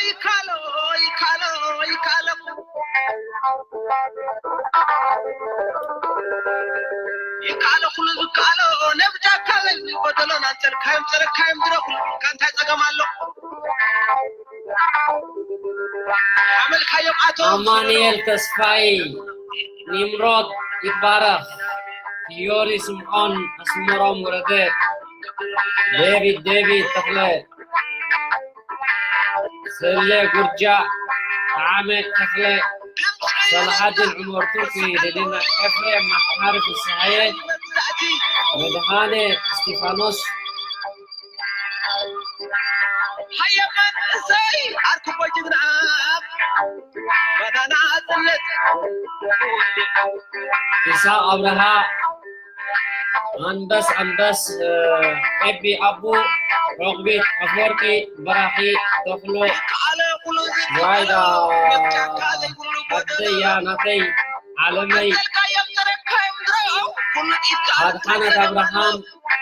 ይካሎ ይካሎ ይካሎ ይካሎ ኩሉ ዝካሎ ነብጃካ በል ጎደሎን ኣንጸልካዮም ጸረካዮም ድረኹ። እንታይ ጸገም ኣሎ? ኣመልካዮም ኣቶ ኣማኑኤል ተስፋይ፣ ኒምሮድ ይትባረኽ፣ ፊዮሪ ስምዖን፣ ኣስመሮም ወረደ፣ ዴቪድ ዴቪድ ተኽለ፣ ሰሌ ጉርጃ፣ ጠዓመ ተኽለ፣ ሰላሓዲን ዑመር ቱርኪ፣ ደሊና ኤፍሬም፣ መሓሪ ፍስሃየ፣ መድሃኔ እስጢፋኖስ፣ ሃየ መንእሰይ ዓርኩቦ ጅግና ባናና ጽነት ኢሳቕ ኣብርሃ፣ ኣንበስ ኣንበስ፣ ኤቢ ኣቡ፣ ዑቕቢት ኣፈወርቂ፣ በራኺ ተኽሉ፣ ዋይዳ፣ ኣደያ ናተይ፣ ዓለመይ፣ ኣድሓነት ኣብርሃም፣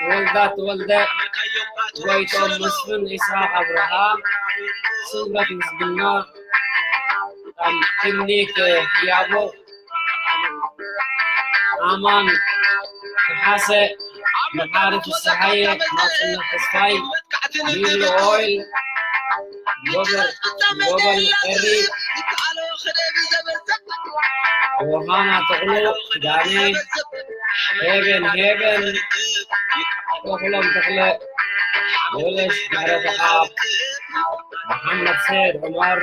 ወልዳ ተወልደ፣ ጎይቶም መስፍን፣ ኢስሓቅ ኣብርሃ፣ ስምረት ምስግና፣ ክሊክ ህያቦ፣ ኣማን ከሓሰ፣ መሓሪ ፍስሓየ፣ ናጽነት ተስፋይ፣ ሚሊ ኦይል፣ ጎበል፣ ጎበል ኤሪ፣ ዮሃና ተኽሉ፣ ኪዳነ፣ ሄቨን፣ ሄቨን፣ ተኽሎም ተኽለ፣ ወለሽ፣ ምሕረተኣብ፣ መሓመድ ሰይድ ዑመር፣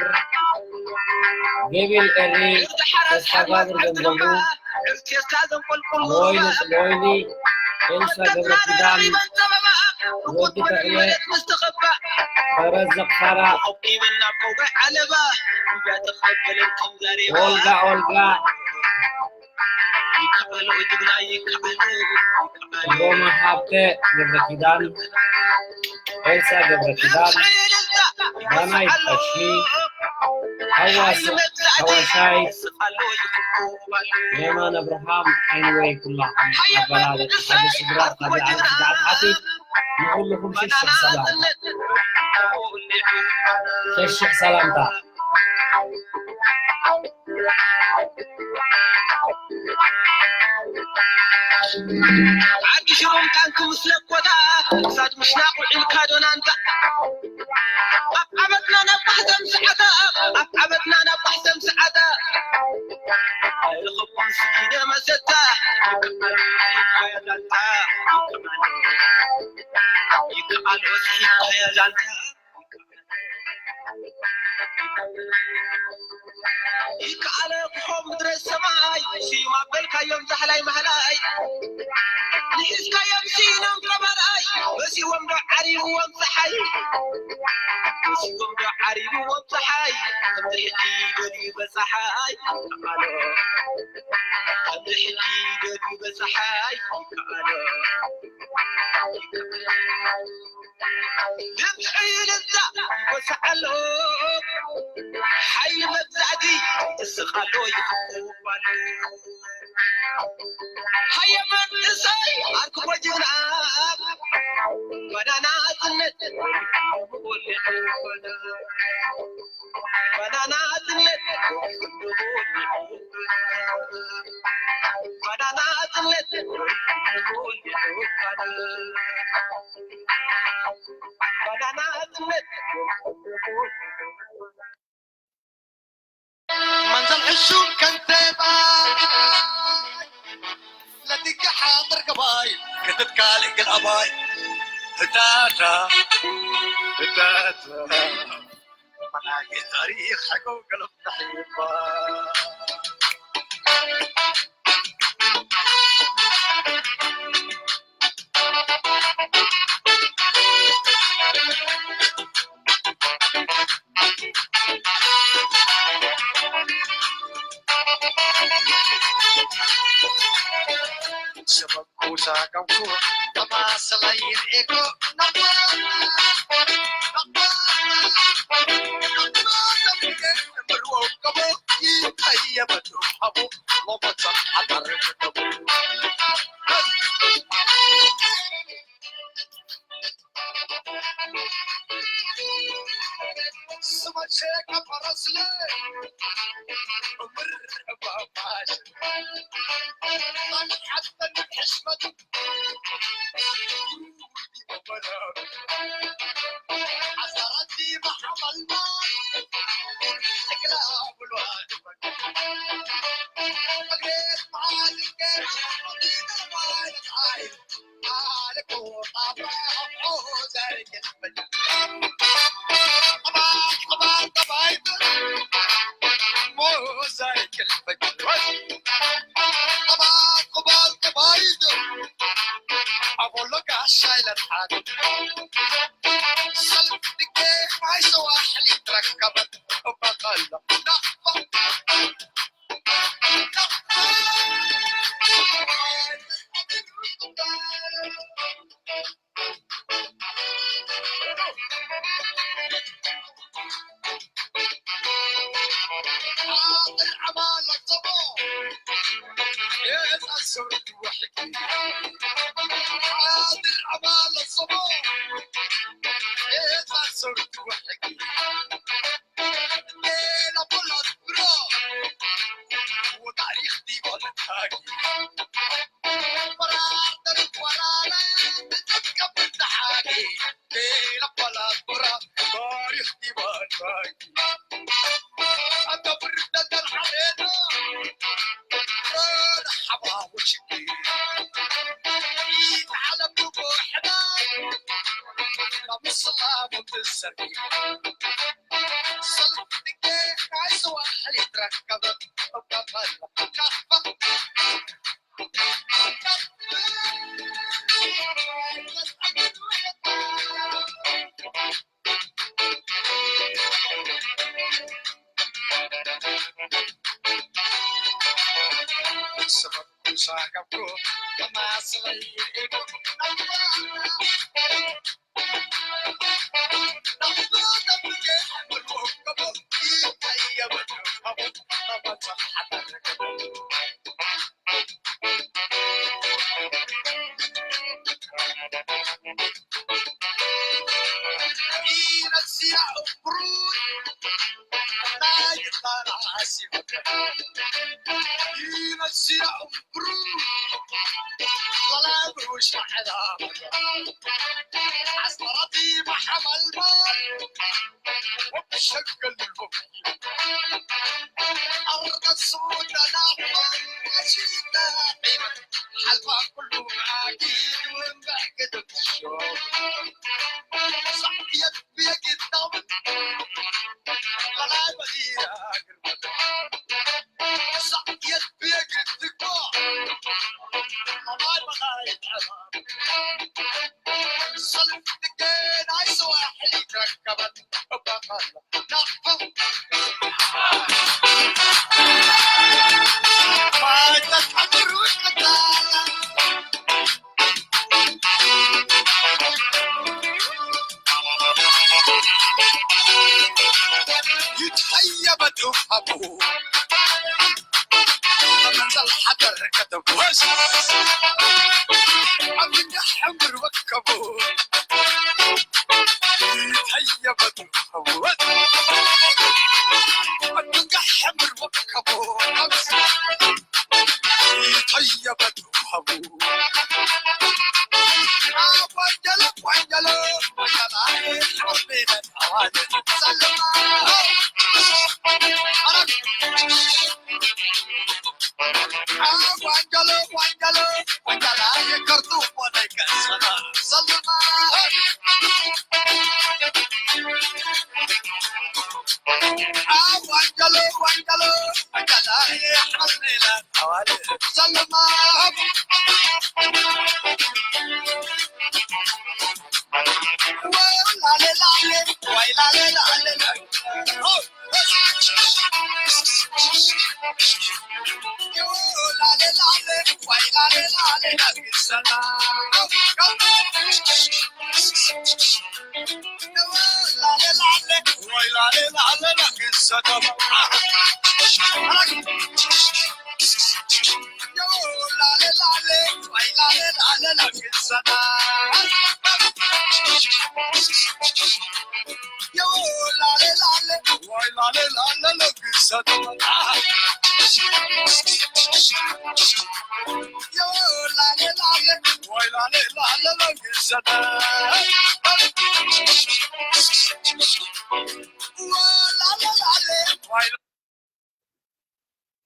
ገቢል ኤሪ፣ ተስፋጋብር ገንዘቡ፣ ሞይንስ ሞይኒ፣ ኤልሳ ገብረ ኪዳን፣ ወዲ ተኽለ፣ ፈረዘቕ ፋራ፣ ኦልጋ ኦልጋ፣ ሮማ ሃብተ፣ ገብረ ኪዳን፣ ኤልሳ ገብረ ኪዳን፣ ዳናይት ቀሺ፣ ሃዋስ፣ ሃዋሻይ፣ የማን ኣብርሃም፣ ዓይንወይ ኩላኹም ኣበላልጥ ሓደ ስድራ፣ ሓደ ዓዲ፣ ሓደ ዓዲ፣ ንኹልኹም ሸሽሕ ሰላምታ። ሸሽሕ ሰላምታ። ዓዲ ሽሮም ታንኪ ምስ ለኮታ፣ እሳት ምሽናቕ ውዒልካ ዶ ናንታ? ኣብ ዓመትና ናብ ባሕዘም ሰዓታ፣ ኣብ ዓመትና ናብ ባሕዘም ሰዓታ። ኣይረኸብኩን ስኢነ መሰታ፣ ይከኣሎ፣ ይከኣሎ፣ ይከኣሎ፣ ይከኣሎ፣ ይከኣሎ። ይከኣለ ክኾን ምድረ ሰማይ፣ ስዩም ኣበልካዮም ዛሕላይ ማሕላይ። ንሒዝካዮም ስኢኖም ቀባልኣይ፣ መሲዎም ዶ ዓሪብዎም ፀሓይ? መሲዎም ዶ ዓሪብዎም ፀሓይ? ከምዚ ሕጂ ደልዩ በፀሓይ። ይከኣሎ፣ ከምዚ ሕጂ ደልዩ በፀሓይ። ይከኣሎ። ድምፂ እልልታ ይወስዓሎ፣ ሓይሊ መግዛእቲ ይስቕ ኣሎ፣ ይኹብኩብ ኣሎ። ሃየ መንእሰይ ኣርክቦ ጅግና፣ ባናና ጽነት፣ ባናና ጽነት፣ ባናና ጽነት፣ ባናና ጽነት። መንዘል ሕሹም ከንተባይ ለትገሓ መርገባይ ክትትካል እግል ኣባይ ህታታ ህታታ መናጌ ታሪኽ ሓቀው ገለብ ተሕይባ። ሰበብ ኩሳ ከምኩ ተማሰለይ ርኤኮ ሸካ ፈረስለ እምር እባባሽ ጣን ሓተን ሕሽመት ኣሳራቲ ማሓመልማ እግላ ብሏል መግሬት ማዝገር ማለት ኣይ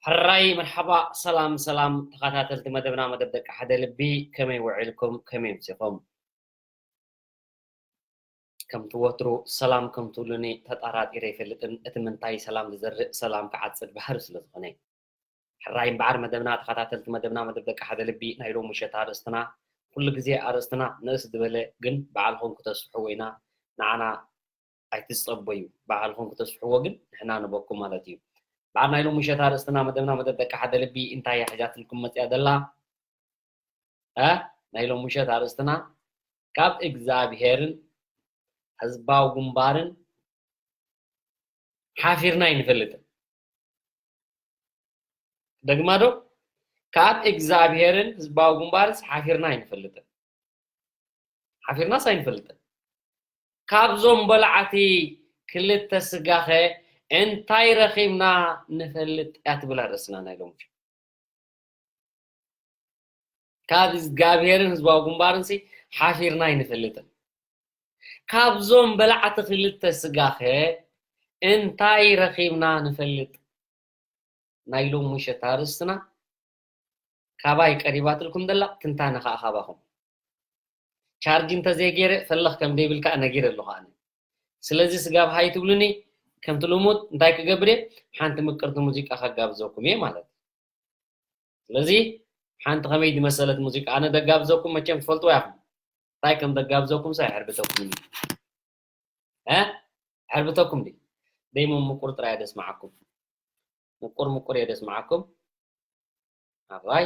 ሕራይ መርሓባ፣ ሰላም ሰላም ተኸታተልቲ መደብና፣ መደብ ደቂ ሓደ ልቢ፣ ከመይ ውዒልኩም፣ ከመይ ኣምሲኹም? ከምቲ ወትሩ ሰላም ከም ትብሉኒ ተጠራጢረ ኣይፈልጥን። እቲ ምንታይ ሰላም ዝዘርእ ሰላም ክዓጽድ ባህሪ ስለ ዝኾነ። ሕራይ እምበኣር መደብና ተኸታተልቲ መደብና፣ መደብ ደቂ ሓደ ልቢ፣ ናይ ሎሚ ምሸት ኣርእስትና፣ ኩሉ ግዜ ኣርእስትና ንእስ ዝበለ ግን ባዕልኹም ክተስሕዎ ኢና፣ ንዓና ኣይትጸበዩ። ባዕልኹም ክተስሕዎ ግን ንሕና ንበኩም ማለት እዩ። በዓል ናይ ሎሚ ምሸት ኣርእስትና መደብና፣ መደብ ደቂ ሓደ ልቢ፣ እንታይ እያ ሒዛትልኩም መጽያ ዘላ? እ? ናይ ሎሚ ምሸት ኣርእስትና ካብ እግዚኣብሄርን ህዝባዊ ግንባርን ሓፊርና ኣይንፈልጥን። ደግማ ዶ? ካብ እግዚኣብሄርን ህዝባዊ ግንባርስ ሓፊርና ኣይንፈልጥን። ሓፊርናስ ኣይንፈልጥን። ካብዞም በላዕቲ ክልተ ስጋኸ እንታይ ረኺብና ንፈልጥ እያ ትብል ኣርእስትና ናይ ሎሚ። ካብ እግዚኣብሄርን ህዝባዊ ግንባርንሲ ሓፊርና ኣይንፈልጥን። ካብዞም በላዕቲ ክልተ ስጋኸ እንታይ ረኺብና ንፈልጥ? ናይ ሎሚ ምሸት ኣርእስትና ካባይ ቀሪባትልኩም ዘላ ትንታነ ከኣ ካባኹም። ቻርጅ እንተዘይገይረ ፈለኽ ከም ዘይብል ከኣ ነጊረ ኣለኹ ኣነ። ስለዚ ስጋብ ሃይ ትብሉኒ፣ ከምቲ ልሙድ እንታይ ክገብር እየ? ሓንቲ ምቅርቲ ሙዚቃ ከጋብዘኩም እየ ማለት እዩ። ስለዚ ሓንቲ ከመይ ዝመሰለት ሙዚቃ ኣነ ደጋብዘኩም፣ መቸም ትፈልጥዋ ኢኹም። እንታይ ከም ደጋብዘኩም ሳይ ሕርብተኩም እዩ። እ? ሕርብተኩም ድዩ? ደይሞ ምቁር ጥራይ ደስማዓኩም። ምቁር ምቁር እየ ደስማዓኩም። ኣባይ።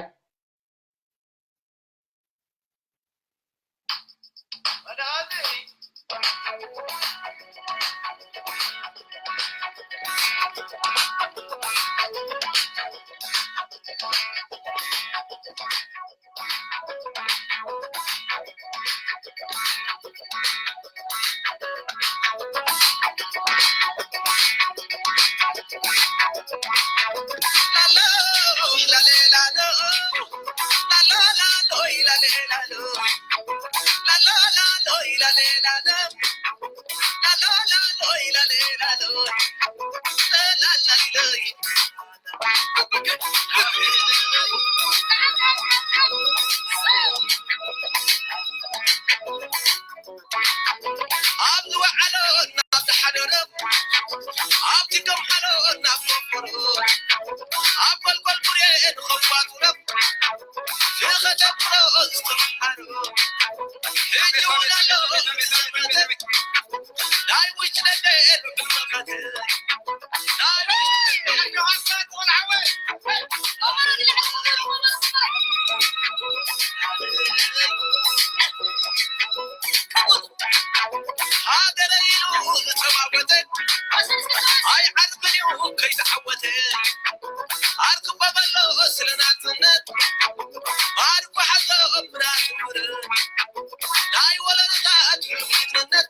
ኣብ ዝወዓሎ እናተሓደረ፣ ኣብቲ ከውሓሎ እናፈፈሮ፣ ኣብ ጎልጎል ቡሬ ንኸዋቱረ፣ ንኸተብሮ ዝተምሓሮ፣ ሕጂ እውን ኣሎ ዝዘመተ፣ ናይ ውሽጢ ነገር ብመኸተ፣ ናይ ውሽጢ ነገር ሃገረ ኢሉ ዝተማጎተ፣ ኣይዓርብን እዩ ከይተዓወተ። ኣርክቦ በሎ ስለ ናጽነት፣ ኣርኮ ሓዞ ምራክ ምር። ናይ ወለዶታት ሕልሚ ጅግንነት፣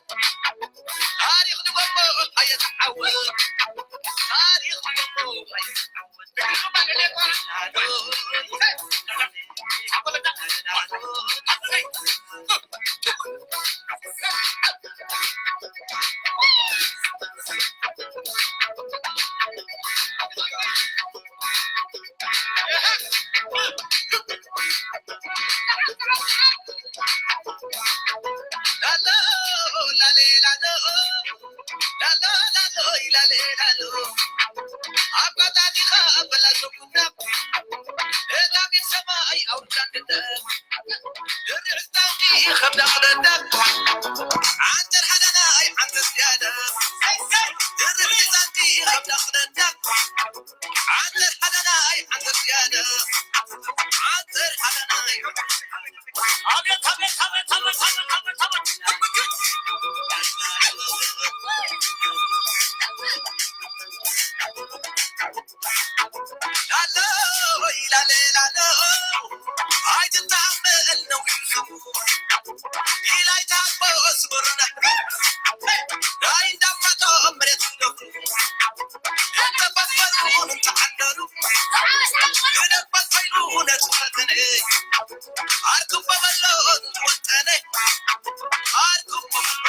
ታሪኽ ድገሞ ኣየተዓወት። ታሪኽ ድገሞ ኣየተዓወት። ተዓንደሩ። ክደባት ኮይኑ ነቲ ፈተነ ኣርክቦ በሎ ዝወጠነ ኣርክቦ በሎ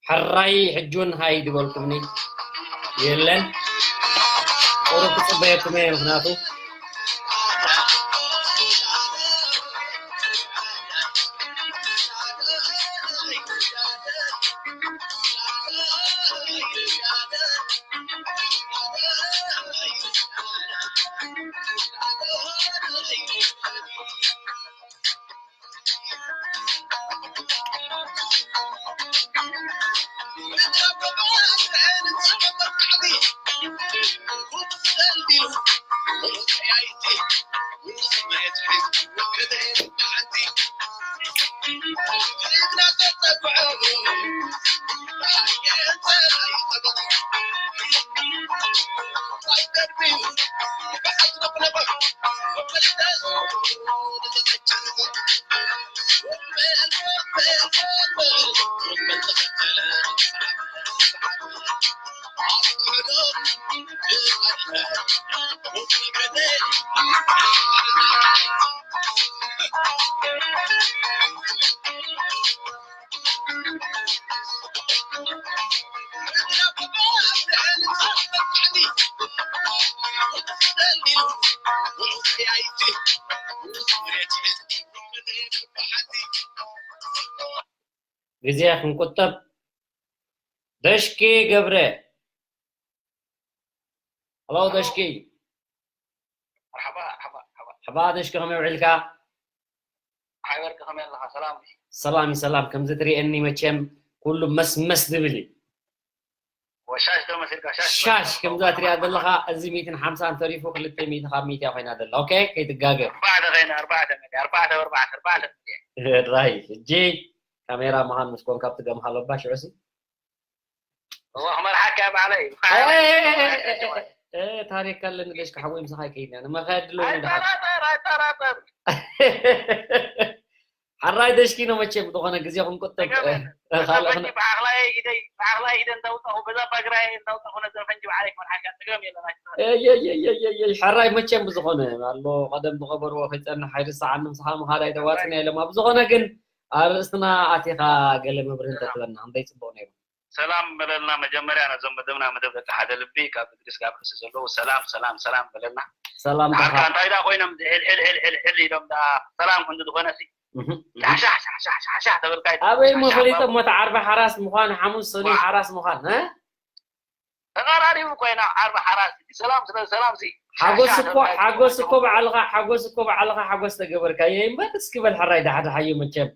ሕራይ ሕጂ እውን ሃይ ዝበልኩምኒ የለን። ቁሩብ ክጽበየኩም እየ፣ ምኽንያቱ ግዜ ክንቁጠብ። ደሽኪ ገብረ። ሄሎ ደሽኪ። መርሓባ፣ መርሓባ፣ መርሓባ። መርሓባ ደሽኪ፣ ከመይ ውዒልካ? ሓበርካ ከመይ ኣለኻ? ሰላም ድዩ? ሰላም እዩ፣ ሰላም። ከምዚ ትሪኤኒ መቸም ኩሉ መስመስ ዝብል እዩ። ወሻሽ ዶ መሲልካ? ሻሽ ሻሽ መሲልካ። ከምዛ ትሪኣ ዘለኻ፣ እዚ ሚእትን ሓምሳን ተሪፉ፣ ክልተ ሚእቲ ካብ ሚእቲ እያ ኮይና ዘላ። ኦኬ፣ ከይትጋገ። ኣርባዕተ ኮይና፣ ኣርባዕተ መሊኣ፣ ኣርባዕተ ብኣርባዕተ፣ ኣርባዕተ መሊኣ። ራይ፣ ሕጂ ካሜራ ምዃን ምስ ኮንካ ብትገምሃሎ እባ ሽዑሲ። እዋ፣ ክመርሓካ እየ ባዕለይ። እ፣ እ፣ እ፣ እ፣ እ፣ ታሪክ ኣለኒ ደሽካ ሓወይ፣ ምሳኻ ይከይድና። ንመኻየድ ኣለዎ እንድሓር። ኣይጠራጠር፣ ኣይጠራጠር። ሓራይ ደሽኪ ነው መቸም፣ ዝኾነ ግዜ ክንቁጠብ፣ ተገበ። እ፣ እ፣ በዛ ካልእ ፈንጂ ክነ- ብዓቕላይ ኢደይ፣ ብዓቕላይ ኢደ እንዳውጣኹ፣ በዛ ባግራይ እንዳውጣኹ ነዛ ፈንጂ ባዕለይ ክመርሓካ። ጸገም የለን፣ ኣይትፍራህ። እይ፣ እይ፣ እይ፣ እይ፣ እይ፣ እይ፣ ሓራይ መቸም ብዝኾነ ኣሎ፣ ቀደም ዝቐበርዎ ከይጸንሕ ኣይርስዓኒ፣ ምሳኻ ምኻድ ኣይተዋጽን እየ ኢሎማ። ብዝኾነ ግን ኣርእስትና ኣቲኻ ገለ መብርሂ እንተትበና ክንደይ ጽቡቕ ነይሩ። ሰላም በለልና መጀመርያ ነዞም መደብና መደብ ደቂ ሓደ ልቢ ካብ እንግሊዝ ካብ ርእሲ ዘለዉ ሰላም ሰላም ሰላም በለልና። ሰላም ደሓንካ እንታይ ደኣ ኮይኖም ሕል ሕል ሕል ሕል ሕል ኢሎም ደኣ ሰላም ክንዲ ዝኾነ ሲ እህ፣ እህ። ሻሕ ሻሕ ሻሕ ሻሕ ሻሕ ሻሕ ተበልካ ይትብል። ኣበይ እሞ ሻሕ ሻሕ ፈሊጦም ባቡ። ሞት ዓርቢ ሓራስ ምዃን ሓሙስ ሰኑይ ዋ። ሓራስ ምዃን እ? ተቐራሪቡ ኮይና ዓርቢ ሓራስ ሰላም ስለ ሰላም ሲ ሓጎስ ሻሕ ሻሕ እኮ ተበልካ ሓጎስ ይትብል። እኮ ባዕልኻ ሓጎስ እኮ ባዕልኻ ሓጎስ ተገበርካዮ እምበር እስኪ በል ሕራይ ዳሕዳሓዮ መቸም።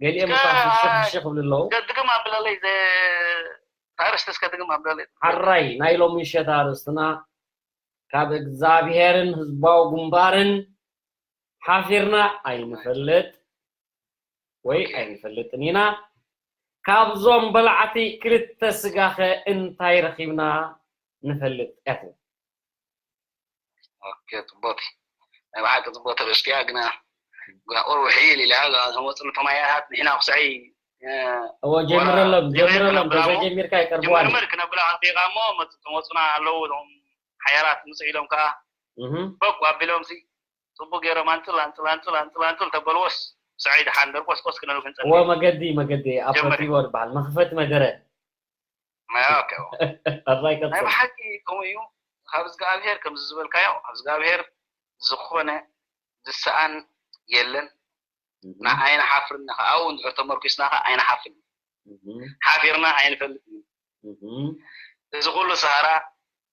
ገሊኦም እኳ እስከ ፍሽኽ ፍሽኽ ይብሉ ኣለዉ። ከድግም ኣብለለይ ዘ-፣ ኣርእስቲ እስከ ድግም ኣብለለይ። ሓራይ ናይ ሎሚ ምሸት ኣርእስትና ካብ እግዚኣብሄርን ህዝባዊ ግንባርን ሓፊርና ኣይንፈልጥ ወይ ኦኬ። ኣይንፈልጥን ኢና። ካብዞም በላዕቲ ክልተ ስጋኸ እንታይ ረኺብና ንፈልጥ እያ ትብል። ኦኬ፣ ጽቡቅ። ናይ ብሓቂ ጽቡቅ ተርእስቲ እያ፣ ግና፣ ግና ቁሩብ ውሕይል ኢላ፣ እዛ ዝመጹ ተማያታት ንሕና ክስዕይ፣ እ፣ እዎ፣ ወላ ጀምረሎም፣ ጀመር ጀምረሎም፣ ክነብላ እሞ፣ ተዘጀሚርካ ኣይቀርብዋን እዩ። ጀመር ክነብላ ክንደይቃ እሞ፣ መጹ፣ ዝመጹና ኣለዉ፣ እዞም ሓያላት ምጹ ኢሎም ከኣ፣ እህ። በቁ ኣቢሎም ሲ፣ ጽቡቅ ገይሮም ኣንጽል፣ ኣንጽል፣ ኣንጽል፣ ኣንጽል፣ ኣንጽል ተበልዎስ፣ ስዕይ ደሓን ደርቆስቆስ ክንብል ክንጸንሕ እዎ፣ ኢና። መገዲ፣ መገዲ፣ ጀመር። ኣፖቲቦ ዝበሃል፣ መኽፈቲ መደረ። ናይ ኦኬ። ኣራይ ናይ ቀጽል። ብሓቂ ከምኡ እዩ። ካብ እግዚኣብሔር ከምዚ ዝበልካዮ፣ ካብ እግዚኣብሔር ዝኾነ ዝሰኣን የለን። እህ። ንዓይ ንሓፍርን ከኣ ኣብኡ እንድሕር ተመርኪስና ከኣ ኣይንሓፍርን። እህ። ሓፊርና ኣይንፈልጥን። እህ። እዚ ኩሉ ሰሃራ፣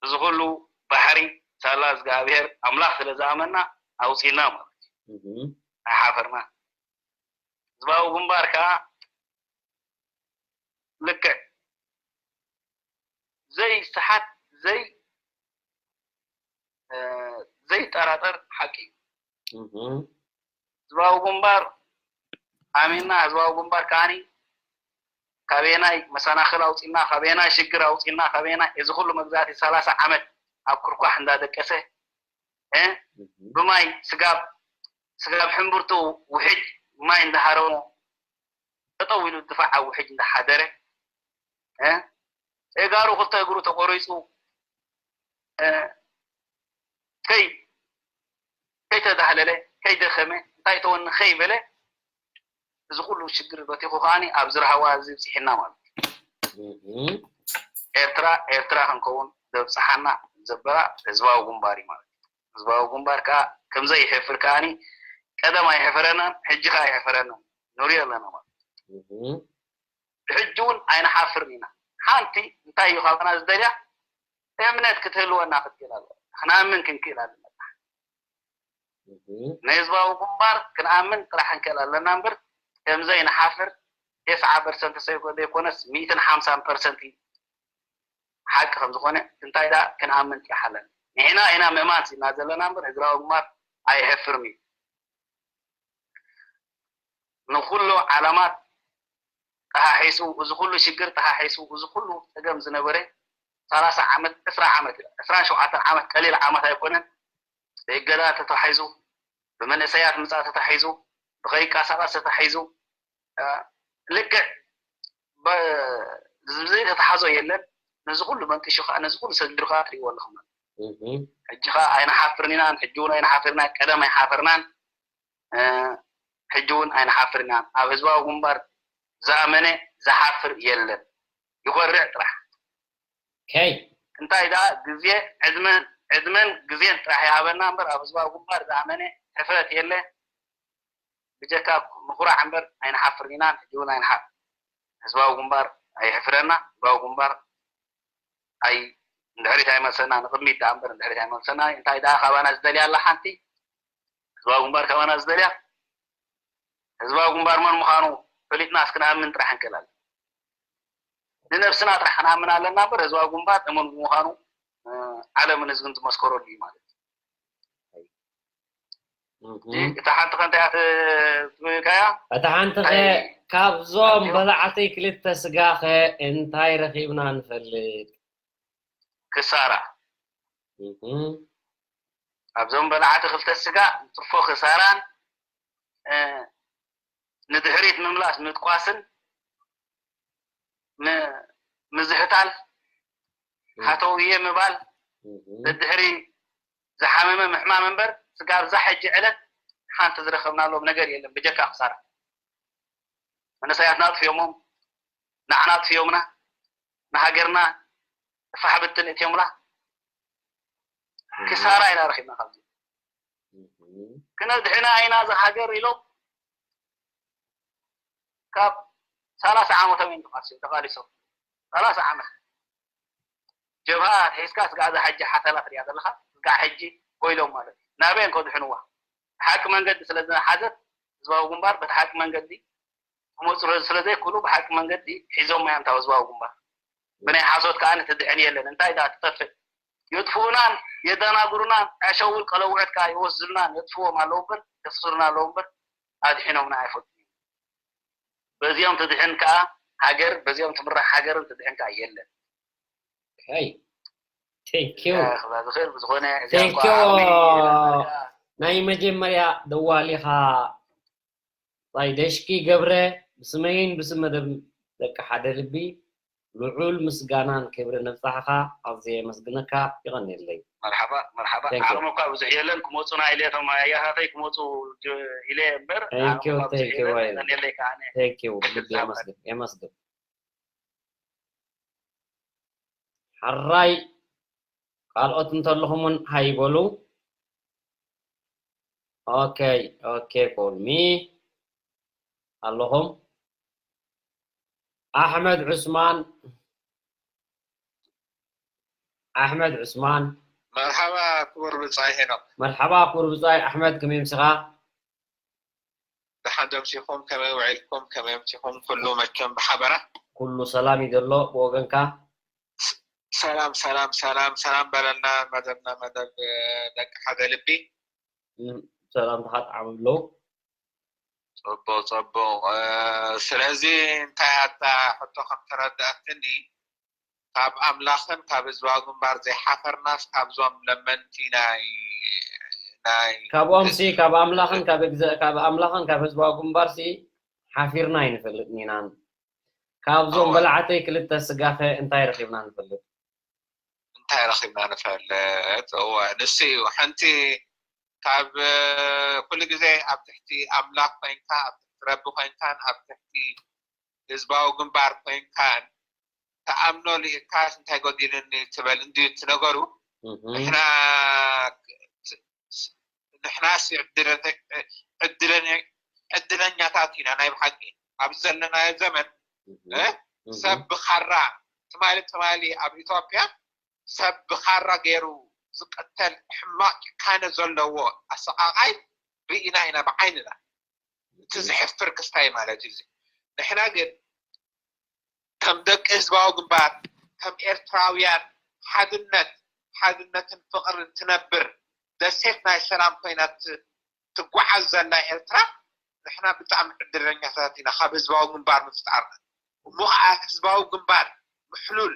እዚ ኩሉ ባሕሪ ሳላ እግዚኣብሔር ኣምላኽ ስለ ዝኣመና ኣውጺእና ማለት እዩ። እህ። ኣይሓፈርና። ህዝባዊ ግንባር ከኣ ልክዕ ዘይሰሓት፣ ዘይ-፣ እ፣ ዘይጠራጠር ሓቂ እዩ። እህ። ህዝባዊ ግንባር ኣሚንና፣ ህዝባዊ ግንባር ከኣኒ ካበየናይ መሰናኽል ኣውጺእና፣ ካበየናይ ሽግር ኣውጺእና፣ ካበየናይ እዚ ኩሉ መግዛእቲ ሰላሳ ዓመት ኣብ ኩርኳሕ እንዳደቀሰ፣ እ፣ እህ። ብማይ ስጋብ፣ ስጋብ ሕምብርቱ ውሕጅ ማይ እንዳሃረሞ፣ ጠጠው ኢሉ ድፋዕ ኣብ ውሕጅ እንዳሓደረ፣ እ፣ እጋሩ ክልተ እግሩ ተቆሪጹ፣ እ፣ ከይ-፣ ከይተዳህለለ፣ ከይደኸመ፣ እንታይ ተወኒ ከይበለ፣ እዚ ኩሉ ሽግር በቲኹ ከኣኒ ኣብዚ ራህዋ እዚ ብጺሕና ማለት እዩ። ኤርትራ ኤርትራ ክንከውን ዘብፅሓና ዘበላ ህዝባዊ ግንባር እዩ ማለት እዩ። ህዝባዊ ግንባር ከዓ ከምዘይሕፍር ከዓኒ ቀደም ኣይሕፈረናን፣ ሕጂ ከዓ ኣይሕፈረናን፣ ንሪኦ ኣለና ማለት እዩ። ሕጂ እውን ኣይንሓፍርን ኢና። ሓንቲ እንታይ እዩ ካባና ዝደልያ? እምነት ክትህልወና ክትክእል ኣለና። ክንኣምን ክንክእል ኣለና። ንህዝባዊ ግንባር ክንኣምን ጥራሕ ክንክእል ኣለና እምበር ከምዘይ ንሓፍር ተስዓ ፐርሰንት ዘይኮነስ ሚእትን ሓምሳን ፐርሰንት ሓቂ ከም ዝኾነ እንታይ ዳ ክንኣምን ጥራሕ ኣለና። ንሕና ኢና ምእማን ሲና ዘለና እምበር ህዝባዊ ግንባር ኣይሕፍርም እዩ። ንኩሉ ዓላማት ጠሓሒሱ፣ እዚ ኩሉ ሽግር ጠሓሒሱ፣ እዚ ኩሉ ፀገም ዝነበረ ሰላሳ ዓመት፣ ዕስራ ዓመት፣ ዕስራን ሸውዓተን ዓመት ቀሊል ዓመት ኣይኮነን። ብእገዳ ተታሒዙ፣ ብመንእሰያት ምፃእ ተታሒዙ፣ ብኸይንቀሳቐስ ተታሒዙ፣ ልክዕ ብዘይተታሓዞ የለን። ነዚ ኩሉ መንጢሹ ከዓ ነዚ ኩሉ ሰጊሩ ከዓ ትሪእዎ ኣለኹም። ሕጂ ከዓ ኣይንሓፍርን ኢና፣ ሕጂ እውን ኣይንሓፍርና፣ ቀደም ኣይሓፈርናን፣ ሕጂ እውን ኣይንሓፍርን ኢና። ኣብ ህዝባዊ ግንባር ዝኣመነ ዝሓፍር የለን፣ ይኮርዕ ጥራሕ። ከይ እንታይ ደኣ ግዜ ዕድመን ዕድመን ግዜን ጥራሕ ይሃበና እምበር ኣብ ህዝባዊ ግንባር ዝኣመነ ሕፍረት የለ። ብጀካ ምኹራዕ እምበር ኣይንሓፍርን ኢና። ሕጂ እውን ኣይንሓፍ ህዝባዊ ግንባር ኣይሕፍረና። ህዝባዊ ግንባር ኣይ ንድሕሪት ኣይመልሰና፣ ንቕድሚት ደኣ እምበር ንድሕሪት ኣይመልሰና። እንታይ ደኣ ካባና ዝደልያ ኣላ ሓንቲ ህዝባዊ ግንባር ካባና ዝደልያ ህዝባዊ ግንባር መን ምዃኑ ፈሊጥና እስክንኣምን ጥራሕ ንክእል ኣለና። ንነብስና ጥራሕ ክንኣምን ኣለና እምበር ህዝባዊ ግንባር እሙን ብምዃኑ ዓለምን ህዝብን ዝመስከረሉ እዩ ማለት እዩ። እታ ሓንቲ ከ እንታይ እያ ትብልካያ? እታ ሓንቲ ከ ካብዞም በላዕቲ ክልተ ስጋ ከ እንታይ ረኺብና ንፈልጥ? ክሳራ። ኣብዞም በላዕቲ ክልተ ስጋ ትርፎ ክሳራን ንድሕሪት ምምላስ ምጥቋስን ምዝሕታል ሃተው እየ ምባል ድሕሪ ዝሓመመ ምሕማም እምበር ስጋብ እዛ ሕጂ ዕለት ሓንቲ ዝረኸብናሎም ነገር የለን ብጀካ ክሳራ። መንእሰያትና ኣጥፊኦሞም፣ ንዓና ኣጥፊኦምና፣ ንሃገርና ፋሕ ብትን እትዮምላ። ክሳራ ኢና ረኺብና ካብዚ። ክነድሕና ኢና እዛ ሃገር ኢሎም ካብ ሰላሳ ዓመቶም እዮም ተቃልሶም። ሰላሳ ዓመት ጀብሃ ሒዝካ ስጋዕ እዛ ሕጂ ሓተላ ትሪኣ ዘለኻ ስጋዕ ሕጂ ኮይሎም ማለት እዩ። ናበይ እዮም ከድሕንዋ? ብሓቂ መንገዲ ስለ ዝሓዘት ህዝባዊ ግንባር በቲ ሓቂ መንገዲ ክመፁ ስለዘይክእሉ ብሓቂ መንገዲ ሒዞም እዮም እታ ህዝባዊ ግንባር። ብናይ ሓሶት ከዓ ትድሕን የለን። እንታይ ዳ ትጠፍእ? የጥፍኡናን የደናግሩናን ኣሸውል ቀለውዕት ከዓ ይወስዱልናን የጥፍዎም ኣለዉ እምበር የስሩና ኣለዉ እምበር ኣድሒኖምና ኣይፈልጡን እዮም። በዚኦም ትድሕን ከዓ ሃገር በዚኦም ትምራሕ ሃገርን ትድሕን ከዓ የለን። ይ ቴንኪዩ ክባ ዝኽእል ብዝኾነ እዚኣ እኳ ቴንኪዩ ዓቕሚ ናይ መጀመርያ ደዋሊኻ ይ ደሽኪ ገብረ ብስመይን ብስም መደብ ደቂ ሓደ ልቢ ልዑል ምስጋናን ክብሪ ነብጻሕኻ ኣዝየ የመስግነካ። ይቐንየለይ። መርሓባ መርሓባ Thank you. ዓቕሚ እኳ ብዙሕ የለን ክመፁና ኢለ እቶም ኣያታተይ ክመፁ ጅ- ኢለ እምበር Thank you, ዓቕሚ እኳ ብዙሕ thank you, የለን Wayne. የቐንየለይ ከዓ እኔ Thank you ልቢ የመስግን የመስግን። ሓራይ ካልኦት እንተለኹም እውን ሃይ በሉ። ኦኬ ኦኬ ኮልሚ ኣለኹም። ኣሕመድ ዑስማን ኣሕመድ ዑስማን መርሓባ ክቡር ብጻይ ሄኖክ። መርሓባ ክቡር ብጻይ ኣሕመድ ከመይ ምሲኻ? ደሓን ደምሲኹም ከመይ ውዒልኩም ከመይ ኣምሲኹም ኩሉ መቸም ብሓበራ። ኩሉ ሰላም እዩ ዘሎ ብወገንካ? ሰላም ሰላም ሰላም ሰላም በለልና መደብና መደብ ደቂ ሓደ ልቢ። ሰላምታኻ ጣዕሚ ኣለዉ። ጽቡቕ ጽቡቕ። ስለዚ እንታይ ኣታ ሕቶ ከም ተረዳእትኒ ካብ ኣምላኽን ካብ ህዝባዊ ግንባር ዘይሓፈርናስ ካብዞም ለመንቲ ናይ ናይ ካብኦም ሲ ካብ ኣምላኽን ካብ እግዘ- ካብ ኣምላኽን ካብ ህዝባዊ ግንባር ሲ ሓፊርና ኣይንፈልጥን ኢና። ካብዞም እወ። በላዕተይ ክልተ ስጋኸ እንታይ ረኺብና ንፈልጥ? እንታይ ረኺብና ንፈልጥ? እወ ንሱ እዩ ሓንቲ ካብ ኩሉ ግዜ ኣብ ትሕቲ ኣምላኽ ኮይንካ ኣብ ትሕቲ ረቢ ኮይንካን ኣብ ትሕቲ ህዝባዊ ግንባር ኮይንካን ትኣምኖ ልኢልካስ እንታይ ጎዲልኒ ትበል እንድዩ እቲ ነገሩ። ንሕና ንሕናስ ዕድለኛታት ኢና ናይ ብሓቂ ኣብዚ ዘለናዮ ዘመን። ሰብ ብኻራ ትማሊ ትማሊ ኣብ ኢትዮጵያ ሰብ ብኻራ ገይሩ ዝቀተል ሕማቅ ጭካነ ዘለዎ ኣሰቃቃይ ርኢና ኢና ብዓይንና። እቲ ዝሕፍር ክስታይ ማለት እዩ። ንሕና ግን ከም ደቂ ህዝባዊ ግንባር፣ ከም ኤርትራውያን ሓድነት ሓድነትን ፍቅርን ትነብር ደሴት ናይ ሰላም ኮይና ትጓዓዝ ዘላ ኤርትራ፣ ንሕና ብጣዕሚ ዕድለኛታት ኢና ካብ ህዝባዊ ግንባር ምፍጣርና። እሞ ከዓ ህዝባዊ ግንባር ምሕሉል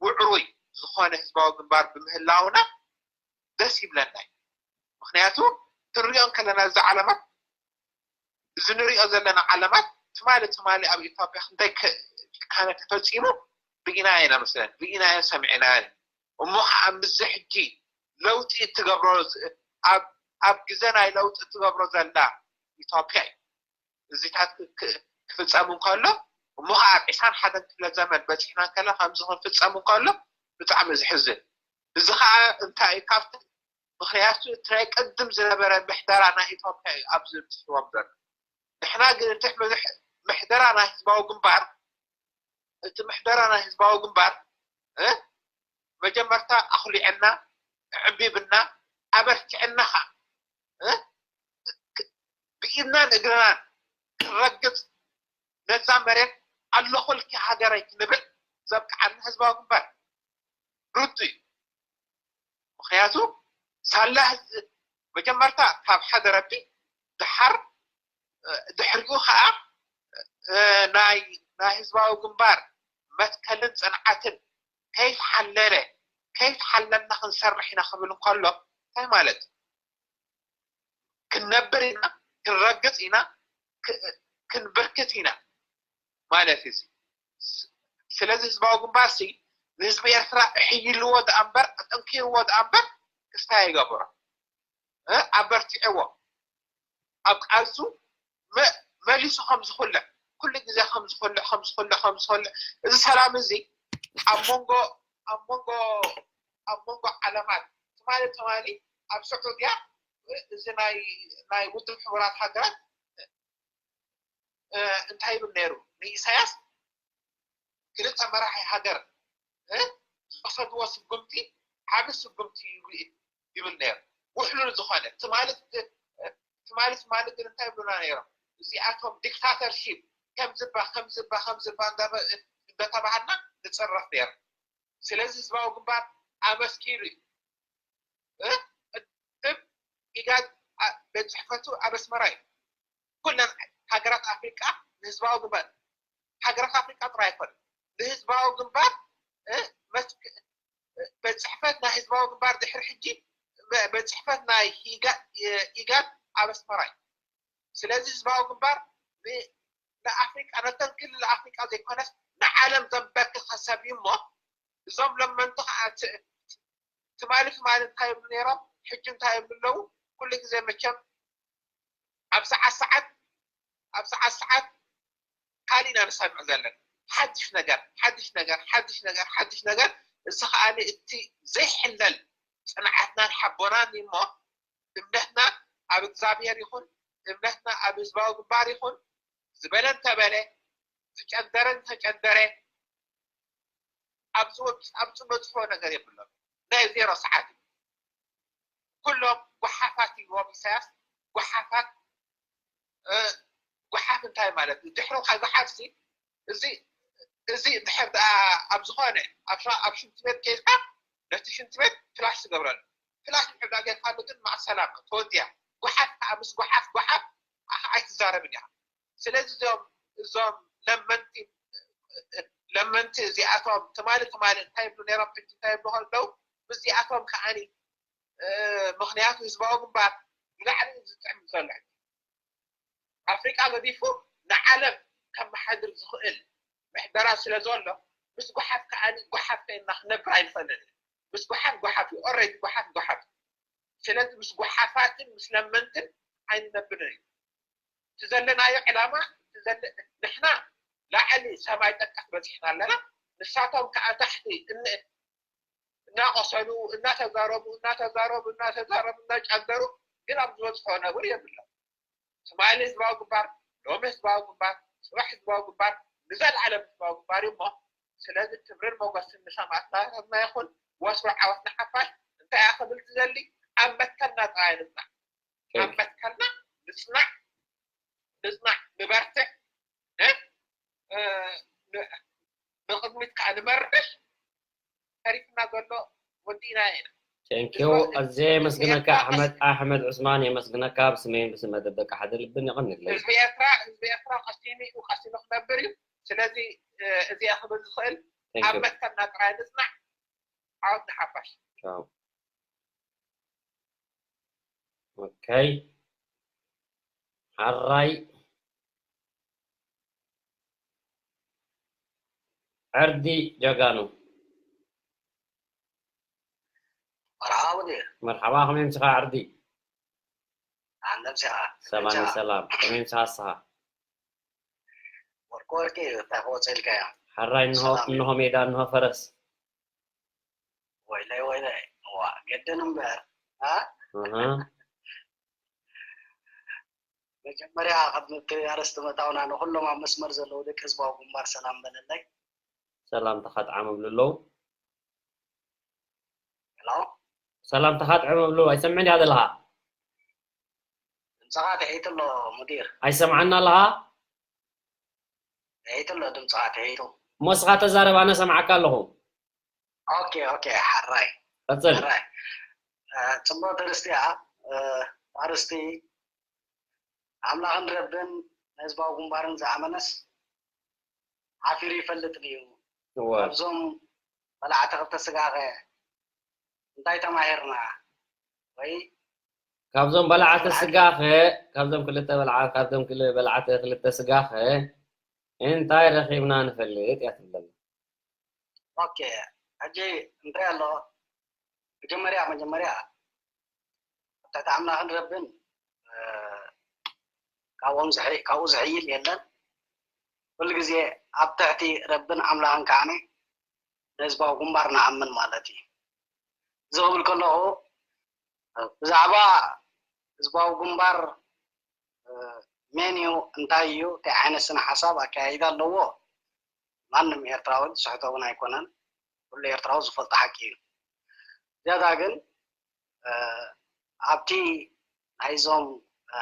ውዕሩይ ዝኾነ ህዝባዊ ግንባር ብምህላውና ደስ ይብለና እዩ። ምክንያቱ ክንሪኦ ከለና እዚ ዓለማት እዚ ንሪኦ ዘለና ዓለማት ትማሊ ትማሊ ኣብ ኢትዮጵያ ክንደይ ጭካነ ተፈፂሙ ርኢናዮ ኢና መስለን ርኢናዮ ሰሚዕናዮ። እሞ ከዓ ምስዚ ሕጂ ለውጢ እትገብሮ ኣብ ግዘ ናይ ለውጢ እትገብሮ ዘላ ኢትዮጵያ እዩ። እዚታት ክፍፀም እንከሎ እሞ ከዓ ኣብ ዕስራን ሓደን ክፍለ ዘመን በፂሕና ከላ ከምዚ ክፍፀም እንከሎ ብጣዕሚ ዝሕዝን። እዚ ከዓ እንታይ ካብቲ ምክንያቱ እቲ ናይ ቅድም ዝነበረ ምሕደራ ናይ ኢትዮጵያ እዩ ኣብዚ ብፅሕዎም ዘሎ። ንሕና ግን እቲ ምሕደራ ናይ ህዝባዊ ግንባር እቲ ምሕደራ ናይ ህዝባዊ ግንባር መጀመርታ ኣኹሊዐና፣ ኣዕቢብና፣ ኣበርቲዕና ከዓ ብኢድናን እግርናን ክንረግፅ ነዛ መሬት ኣለኹልኪ ሃገረይ ክንብል ዘብቅዓና ህዝባዊ ግንባር ርዱ እዩ። ምክንያቱ ሳላ መጀመርታ ካብ ሓደ ረቢ ድሓር ድሕሪኡ ከዓ ናይ ናይ ህዝባዊ ግንባር መትከልን ፅንዓትን ከይተሓለለ ከይተሓለልና ክንሰርሕ ኢና ክብል እንከሎ እንታይ ማለት እዩ? ክንነብር ኢና፣ ክንረግፅ ኢና፣ ክንብርክት ኢና ማለት እዩ። ስለዚ ህዝባዊ ግንባር ሲ ንህዝቢ ኤርትራ እሕይልዎ ደኣ እምበር ኣጠንኪርዎ ደኣ እምበር ክስታይ ኣይገብሮ። ኣበርቲዕዎ ኣብ ቃልሱ መሊሱ ከምዝኩልዕ ኩሉ ግዜ ከምዝኩልዕ ከምዝኩልዕ ከምዝኩልዕ እዚ ሰላም እዚ ኣብ መንጎ ኣብ መንጎ ኣብ መንጎ ዓለማት ትማሊ ትማሊ ኣብ ስዑድያ እዚ ናይ ናይ ውድብ ሕቡራት ሃገራት እንታይ ይብል ነይሩ ንኢሳያስ ክልተ መራሒ ሃገር ዝወሰድዎ ስጉምቲ ዓቢ ስጉምቲ ይብል ነይሩ። ውሕሉል ዝኾነ ትማሊ ትማሊ ትማሊ ግን እንታይ ይብሉና ነይሮም? እዚኣቶም ዲክታተርሺፕ ከምዝባ ከምዝባ ከምዝባ እንዳተባሃልና ንፅረፍ ነይሩ። ስለዚ ህዝባዊ ግንባር ኣመስኪሩ እዩ። እድብ ኢጋድ ቤት ፅሕፈቱ ኣብ ኣስመራ እዩ። ኩለን ሃገራት ኣፍሪቃ ንህዝባዊ ግንባር ሃገራት ኣፍሪቃ ጥራይ ኣይኮነ ንህዝባዊ ግንባር ቤት ፅሕፈት ናይ ህዝባዊ ግንባር ድሕሪ ሕጂ ቤት ፅሕፈት ናይ ኢጋድ ኣብ ኣስመራ እዩ። ስለዚ ህዝባዊ ግንባር ንኣፍሪቃ ነተን ክልል ኣፍሪቃ ዘይኮነስ ንዓለም ዘንበርክኸ ሰብ እዩ እሞ እዞም ለመንቲ ከዓ ትማሊ ትማሊ እንታይ ይብሉ ነይሮም ሕጂ እንታይ ይብሉ ኣለዉ? ኩሉ ግዜ መቸም ኣብ ሰዓት ሰዓት ኣብ ሰዓት ሰዓት ካልእ ኢና ንሰምዕ ዘለና ሓድሽ ነገር ሓድሽ ነገር ሓድሽ ነገር ሓድሽ ነገር እዚ ከዓ እቲ ዘይሕለል ፅንዓትናን ሓቦናን እሞ እምነትና ኣብ እግዚኣብሔር ይኹን እምነትና ኣብ ህዝባዊ ግንባር ይኹን ዝበለ እንተበለ ዝጨንደረ እንተጨንደረ ኣብዚ በፅሖ ነገር የብሎም ናይ ዜሮ ሰዓት እዩ። ኩሎም ጓሓፋት ይዎም ኢሳያስ ጓሓፋት ጓሓፍ እንታይ ማለት እዩ? ድሕሩ ካብ ዝሓፍሲ እዚ እዚ ድሕር ደኣ ኣብ ዝኾነ ኣብ ሽንቲ ቤት ከይድካ ነቲ ሽንቲ ቤት ፍላሽ ትገብረሉ ፍላሽ ድሕር ደኣ ጌርካሉ ግን ማዕሰላማ ተወዲያ። ጓሓፍ ከዓ ምስ ጓሓፍ ጓሓፍ ኣይትዛረብን ኢኻ። ስለዚ እዞም እዞም ለመንቲ ለመንቲ እዚኣቶም ትማሊ ትማሊ እንታይ ይብሉ ነይሮም ሕጂ እንታይ ይብሉ ከለዉ ምስዚኣቶም ከዓኒ ምክንያቱ ህዝባዊ ግንባር ንላዕሊ ዝጥዕም ዘሎ ኣፍሪቃ ገዲፉ ንዓለም ከመሓድር ዝኽእል ምሕደራ ስለ ዘሎ ምስ ጓሓፍ ከዓኒ ጓሓፍ ኮይንና ክነብር ኣይንኽእልን ኢና። ምስ ጓሓፍ ጓሓፍ እዩ። ኦረዲ ጓሓፍ ጓሓፍ እዩ። ስለዚ ምስ ጓሓፋትን ምስ ለመንትን ኣይንነብርን እዩ። እቲ ዘለናዮ ዕላማ ንሕና ላዕሊ ሰማይ ጠቀስ በፂሕና ኣለና። ንሳቶም ከዓ ታሕቲ እን- እናቆሰሉ እናተዛረቡ እናተዛረቡ እናተዛረቡ እናጫገሩ ግን ኣብ ዝበፅሖ ነብር የብሎም። ትማሊ ህዝባዊ ግንባር፣ ሎሚ ህዝባዊ ግንባር፣ ፅባሕ ህዝባዊ ግንባር፣ ንዘለዓለም ህዝባዊ ግንባር እዩ እሞ፣ ስለዚ ክብርን ሞገስን ንሰማእታትና ይኹን። ወትሩ ዓወት ንሓፋሽ። እንታይ እያ ክብል ዝደሊ? ኣብ መትከልና ጥራይ ንፅናዕ። ኣብ መትከልና ንፅናዕ፣ ንፅናዕ፣ ንበርትዕ። እ፣ እ፣ ን- ንቕድሚት ከዓ ንመርሕ። ተሪፍና ዘሎ ወዲእና ኢና። ቴንኪው። ኣዝየ የመስግነካ ኣሕመድ ኣሕመድ ዑስማን፣ የመስግነካ ብስመይን ብስም መደብ ደቂ ሓደ ልብን የቐንለይ። ህዝቢ ኤርትራ ህዝቢ ኤርትራ ቀሲኑ እዩ፣ ቀሲኑ ክነብር እዩ። ስለዚ እዚኣ ክብል ዝኽእል ኣብ መትከልና ጥራይ ንጽናዕ። ዓወት ንሓፋሽ። ኦኬ፣ ሓራይ ዕርዲ ጀጋኑ። መርሓባ ሙዲር። መርሓባ፣ ከመይ ምስኻ ዕርዲ? ኣንደምሲኻ ሰላም ሰላም። ከመይ ምስኻ ንስኻ? ወርቂ ወርቂ እዩ፣ እንታይ ክወፅእ ኢልካዮ? ሓራይ እንሆ ሰላም። እንሆ ሜዳ እንሆ ፈረስ። ወይለይ ወይለይ፣ እዋ ግድን እምበር። ኣ? ኣሃ። መጀመርያ ካብ እቲ ኣርእስቲ ምእታውና ንኩሎም ኣብ መስመር ዘለዉ ደቂ ህዝባዊ ግንባር ሰላም በለለይ። ሰላምታኻ ጥዓም እብሉ ኣለዉ። ሄሎ፣ ሰላምታኻ ጥዕም እብሉ። ኣይሰምዕን እያ ዘለኻ። ድምፅኻ ትሒቱ ኣሎ ሙዲር። ኣይሰምዓና ኣለኻ። ትሒቱ ኣሎ ድምፅኻ ትሒቱ። እሞ እስኻ ተዛረብ፣ ኣነ ሰምዓካ ኣለኹ። ኦኬ ኦኬ፣ ሓራይ ቀፅል። ሕራይ። እ፣ ፅቡቅ ኣርእስቲ እያ። እ፣ ኣርእስቲ ኣምላኽን ረብን ንህዝባዊ ግንባርን ዝኣመነስ ሓፊሩ ይፈልጥ ድዩ? እወ። ካብዞም በላዕቲ ክልተ ስጋኸ እንታይ ተማሂርና? ወይ ካብዞም በላዕቲ ስጋኸ፣ ካብዞም ክልተ በላዓ ካብዞም ክል በላዕቲ ክልተ ስጋኸ እንታይ ረኺብና ንፈልጥ እያ ትብለና። ኦኬ፣ ሕጂ እንታይ ኣሎ? መጀመርያ መጀመርያ ኣብ ትሕቲ ኣምላኽን ረብን፣ እ፣ ካብኦም ዝሕ- ካብኡ ዝሕይል የለን። ኩሉ ግዜ ኣብ ትሕቲ ረብን ኣምላኽን ከዓኒ ንህዝባዊ ግንባር ንኣምን ማለት እዩ። እዚ ክብል ከለኹ፣ እ፣ ብዛዕባ ህዝባዊ ግንባር፣ እ፣ መን እዩ፣ እንታይ እዩ፣ እንታይ ዓይነት ስነ ሓሳብ ኣካያይዳ ኣለዎ፣ ማንም ኤርትራዊ ዝስሕቶ እውን ኣይኮነን። ኩሉ ኤርትራዊ ዝፈልጦ ሓቂ እዩ። ዝያዳ ግን፣ እ፣ ኣብቲ ናይዞም፣ እ፣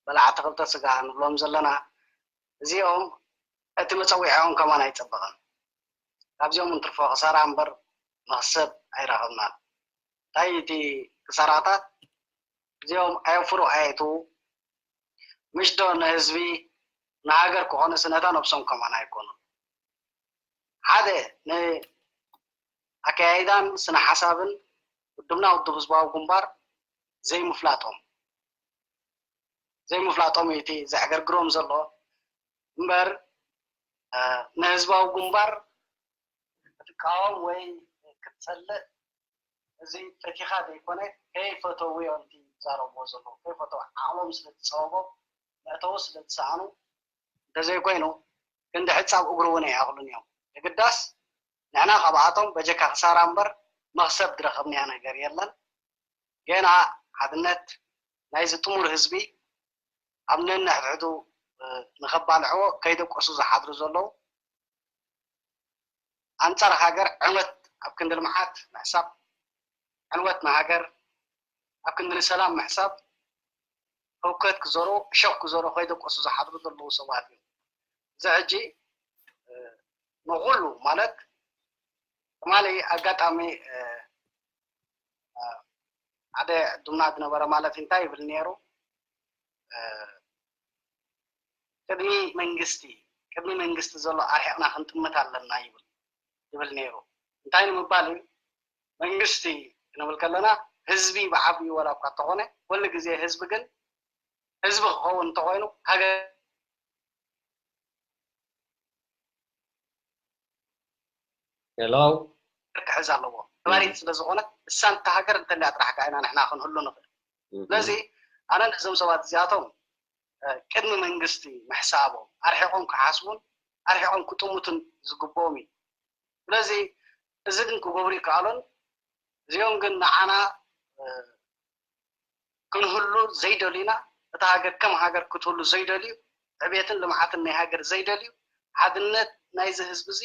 በላዕቲ ክልተ ስጋ ንብሎም ዘለና፣ እዚኦም እቲ መጸዊዒኦም ከማን ኣይጸበቐን። ካብዚኦም እንትርፎ ክሳራ እምበር መኽሰብ ኣይረኸብናን። እንታይ እቲ ክሳራታት? እዚኦም ኣየፍሩ ኣየእትዉ፣ ምሽ ዶ ንህዝቢ ንሃገር ክኾኑስ ነታ ነብሶም ከማን ኣይኮኑን። ሓደ ንኣካያይዳን ስነ ሓሳብን ውድብና ውድብ ህዝባዊ ግንባር ዘይምፍላጦም፣ ዘይምፍላጦም እዩ እቲ ዘዕገርግሮም ዘሎ እምበር፣ እ፣ ንህዝባዊ ግንባር ክትቃወም ወይ ክትጸልእ እዚ ፈቲኻ ዘይኮነ ከይፈተዉ እዮም እቲ ዝዛረብዎ ዘለዉ። ከይፈተዉ ዓቕሞም ስለ ዝጸበቦም መእተዊ ስለ ዝሰኣኑ እንተዘይኮይኑ ክንዲ ሕጻብ እግሩ እውን ኣይኣኽሉን እዮም። የግዳስ ንሕና ካብኣቶም በጀካ ክሳራ እምበር መኽሰብ ዝረኸብናዮ ነገር የለን። ገና ሓድነት ናይዚ ጥሙር ህዝቢ ኣብ ነንሕድሕዱ፣ እ፣ ንኸባልዕዎ ከይደቆሱ ዝሓድሩ ዘለዉ ኣንጻር ሃገር ዕንወት ኣብ ክንዲ ልምዓት ምሕሳብ፣ ዕንወት ንሃገር ኣብ ክንዲ ንሰላም ምሕሳብ፣ ህውከት ክዘሩ፣ እሾኽ ክዘሩ ከይደቆሱ ዝሓድሩ ዘለዉ ሰባት እዮም። እዚ ሕጂ፣ እ፣ ንኹሉ ማለት ትማሊ ኣጋጣሚ፣ እ፣ እ፣ ሓደ ዕዱምና ዝነበረ ማለት እንታይ ይብል ነይሩ? እ፣ ቅድሚ መንግስቲ፣ ቅድሚ መንግስቲ ዘሎ ኣርሒቕና ክንጥምት ኣለና ይብል፣ ይብል ነይሩ። እንታይ ንምባል እዩ? መንግስቲ ክንብል ከለና ህዝቢ ብዓብዩ ወላ እኳ እንተኾነ፣ ኩሉ ግዜ ህዝቢ ግን ህዝቢ ክኸውን እንተኾይኑ ሃገር ሄሎ፣ ክሕዝ ኣለዎ። ነባሪት ስለ ዝኾነት እሳ እንተ ሃገር እንተልያ ጥራሕ ከኣ ኢና ንሕና ክንህሉ ንኽእል። ስለዚ ኣነ ነዞም ሰባት እዚኣቶም፣ እ፣ ቅድሚ መንግስቲ ምሕሳቦም ኣርሒቖም ክሓስቡን ኣርሒቖም ክጥምቱን ዝግብኦም እዩ። ስለዚ እዚ ግን ክገብሩ ይከኣሉን። እዚኦም ግን ንዓና ክንህሉ ዘይደልዩና፣ እታ ሃገር ከም ሃገር ክትህሉ ዘይደልዩ፣ ዕቤትን ልምዓትን ናይ ሃገር ዘይደልዩ፣ ሓድነት ናይዚ ህዝቢ እዚ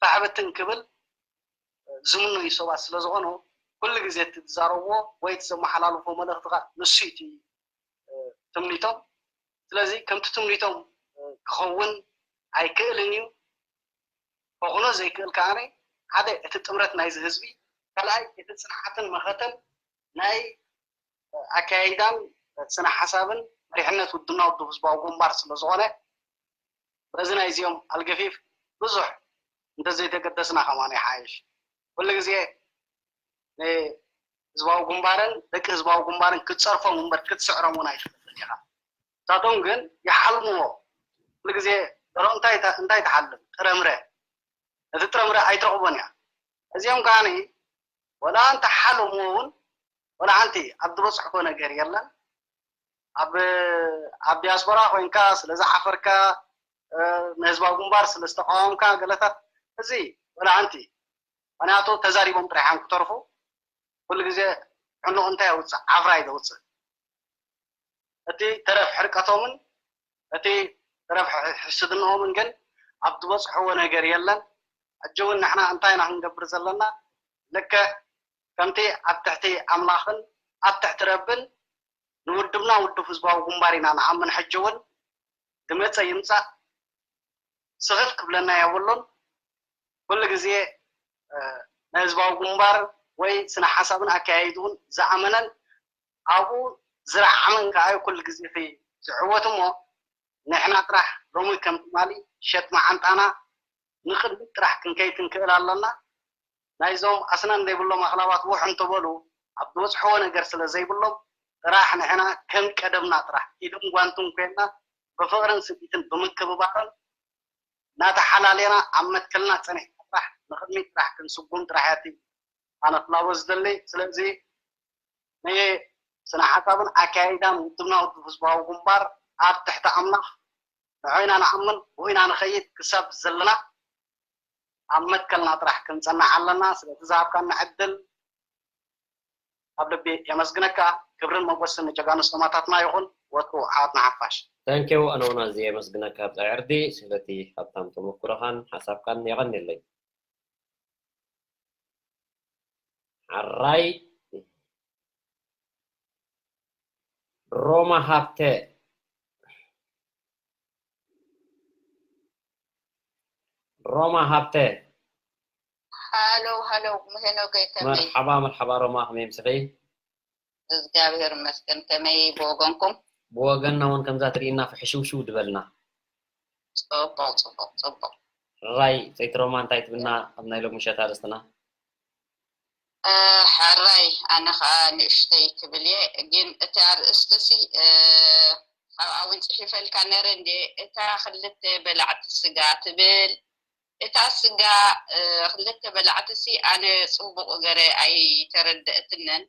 ፋሕብትን ክብል ዝምነዩ ሰባት ስለ ዝኾኑ፣ ኩሉ ግዜ እቲ ዝዛረብዎ ወይ እቲ ዘመሓላልፎ መልእኽቲ ከዓ ንሱ እዩ እቲ ትምኒቶም። ስለዚ ከምቲ ትምኒቶም ክኸውን ኣይክእልን እዩ። ክኾኖ ዘይክእል ከዓ ሓደ እቲ ጥምረት ናይዚ ህዝቢ፣ ካልኣይ እቲ ፅንዓትን መኸተን ናይ ኣካያይዳን ስነ ሓሳብን መሪሕነት ውድብና ውድብ ህዝባዊ ግንባር ስለ ዝኾነ በዚ ናይዚኦም ኣልገፊፍ ብዙሕ እንተዘይተገደስና ከማን ይሓይሽ። ኩሉ ግዜ ንህዝባዊ ግንባርን ደቂ ህዝባዊ ግንባርን ክትፀርፎም እምበር ክትስዕሮም እውን ኣይትኽእልን ኢኻ። ንሳቶም ግን ይሓልምዎ። ኩሉ ግዜ ደሮ እንታይ እንታይ ትሓልም? ጥረምረ። እቲ ጥረምረ ኣይትረኽቦን እያ። እዚኦም ከዓኒ ወላ እንተሓለምዎ እውን ወላ ሓንቲ ኣብ ዝበፅሕዎ ነገር የለን። ኣብ ኣብ ዲያስፖራ ኮይንካ ስለ ዝሓፈርካ፣ ንህዝባዊ ግንባር ስለ ዝተቃወምካ ገለታት፣ እዚ ወላ ሓንቲ። ምክንያቱ ተዛሪቦም ጥራሕ እዮም ክተርፉ። ኩሉ ግዜ ሕኑቕ እንታይ የውፅእ? ዓፍራ እዩ ዘውፅእ። እቲ ተረፍ ሕርቀቶምን እቲ ተረፍ ሕስድንኦምን ግን ኣብ ዝበፅሕዎ ነገር የለን። ሕጂ እውን ንሕና እንታይ ኢና ክንገብር ዘለና? ልክዕ ከምቲ ኣብ ትሕቲ ኣምላኽን ኣብ ትሕቲ ረብን ንውድብና ውድብ ህዝባዊ ግንባር ኢና ንኣምን። ሕጂ እውን ዝመፀ ይምፃእ ስኽፍ ክብለና የብሉን። ኩሉ ግዜ ናይ ህዝባዊ ግንባር ወይ ስነ ሓሳብን ኣካያይድኡን ዝኣመነን ኣብኡ ዝረዓመን ከዓ እዩ ኩሉ ግዜ ዝዕወት እሞ ንሕና ጥራሕ ሎሚ ከም ትማሊ ሸጥ መዓንጣና ንቕድሚት ጥራሕ ክንከይድ ክንክእል ኣለና። ናይዞም ኣስናን ዘይብሎም ኣኽላባት ውሕ እንተበሉ ኣብ ዝበፅሕዎ ነገር ስለ ዘይብሎም ጥራሕ ንሕና ከም ቀደምና ጥራሕ ኢድን ጓንትን ኮይንና ብፍቕርን ስኒትን ብምክብባርን እናተሓላለና ኣብ መትከልና ፀኒሕና ጥራሕ ንቕድሚት ጥራሕ ክንስጉም ጥራሕ እያ ኣነ ክላቦ ዝደሊ። ስለዚ ንስነ ሓሳብን ኣካያይዳን ውድብና ውድብ ህዝባዊ ግንባር ኣብ ትሕቲ ኣምላኽ ንዑ ኢና ንኣምን ብኡ ኢና ንኸይድ ክሳብ ዘለና ኣብ መትከልና ጥራሕ ክንጸንዕ ኣለና። ስለቲ ዝሃብካኒ ዕድል ካብ ልቢ የመስግነካ። ክብርን ሞጎስን ንጀጋኑ ሰማእታትና ይኹን። ወትሩ ዓወት ንሓፋሽ። Thank you ኣነ እውን ኣዝየ የመስግነካ ብጻይ ዕርዲ ስለቲ ሃብታም ተመኩሮኻን ሓሳብካን የቐንየለይ። ሓራይ ሮማ ሃብተ ሮማ ሃብተ ሃሎ ሃሎ ምህኖ ገይተመይ መርሓባ መርሓባ ሮማ ከመይ ምስኺ እግዚኣብሔር ይመስገን ከመይ ብወገንኩም ብወገንና እውን ከምዛ ትርኢና ፍሕሽውሽው ድበልና ፅቡቅ ፅቡቅ ፅቡቅ ራይ ሰይቲ ሮማ እንታይ ትብልና ኣብ ናይ ሎሚ ምሸት ኣርእስትና ሕራይ ኣነ ከዓ ንእሽተይ ክብል እየ ግን እቲ ኣርእስቲ ሲ ካብኣ እውን ፅሒፈልካ ነረ እንደ እታ ክልተ በላዕቲ ስጋ ትብል እታ ስጋ ክልተ በላዕቲ ሲ ኣነ ፅቡቅ ገረ ኣይተረደእትነን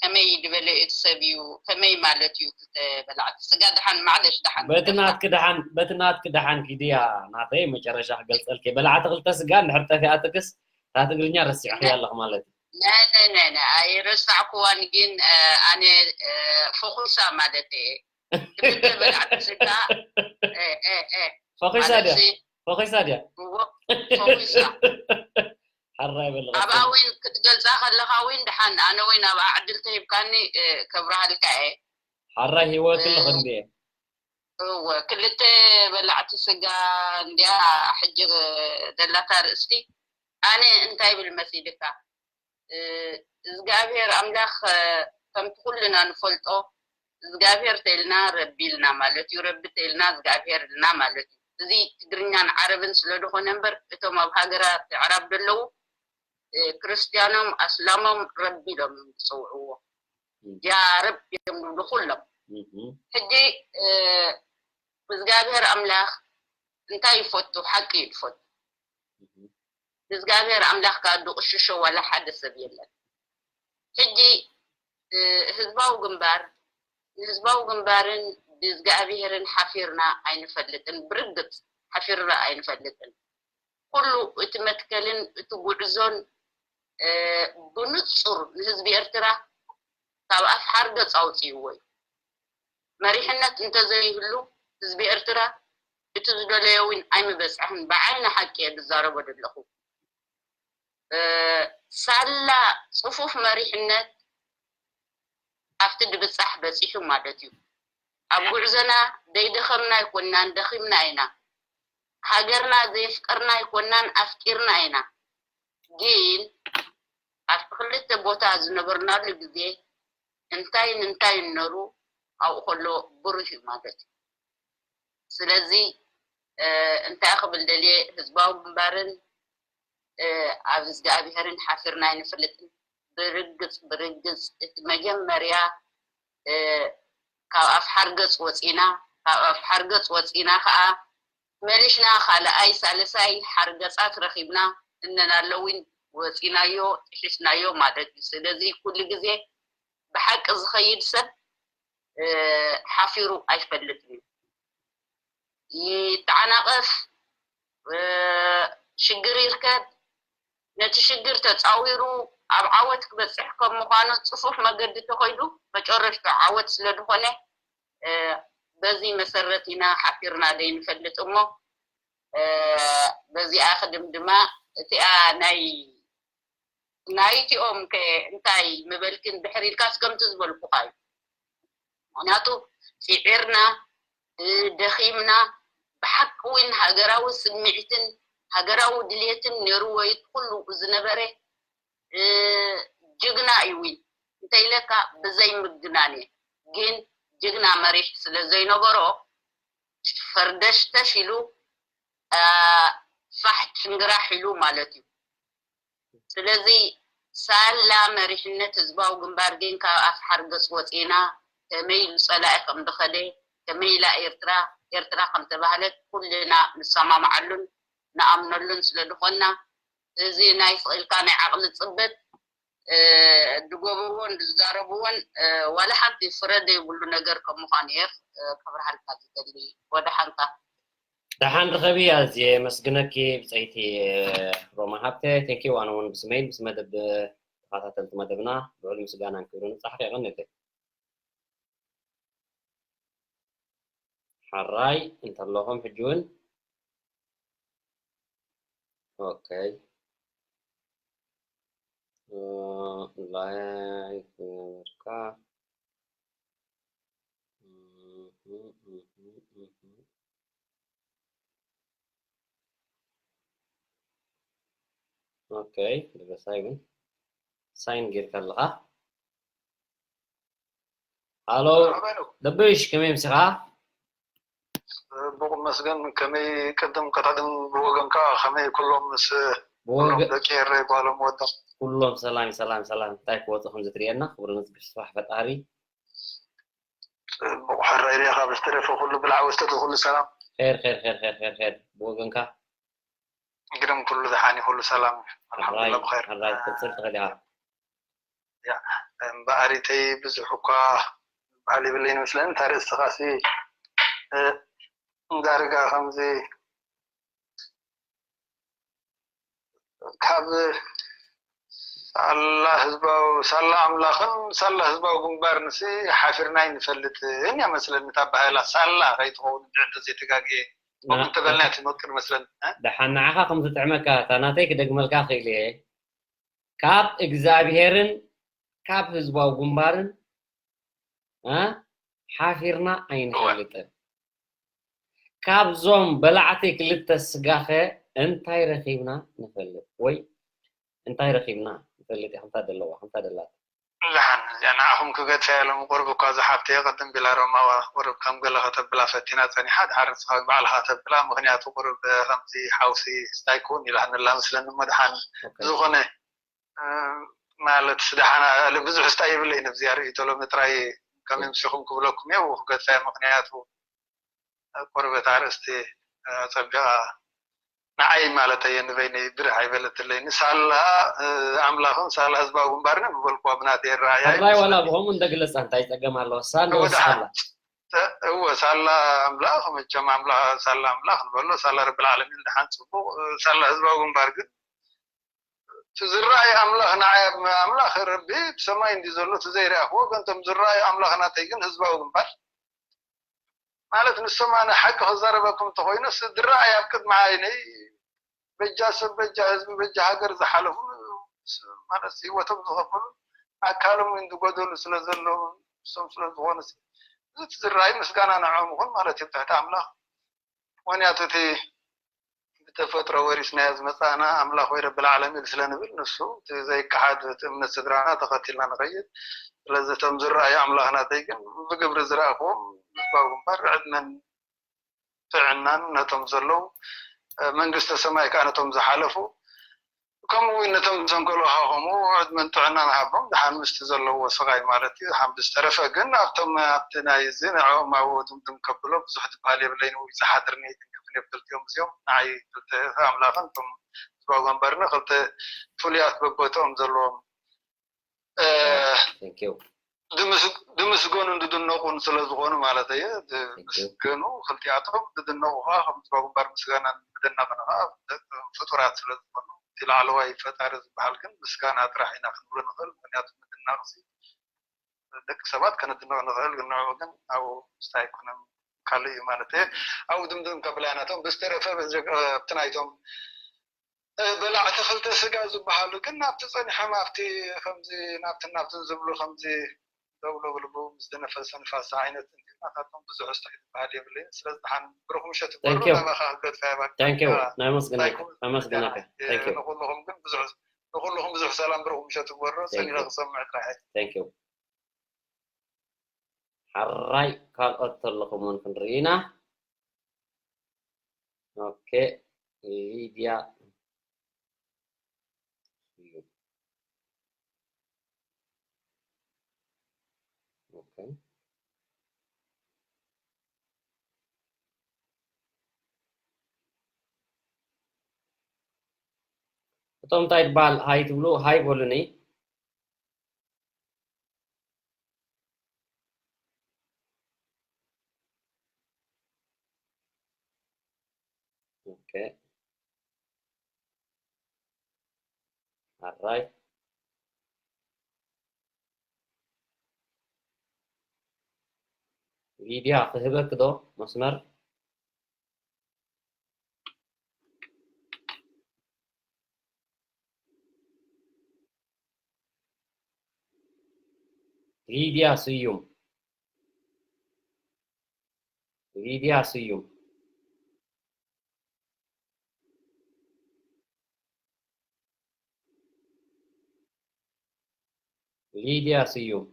ከመይ ዝበለ እቲ ሰብ እዩ ከመይ ማለት እዩ ክልተ በላዕቲ ስጋ ደሓን ማዕለሽ ደሓን በቲ ናትኪ ደሓን በቲ ናትኪ ደሓን ኪድያ ናተይ መጨረሻ ክገልፀልኪ በላዕቲ ክልተ ስጋ እንድሕር ጠፊኣትክስ እታ ትግርኛ ረሲዕኽያ ኣለኺ ማለት እዩ። ነነነነ ኣይረሳዕኩዋን ግን ኣነ ፈኹሳ ማለት እየ ክልተ በላዕቲ ስጋ ፈኺሳ ድያ ፈኺሳ ድያ ፈኹሳ ሓራይ በል ኣብኣ ወይን ክትገልፃ ከለኻ ወይን ደሓን ኣነ ወይን ኣብኣ ዕድል ተሂብካኒ ከብረሃልካ እየ ሓራይ ሂወት ኣለኺ እንድየ እወ ክልተ በላዕቲ ስጋ እንድያ ሕጂ ደላታ ርእስቲ ኣነ እንታይ ብል መሲልካ እግዚኣብሔር ኣምላኽ ከምቲ ኩልና ንፈልጦ እግዚኣብሔር ተይልና ረቢ ኢልና ማለት እዩ ረቢ ተይልና እግዚኣብሔር ኢልና ማለት እዩ እዚ ትግርኛን ዓረብን ስለ ዝኾነ እምበር እቶም ኣብ ሃገራት ኣዕራብ ዘለዉ ክርስትያኖም ኣስላሞም ረቢ ኢሎም እዮም ዝፅውዕዎ ያ ረቢ እዮም ዝብሉ ኩሎም ሕጂ እግዚኣብሔር ኣምላኽ እንታይ ይፈቱ ሓቂ እዩ ዝፈቱ እግዚኣብሔር ኣምላኽ ከዓ ዝቕሽሾ ዋላ ሓደ ሰብ የለን ሕጂ ህዝባዊ ግንባር ንህዝባዊ ግንባርን ብእግዚኣብሔርን ሓፊርና ኣይንፈልጥን ብርግፅ ሓፊርና ኣይንፈልጥን ኩሉ እቲ መትከልን እቲ ጉዕዞን ብንጹር ንህዝቢ ኤርትራ ካብ ኣፍ ሓርገጽ ኣውጽእዎ እዩ። መሪሕነት እንተዘይህሉ ህዝቢ ኤርትራ እቲ ዝደለዮ እውን ኣይምበጽሕን። ብዓይኒ ሓቂ እየ ዝዛረቦ ዘለኹ። ሳላ ጽፉፍ መሪሕነት ኣብቲ ድብጻሕ በጺሑ ማለት እዩ። ኣብ ጉዕዞና ዘይደኸምና ኣይኮንናን፣ ደኺምና ኢና። ሃገርና ዘየፍቀርና ኣይኮንናን፣ ኣፍቂርና ኢና። ግን ኣብቲ ክልተ ቦታ ዝነበርናሉ ግዜ እንታይ እንታይ ነሩ ኣብኡ ከሎ ብሩህ እዩ ማለት እዩ። ስለዚ እንታይ ክብል ደልየ፣ ህዝባዊ ግንባርን ኣብ እግዚኣብሄርን ሓፊርና ኣይንፈልጥን። ብርግጽ ብርግጽ እቲ መጀመርያ ካብ ኣፍ ሓርገጽ ወጺና፣ ካብ ኣፍ ሓርገጽ ወጺና ከኣ መሊስና ካልኣይ ሳልሳይ ሓርገጻት ረኺብና እነናለዊን ወጺናዮ፣ ጥሒስናዮ ማለት እዩ። ስለዚ ኩሉ ግዜ ብሓቂ ዝኸይድ ሰብ ሓፊሩ ኣይፈልጥን እዩ። ይተዓናቐፍ፣ ሽግር ይርከብ፣ ነቲ ሽግር ተጻዊሩ ኣብ ዓወት ክበጽሕ ከም ምዃኑ ጽፉፍ መገዲ ተኸይዱ መጨረሽቱ ዓወት ስለ ዝኾነ በዚ መሰረት ኢና ሓፊርና ዘይንፈልጥ እሞ በዚኣ ክድምድማ እቲኣ ናይ ናይቲኦም ከ እንታይ ምበልክን ድሕር ኢልካስ ከምቲ ዝበልኩኻ እዩ። ምክንያቱ ጽዒርና ደኺምና ብሓቂ እውን ሃገራዊ ስምዒትን ሃገራዊ ድልየትን ነይርዎ እዩ ኩሉ ዝነበረ። ጅግና እዩ እውን እንተኢለካ ብዘይ ምግናን እየ። ግን ጅግና መሪሕ ስለ ዘይነበሮ ፈርደሽተሽ ኢሉ ፋሕ ጭንግራሕ ኢሉ ማለት እዩ። ስለዚ ሳላ መሪሕነት ህዝባዊ ግንባር ግን ካብ ኣፍ ሓርገጽ ወጺና ከመይ ኢሉ ጸላኢ ከም ዝኸደ ከመይ ኢላ ኤርትራ ኤርትራ ከም ተባህለት ኩልና ንሰማምዓሉን ንኣምነሉን ስለ ዝኾንና እዚ ናይ ስቕ ኢልካ ናይ ዓቕሊ ጽበት ዝገብርዎን ዝዛረብዎን ዋላ ሓንቲ ፍረ ዘይብሉ ነገር ከም ምዃኑ እየ ክብርሃልካ ዝደሊ። ወደ ሓንካ ደሓን ርኸቢ ኣዝየ የመስግነኪ ብፀይቲ ሮማ ሃብተ። ቴንኪው። ኣነ እውን ብስመይን ብስመ ደብ ተኸታተልቲ መደብና ልዑል ምስጋናን ክብርን ንብጻሕኪ። የቐንየለይ። ሓራይ እንተለኹም ሕጂ እውን ኦኬ ላይክ ገበርካ ኦኬ ደበሳይ ግን ሳይን ጌርካ ኣለኻ። ሃሎ ደብሽ ከመይ ምሲኻ? ጽቡቕ መስገን ከመይ ቅድም ቀዳድም ብወገንካ ከመይ ኩሎም ምስ ኩሎም ደቂ ኤረይ ጓሎም ወዶም ኩሎም ሰላም ሰላም ሰላም እንታይ ክወፁ ከም ዝትርእየና ክብሪ ንዝግስፋሕ ፈጣሪ ጽቡቕ ሕራይ ዲኻ ብዝተረፈ ኩሉ ብልዓ ወስተቲ ኩሉ ሰላም ር ር ር ር ር ብወገንካ ግርም ኩሉ ዝሓኒ ኩሉ ሰላም እዩ ሕራይ ኣልሓምዱላ ብኸይር ሕራይ ትቅፅል ትኽእል ኢኻ እምበኣሪተይ ብዙሕ እኳ በዓል ይብለይ ንመስለኒ እታ ርእስኻ ሲ ዳርጋ ከምዚ ካብ ሳላ ህዝባዊ ሳላ ኣምላኽን ሳላ ህዝባዊ ግንባርን ሲ ሓፊርና ኣይንፈልጥን እያ መስለኒ እታ ኣባህላ ሳላ ከይትኸውን እንድዒ እንተዘይተጋግየ ከምኡ እንተበልና እያ ትመቅር መስለኒ እ? ደሓን ንዓኻ ከም ዝጥዕመካ እታ ናተይ ክደግመልካ ክእል እየ ካብ እግዚኣብሄርን ካብ ህዝባዊ ግንባርን እ ሓፊርና ኣይንፈልጥን። ካብዞም በላዕቲ ክልተ ስጋኸ እንታይ ረኺብና ንፈልጥ ወይ እንታይ ረኺብና ንፈልጥ እያ ከምታ ደለዋ ከምታ ደላታ። ደሓን እዚኣ ንዓኹም ክገድፋ እየ ሎሚ ቁሩብ እኳ እዛ ሓብተይ ቅድም ቢላ ሮማዋ ቁሩብ ከም ገለ ከተብላ ፈቲና ጸኒሓ ድሓር ንስኻ ባዕልኻ ተብላ ምኽንያቱ ቁሩብ ከምዚ ሓውሲ ስታይ ክውን ኢላትኒ ኣላ መስለኒ እሞ ድሓን ዝኾነ ማለት ደሓን ብዙሕ ስታይ የብለይን ኣብዚኣ ርእይቶ ሎሚ ጥራይ ከመይ ምሲኹም ክብለኩም እየ ክገድፋ እየ ምኽንያቱ ቁርበት ኣርእስቲ ኣጸቢቓ ንዓይ ማለት እየ ንበይነይ ብርሕ ኣይበለትለይ ንሳላ ኣምላኽን ሳላ ህዝባዊ ግንባርን ብበልኩዋ ብናተይ ኣረኣእያ እዩ ሕራይ ዋላ ዝመስለኒ። ብኸምኡ እንደግለጻ እንታይ ጸገም ኣለዎ እሳ እንዶ እወ ደሓን። ሳላ እወ ሳላ ኣምላኽ መቸም ኣምላኽ ሳላ ኣምላኽ ንበሎ ሳላ ረብል ዓለሚን ደሓን ፅቡቕ ሳላ ህዝባዊ ግንባር ግን እቲ ዝረኣይ ኣምላኽ ንዓይ ኣምላኽ ረቢ ብሰማይ እንዲ ዘሎ እቲ ዘይረኣኽዎ ገንቶም ዝረኣዩ ኣምላኽ ናተይ ግን ህዝባዊ ግንባር ማለት ንሶም ኣነ ሓቂ ክዛረበኩም እንተኮይኑስ ዝረኣይ ኣብ ቅድሚ ዓይነይ በጃ ሰብ በጃ ህዝቢ በጃ ሃገር ዝሓለፉ ማለት ህይወቶም ዝኸፈሉ ኣካሎም ዝጎደሉ ስለ ዘለዉ እሶም ስለ ዝኾኑ እቲ ዝረኣይ ምስጋና ንዕኦም ይኹን ማለት እዩ ትሕቲ ኣምላኽ ምክንያቱ እቲ ብተፈጥሮ ወሪስናዮ ዝመፃእና ኣምላኽ ወይ ረብል ዓለሚን ስለ ንብል ንሱ እቲ ዘይከሓድ እቲ እምነት ስድራና ተኸቲልና ንኸይድ ስለዚ እቶም ዝረኣዩ ኣምላኽ ናተይ ግን ብግብሪ ዝረኣኽዎም ህዝባዊ ግንባር ዕድመን ጥዕናን ነቶም ዘለዉ መንግስተ ሰማይ ከዓ ነቶም ዝሓለፉ ከምኡ እውን ነቶም ዝሰንከሉ ከዓ ከምኡ ዕድመን ጥዕናን ሃቦም ደሓን ምስቲ ዘለዎ ስቓይ ማለት እዩ ደሓን ብዝተረፈ ግን ኣብቶም ኣብቲ ናይ እዚ ንዕኦም ኣብኡ ድምድም ከብሎ ብዙሕ ዝበሃል የብለይን ወይ ዝሓድር ኒትን ክፍል እየ ብክልቲኦም እዚኦም ንዓይ ክልተ ኣምላኽን እቶም ህዝባዊ መንበርና ክልተ ፍሉያት በቦትኦም ዘለዎም Thank you. ድምስገኑን ድድነቑን ስለ ዝኾኑ ማለት እየ። ድምስገኑ ክልቲኣቶም ድድነቑ ከዓ ከም ህዝባዊ ግንባር ምስጋናን ምድናቕን ከዓ ፍጡራት ስለ ዝኾኑ እቲ ላዕለዋይ ፈጣሪ ዝበሃል ግን ምስጋና ጥራሕ ኢና ክንብሎ ንኽእል። ምክንያቱ ምድናቕ ደቂ ሰባት ከነድንቕ ንኽእል ግን ንዕኡ ግን ኣብኡ ምስታይ ኣይኮነን ካልእ እዩ ማለት እየ። ኣብኡ ድምድም ከብላ ኢና እቶም ብዝተረፈ ኣብቲ ናይቶም በላዕቲ ክልተ ስጋ ዝበሃሉ ግን ናብቲ ፀኒሖም ኣብቲ ከምዚ ናብትን ናብትን ዝብሉ ከምዚ ደው ለብልቡ ምስ ዝነፈሰ ንፋስ ዓይነት እንትን ናታቶም ብዙሕ ስታይ ዝበሃል የብለይን ስለዚ ደሓን ብሩኽ ምሸት ይበሉ ናባኻ ክገድፋ ይባል ናይ መስግናካ ናይ መስግናካ ንኩልኹም ግን ብዙሕ ንኩልኹም ብዙሕ ሰላም ብሩኽ ምሸት ይበሉ ሰኒረ ክሰምዕ ጥራሕ ሓራይ ካልኦት ተለኹም እውን ክንርኢ ኢና ኦኬ ሊድያ እቶም እንታይ ትበሃል ሃይ ትብሉ ሃይ በሉኒ Okay. All right. ሊድያ ክህበክ ዶ መስመር ሊድያ ስዩም ሊድያ ስዩም ሊድያ ስዩም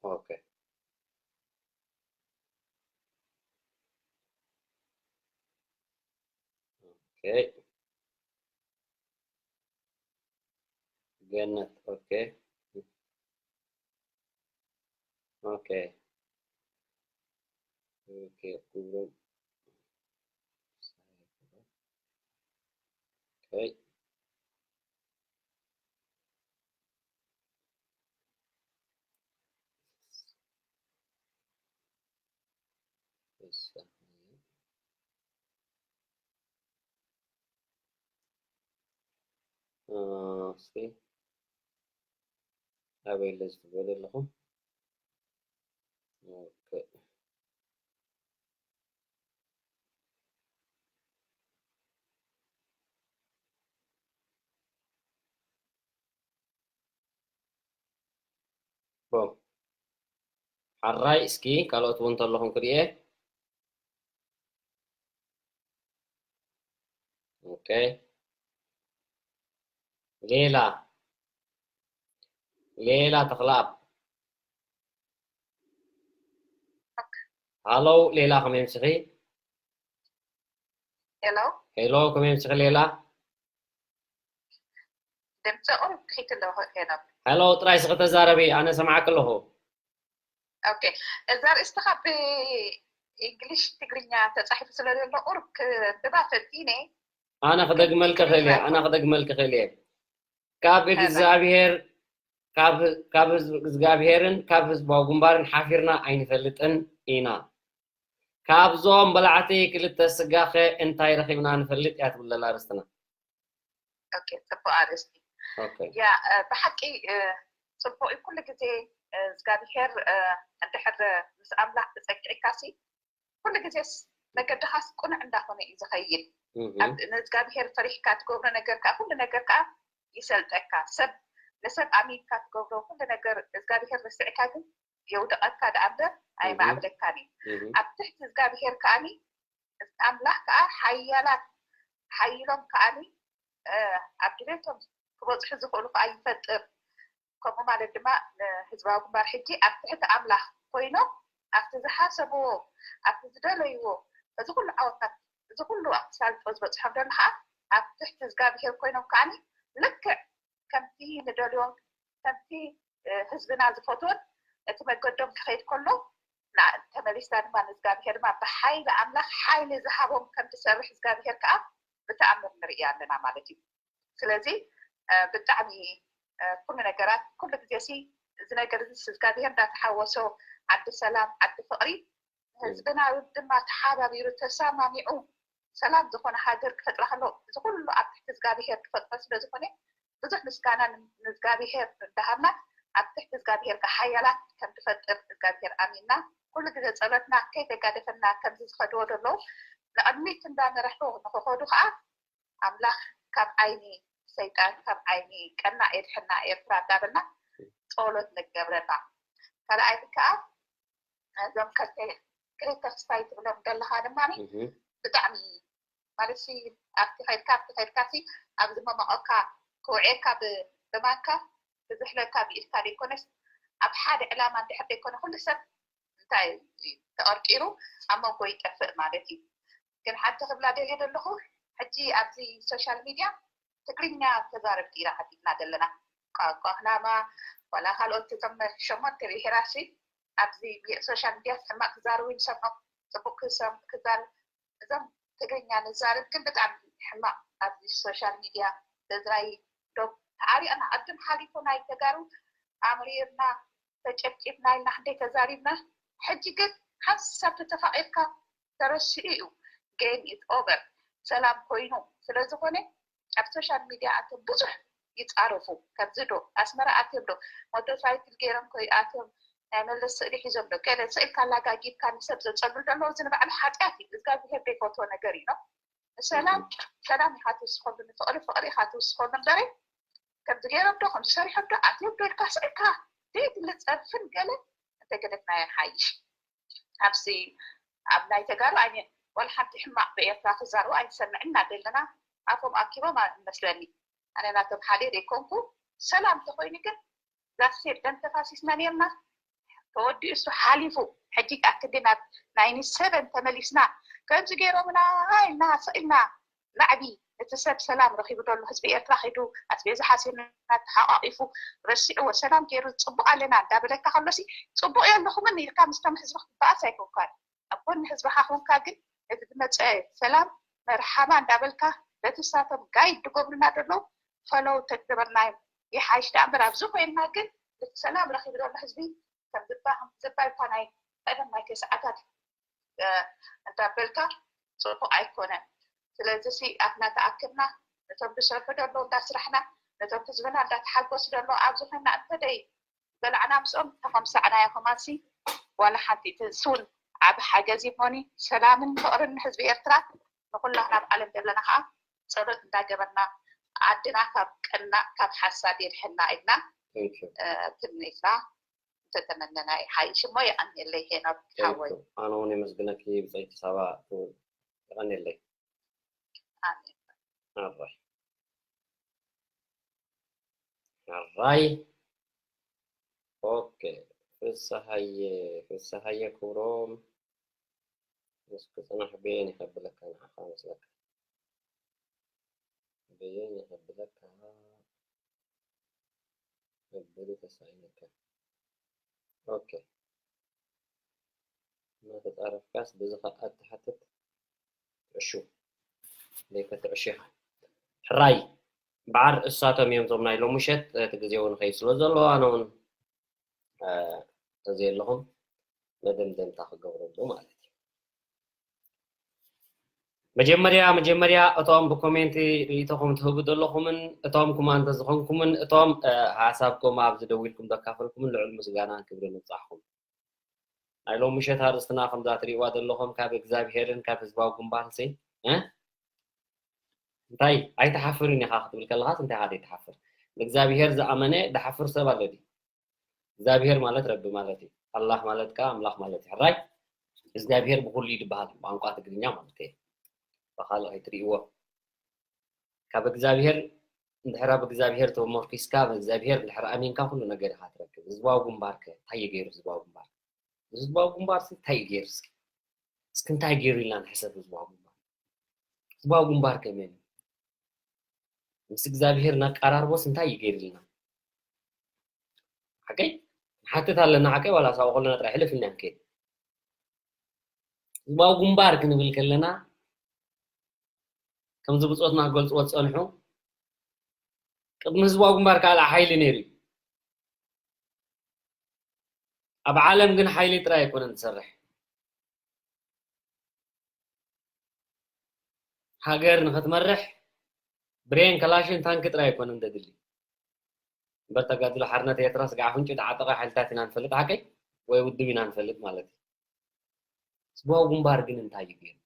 ኦኬ ኦኬ ገነት ኦኬ ኦኬ ኦኬ ክብሮም ኦኬ እስኪ ኣበይ ኣለዚ ትብሉ ዘለኹም ሓራይ እስኪ ካልኦት እውን እንተለኹም ክሪኤ ኦኬ ሌላ ሌላ ተኽለኣብ ሃሎ ሌላ ከመይ ምስኺ ሄሎ ሄሎ ከመይ ምስኺ ሌላ ድምፂ ቁሩብ ትሒት ኣለኹ ሄኖክ። ሄሎ ጥራይ ስኺ ተዛረቢ ኣነ ሰምዓኪ ኣለኹ። ኦኬ እዛ ርእስትኻ ብእንግሊሽ ትግርኛ ተፃሒፉ ስለ ዘሎ ቁሩብ ክብባ ፈቲነ። ኣነ ክደግመልኪ ክእል እየ ኣነ ክደግመልኪ ክእል እየ። ካብ እግዚኣብሔር ካብ ህዝቢ እግዚኣብሄርን ካብ ህዝባዊ ግንባርን ሓፊርና ኣይንፈልጥን ኢና። ካብዞም በላዕቲ ክልተ ስጋኸ እንታይ ረኺብና ንፈልጥ እያ ትብል ዘላ ኣርእስትና። ጽቡቅ ኣርእስቲ። ያ ብሓቂ ጽቡቅ እዩ። ኩሉ ግዜ እግዚኣብሄር እንድሕር ምስ ኣምላኽ ተጸጊዕካ ሲ ኩሉ ግዜስ መገድኻስ ቁኑዕ እንዳኾነ እዩ ዝኸይድ። ንእግዚኣብሄር ፈሪሕካ ትገብሮ ነገር ከዓ ኩሉ ነገር ከዓ ይሰልጠካ። ሰብ ንሰብ ኣሚንካ ትገብሮ ኩሉ ነገር እግዚኣብሄር ረሲዕካ ግን የውድቐካ ደኣ እምበር ኣይማዕብለካን እዩ። ኣብ ትሕቲ እግዚኣብሄር ከዓኒ ኣምላኽ ከዓ ሓያላት ሓይሎም ከዓኒ ኣብ ድሌቶም ክበፅሑ ዝኽእሉ ከዓ ይፈጥር። ከምኡ ማለት ድማ ንህዝባዊ ግንባር ሕጂ ኣብ ትሕቲ ኣምላኽ ኮይኖም ኣብቲ ዝሓሰብዎ ኣብቲ ዝደለይዎ እዚ ኩሉ ዓወታት እዚ ኩሉ ኣሳልጦ ዝበፅሖም ዘሎ ከዓ ኣብ ትሕቲ እግዚኣብሄር ኮይኖም ከዓኒ ልክዕ ከምቲ ንደልዮ ከምቲ ህዝብና ዝፈትዎን እቲ መገዶም ክኸይድ ከሎ ተመሊስና ድማ ንእግዚኣብሄር ድማ ብሓይሊ ኣምላኽ ሓይሊ ዝሃቦም ከም ትሰርሕ እግዚኣብሄር ከዓ ብተኣምር ንርእያ ኣለና ማለት እዩ። ስለዚ ብጣዕሚ ኩሉ ነገራት ኩሉ ግዜ ሲ እዚ ነገር እዚ እግዚኣብሄር እንዳተሓወሶ ዓዲ ሰላም ዓዲ ፍቕሪ ህዝብና ድማ ተሓባቢሩ ተሰማሚዑ ሰላም ዝኾነ ሃገር ክፈጥራ ከሎ እዚ ኩሉ ኣብ ትሕቲ እግዚኣብሄር ክፈጥሮ ስለዝኾነ ብዙሕ ምስጋና ንእግዚኣብሄር እንዳሃብና ኣብ ትሕቲ እግዚኣብሄር ከዓ ሓያላት ከም ትፈጥር እግዚኣብሄር ኣሚንና ኩሉ ግዜ ጸሎትና ከይተጋደፈና ከምዚ ዝኸድዎ ዘለዉ ንቕድሚት እንዳመረሑ ንክኸዱ ከዓ ኣምላኽ ካብ ዓይኒ ሰይጣን ካብ ዓይኒ ቀናእ የድሕና ኤርትራ እንዳበልና ጸሎት ንገብረና። ካልኣይቲ ከዓ እዞም ክልተ ተስፋይ ትብሎም ዘለኻ ድማ ብጣዕሚ ማለት ኣብቲ ከድካ ኣብቲ ከድካ ኣብዚ መማቐካ ክውዕየካ ብማንካ ክዝሕለካ ብኢድካ ዘይኮነስ ኣብ ሓደ ዕላማ እንድሕር ዘይኮነ ኩሉ ሰብ እንታይ ተቐርቂሩ ኣብ መንጎ ይጠፍእ ማለት እዩ። ግን ሓንቲ ክብላ ደልየ ዘለኹ ሕጂ ኣብዚ ሶሻል ሚድያ ትግርኛ ተዛረብቲ ኢና ሓቲትና ዘለና ቋንቋ ክናማ ዋላ ካልኦት እቶም ሸሞንተ ብሄራሲ ኣብዚ ሶሻል ሚድያ ሕማቅ ክዛረቡ ንሰምዖም ጽቡቅ ክዛረብ እዞም ትግርኛ ንዛረብ ግን ብጣዕሚ ሕማቅ ኣብዚ ሶሻል ሚድያ ትግራይ ዶብ ተዓሪቅና ቅድም ሓሊፉ ናይ ተጋሩ ኣምሪርና ተጨብጭብና ኢልና ክንደይ ተዛሪብና ሕጂ ግን ሓንሳብ ተተፋቂርካ ተረሲዑ እዩ game is over ሰላም ኮይኑ ስለዝኮነ ኣብ ሶሻል ሚድያ ኣቶም ብዙሕ ይፃረፉ ከምዚ ዶ ኣስመራ ኣትዮም ዶ ሞተርሳይክል ገይሮም ከይኣትዮም ናይ መለስ ስእሊ ሒዞም ዶ ገለ ስእልካ ኣላጋጊብካ ንሰብ ዘፀሉ ዘለዉ እዚ ንባዕሉ ሓጢኣት እዩ እግዚኣብሄር ዘይፈትዎ ነገር እዩ ነው ሰላም ሰላም ኢኻ ትውስኸሉ ንፍቕሪ ፍቕሪ ኢኻ ትውስኸሉ እምበረ ከምዚ ገይሮም ዶ ከምዚ ሰሪሖም ዶ ኣትዮም ዶ ኢልካ ስእልካ ዘይድሊ ፀርፍን ገለ እንተገደፍናዮ ሓይሽ ኣብዚ ኣብ ናይ ተጋሩ ኣየ ወላ ሓንቲ ሕማቕ ብኤርትራ ክዛረቡ ኣይንሰምዕን እናደለና ኣፎም ኣኪቦም ይመስለኒ ኣነ ናቶም ሓደ ዘይኮንኩ ሰላም ተኮይኑ ግን ዛሴ ደም ተፋሲስና ነርና ተወዲኡ እሱ ሓሊፉ ሕጂ ኣክንዲ ናብ ናይኒ ሰበን ተመሊስና ከምዚ ገይሮምና ኢልና ስቕ ኢልና ናዕቢ እቲ ሰብ ሰላም ረኺቡ ዘሎ ህዝቢ ኤርትራ ኺዱ ኣስቤዛ ሓሲርና ተሓቋቒፉ ረሲዕዎ ሰላም ገይሩ ፅቡቕ ኣለና እንዳበለካ ከሎሲ ፅቡቕ የለኹምን ኢልካ ምስቶም ህዝቢ ክትበኣስ ኣይኮንካን ኣብ ጎኒ ህዝብኻ ኮንካ ግን ነቲ ዝመፀ ሰላም መርሓባ እንዳበልካ በቲ ሳቶም ጋይድ ዝገብሩና ዘለዉ ፈለው ተግበርናዮም ይሓይሽ ደኣ እምበር ኣብዚ ኮይንና ግን እቲ ሰላም ረኺቡ ዘሎ ህዝቢ ከም ዝባ ከም ዝባ ኢልካ ናይ ቀደም ናይ ተስዓታት እንዳበልካ ፅቡቅ ኣይኮነን ስለዚ ሲ ኣትና ተኣክብና ነቶም ዝሰርሑ ዘለዉ እንዳስራሕና ነቶም ህዝብና እንዳተሓጎሱ ዘለዉ ኣብዚ ኮይንና እንተደይ በላዕና ምስኦም ተኸምሳዕናዮ ከማሲ ዋላ ሓንቲ እቲ እሱን ዓብ ሓገዝ ይሞኒ ሰላምን ፍቕርን ንህዝቢ ኤርትራ ንኹላህና ኣብ ዓለም ዘለና ከዓ ፀሎት እንዳገበርና ዓድና ካብ ቀናእ ካብ ሓሳድ የድሕና ኢልና ትምኒትና እንተተመነና ይሓይሽ እሞ የቐንየለይ ሄኖክ ሓወይ ኣነ እውን የመስግነኪ ብፀይቲ ሳባ የቐንየለይ ኣሜን ኣራይ ኣራይ ኦኬ ፍስሃየ ፍስሃየ ክብሮም ምስ ክፅናሕ በየን ይኸብለካ ንዓኻ መስለካ በየን ይኸብለካ መበሊ ተሳኢነካ ኦኬ እናተፃረፍካስ በዚ ከዓ ኣትሓትት ትዕሹ ዘይከትዕሹ ኢኻ ሕራይ ዓር እሳቶም እዮም እዞም ናይ ሎምሸት እቲ ግዜ እውን ኸይ ስለ ዘሎ ኣነ እውን ተዘየለኹም መደምደምታ ክገብረሉ ማለት እዩ። መጀመርያ መጀመርያ እቶም ብኮሜንቲ ርእይቶኹም ትህቡ ዘለኹምን እቶም ኩማ እንተዝኾንኩምን እቶም ሓሳብኩም ኣብዚ ደዊልኩም ዘካፈልኩምን ልዑል ምስጋናን ክብርን ይብጻሕኩም። ናይ ሎም ምሸት ኣርእስትና ከምዛ ትርእይዋ ዘለኹም ካብ እግዚኣብሄርን ካብ ህዝባዊ ግንባርን ሲ እንታይ ኣይትሓፍርን ኢኻ ክትብል ከለኻስ እንታይ ኢኻ ዘይትሓፍር? ንእግዚኣብሄር ዝኣመነ ዝሓፍር ሰብ ኣሎ ድዩ? እግዚኣብሄር ማለት ረቢ ማለት እዩ። ኣላህ ማለት ከዓ ኣምላኽ ማለት እዩ። ሕራይ እግዚኣብሄር ብኩሉ እዩ ዝበሃል ብቋንቋ ትግርኛ ማለት እዩ። ብኻልእ ኣይትርእይዎ። ካብ እግዚኣብሄር እንድሕር ኣብ እግዚኣብሄር ተመርኪስካ ብእግዚኣብሄር እንድሕር ኣሚንካ ኩሉ ነገር ኢኻ ትረክብ። ህዝባዊ ግንባር ከ እንታይ እዩ ገይሩ? ህዝባዊ ግንባር ህዝባዊ ግንባር ሲ እንታይ እዩ ገይሩ? እስኪ እስኪ እንታይ ገይሩ ኢልና ንሕሰብ። ህዝባዊ ግንባር ህዝባዊ ግንባር ከመይ እዩ? ምስ እግዚኣብሄር እናቀራርቦስ እንታይ እዩ ገይሩ ኢልና ሓቀይ ንሓትት ኣለና። ሓቀይ ዋላ ሳብ ከለና ጥራይ ሕልፍ ኢልና ንከይድ። ህዝባዊ ግንባር ክንብል ከለና ከምዚ ብፆትና ክገልፅዎ ዝፀንሑ ቅድሚ ህዝባዊ ግንባር ካልእ ሓይሊ ነይሩ እዩ። ኣብ ዓለም ግን ሓይሊ ጥራይ ኣይኮነን ዝሰርሕ። ሃገር ንኽትመርሕ ብሬን ከላሽን ታንኪ ጥራይ ኣይኮነን ዘድሊ። እምበር ተጋድሎ ሓርነት ኤርትራ ስጋዕ ኣፍንጭ ዝዓጠቐ ሓይልታት ኢና ንፈልጥ ሓቀይ ወይ ውድብ ኢና ንፈልጥ ማለት እዩ። ህዝባዊ ግንባር ግን እንታይ እዩ ገይሩ?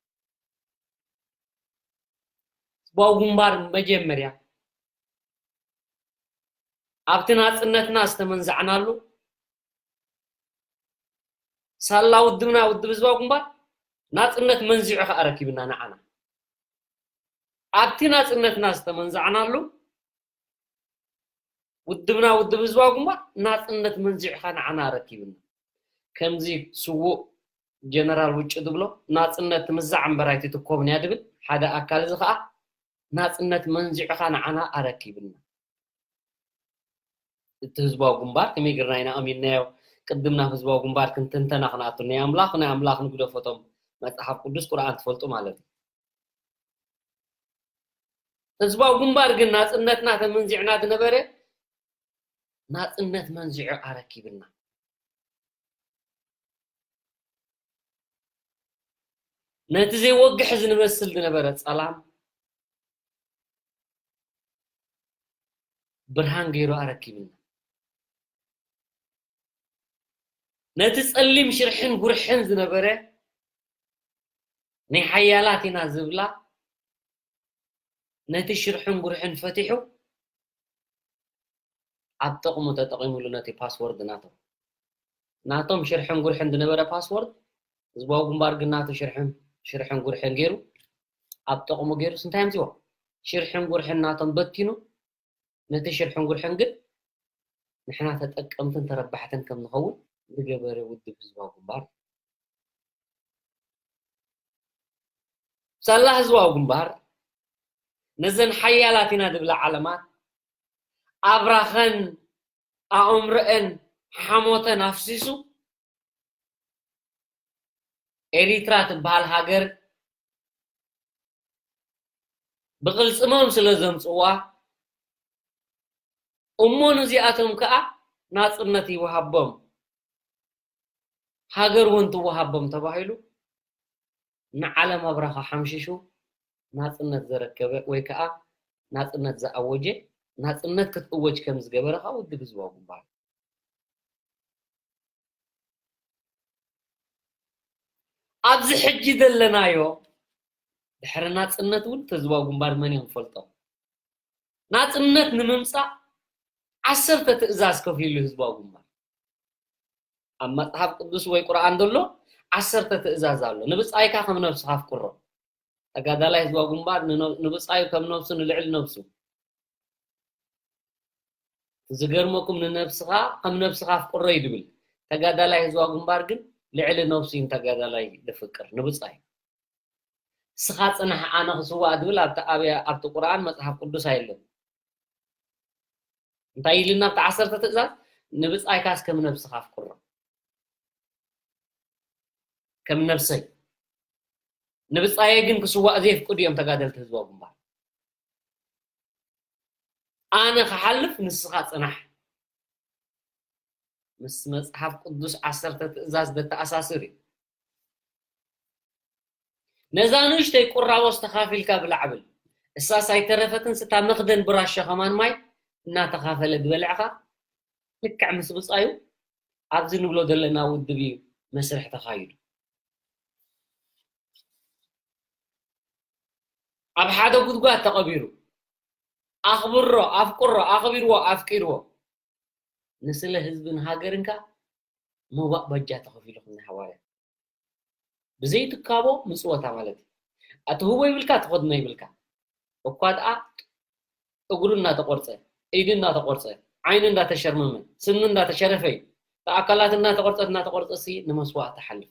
ህዝባዊ ግንባር መጀመርያ ኣብቲ ናጽነትና ዝተመንዛዕናሉ ሳላ ውድብና ውድብ ህዝባዊ ግንባር ናጽነት መንዚዑ ከኣ ረኪብና ንዓና ኣብቲ ናጽነትና ዝተመንዛዕናሉ ውድብና ውድብ ህዝባዊ ግንባር ናጽነት መንዚዑ ከኣ ንዓና ረኪብና ከምዚ ስዉእ ጀነራል ውጭ ዝብሎ ናጽነት ትምዛዕ እምበር ኣይትትኮብን እያ ዝብል ሓደ ኣካል እዚ ከኣ ናጽነት መንዚዑ ከኣ ንዓና ኣረኪብና። እቲ ህዝባዊ ግንባር ከመይ ጌርና ኢና ኣሚንናዮ ቅድም ናብ ህዝባዊ ግንባር ክንትንተና ክንኣቱ ናይ ኣምላኽ ናይ ኣምላኽ ንግደፎቶም መጽሓፍ ቅዱስ ቁርኣን ትፈልጡ ማለት እዩ። ህዝባዊ ግንባር ግን ናጽነትና ተመንዚዕና ዝነበረ ናጽነት መንዚዑ ኣረኪብና። ነቲ ዘይወግሕ ዝንመስል ዝነበረ ጸላም ብርሃን ገይሩ ኣረኪብና። ነቲ ጸሊም ሽርሕን ጉርሕን ዝነበረ ናይ ሓያላት ኢና ዝብላ ነቲ ሽርሕን ጉርሕን ፈቲሑ ኣብ ጥቕሙ ተጠቒሙሉ ነቲ ፓስወርድ ናቶም ናቶም ሽርሕን ጉርሕን ዝነበረ ፓስወርድ ህዝባዊ ግንባር ግን ናቱ ሽርሕን ሽርሕን ጉርሕን ገይሩ ኣብ ጥቕሙ ገይሩስ እንታይ ኣምፅዎ ሽርሕን ጉርሕን ናቶም በቲኑ ነቲ ሽርሕን ጉርሕን ግን ንሕና ተጠቀምትን ተረባሕትን ከም ንኸውን ዝገበረ ውድብ ህዝባዊ ግንባር ሳላ ህዝባዊ ግንባር ነዘን ሓያላት ኢና ዝብላ ዓለማት ኣብራኸን ኣእምርአን ሓሞተን ኣፍሲሱ ኤሪትራ ትበሃል ሃገር ብቕልፅሞም ስለ ዘምፅዋ እሞ ንዚኣቶም ከዓ ናፅነት ይወሃቦም ሃገር እውን ትወሃቦም ተባሂሉ ንዓለም ኣብራኻ ሓምሽሹ ናፅነት ዘረከበ ወይ ከዓ ናፅነት ዝኣወጀ ናፅነት ክትእወጅ ከም ዝገበረ ከዓ ውድብ ህዝባዊ ግንባር ኣብዚ ሕጂ ዘለናዮ ድሕሪ ናፅነት እውን ህዝባዊ ግንባር መን እዮም ፈልጦም ናፅነት ንምምፃእ ዓሰርተ ትእዛዝ ከፊሉ ህዝባዊ ግንባር ኣብ መፅሓፍ ቅዱስ ወይ ቁርኣን ዘሎ ዓሰርተ ትእዛዝ ኣሎ ንብፃይካ ከም ነብስኻ ኣፍቅሮ ተጋዳላይ ህዝባዊ ግንባር ንብፃዩ ከም ነብሱ ንልዕሊ ነብሱ ዝገርመኩም ንነብስኻ ከም ነብስኻ ኣፍቅሮ እዩ ዝብል ተጋዳላይ ህዝባዊ ግንባር ግን ልዕሊ ነብሱ እዩ ተጋዳላይ ዝፍቅር ንብፃዩ ስኻ ጽናሕ ኣነ ክስዋእ ዝብል ኣብቲ ኣብያ ኣብቲ ቁርኣን መጽሓፍ ቅዱስ ኣይለን እንታይ ኢልና ኣብቲ ዓሰርተ ትእዛዝ ንብጻይካስ ከም ነብስኻ ኣፍቅሮ ከም ነብሰይ ንብጻየ ግን ክስዋእ ዘየፍቅዱ እዮም ተጋደልቲ ህዝባዊ ግንባር ኣነ ክሓልፍ ንስኻ ጽናሕ። ምስ መጽሓፍ ቅዱስ ዓሰርተ ትእዛዝ ዘተኣሳስር እዩ። ነዛ ንእሽተይ ቁራቦስ ተኻፊልካ ብላዕ ብል። እሳስ ኣይተረፈትን ስታ መኽደን ብራሾ ከማን ማይ እናተኻፈለ ዝበልዕኻ ልክዕ ምስ ብጻዩ ኣብዚ ንብሎ ዘለና ውድብ እዩ መስርሕ ተኻይዱ። ኣብ ሓደ ጉድጓድ ተቐቢሩ። ኣኽብሮ፣ ኣፍቅሮ፣ ኣኽቢርዎ፣ ኣፍቂርዎ። ንስለ ህዝብን ሃገርን ከኣ ምውባእ በጃ ተኸፊሉኹም ንሓዋርያ። ብዘይትካቦ ምጽወታ ማለት እዩ። ኣትህቦ ይብልካ፣ ትኸድኖ ይብልካ። እኳ ደኣ እግሩ እናተቆርጸ፣ ኢዱ እናተቆርጸ፣ ዓይኑ እንዳተሸርመመ፣ ስኑ እንዳተሸረፈ እዩ። ኣካላት እናተቆርጸት እናተቆርጸት ሲ ንመስዋእቲ ትሓልፍ።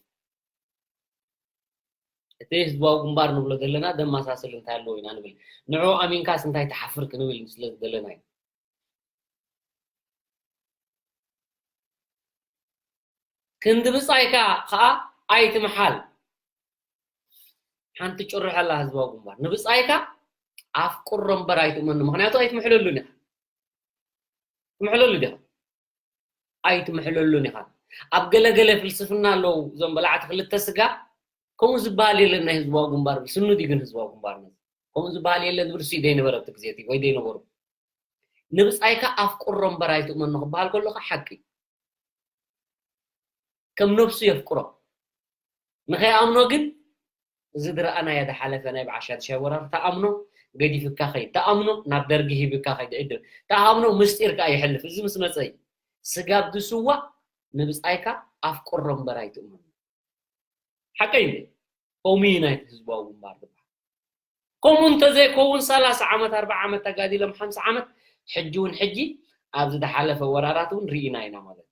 እቲ ህዝባዊ ግንባር ንብሎ ዘለና ደማሳስል እንታይ ኣለዎ ኢና ንብል። ንዕኡ ኣሚንካስ እንታይ ትሓፍር ክንብል ስለ ዝደለና እዩ። ክንዲ ብጻይካ ከኣ ኣይትምሓል። ሓንቲ ጭርሖ ኣላ ህዝባዊ ግንባር። ንብጻይካ ኣፍቅሮ እምበር ኣይትእመኖ። ምኽንያቱ ኣይትምሕለሉን ኢኻ። ትምሕለሉ ዲኻ? ኣይትምሕለሉን ኢኻ። ኣብ ገለ ገለ ፍልስፍና ኣለዉ እዞም በላዕቲ ክልተ ስጋ፣ ከምኡ ዝበሃል የለን ናይ ህዝባዊ ግንባር። ስኑ ድዩ ግን ህዝባዊ ግንባር ነዚ? ከምኡ ዝበሃል የለን ዝብል እሱ ደይነበረ ኣብቲ ግዜ እቲ ወይ ደይነበሩ። ንብጻይካ ኣፍቅሮ እምበር ኣይትእመኖ ክበሃል ከሎ ከዓ ሓቂ እዩ። ከም ነብሱ የፍቅሮ። ንኸይኣምኖ ግን እዚ ዝረኣናዮ ዝሓለፈ ናይ በዓል ሻድሻይ ወራር ተኣምኖ ገዲፍካ ኸይድ፣ ተኣምኖ ናብ ደርጊ ሂብካ ኸይድ፣ ዕድል ተኣምኖ ምስጢር ከኣ ይሕልፍ። እዚ ምስ መጸ እዩ ስጋብ ዝስዋእ ንብጻይካ ኣፍቅሮ እምበር ኣይትእመኖ። ሓቀይ እንዴ? ከምኡ እዩ ናይቲ ህዝባዊ ግንባር ዝበሃል። ከምኡ እንተዘይከውን ሰላሳ ዓመት፣ ኣርብዓ ዓመት ተጋዲሎም ሓምሳ ዓመት፣ ሕጂ እውን ሕጂ ኣብዚ ዝሓለፈ ወራራት እውን ርኢና ኢና ማለት እዩ።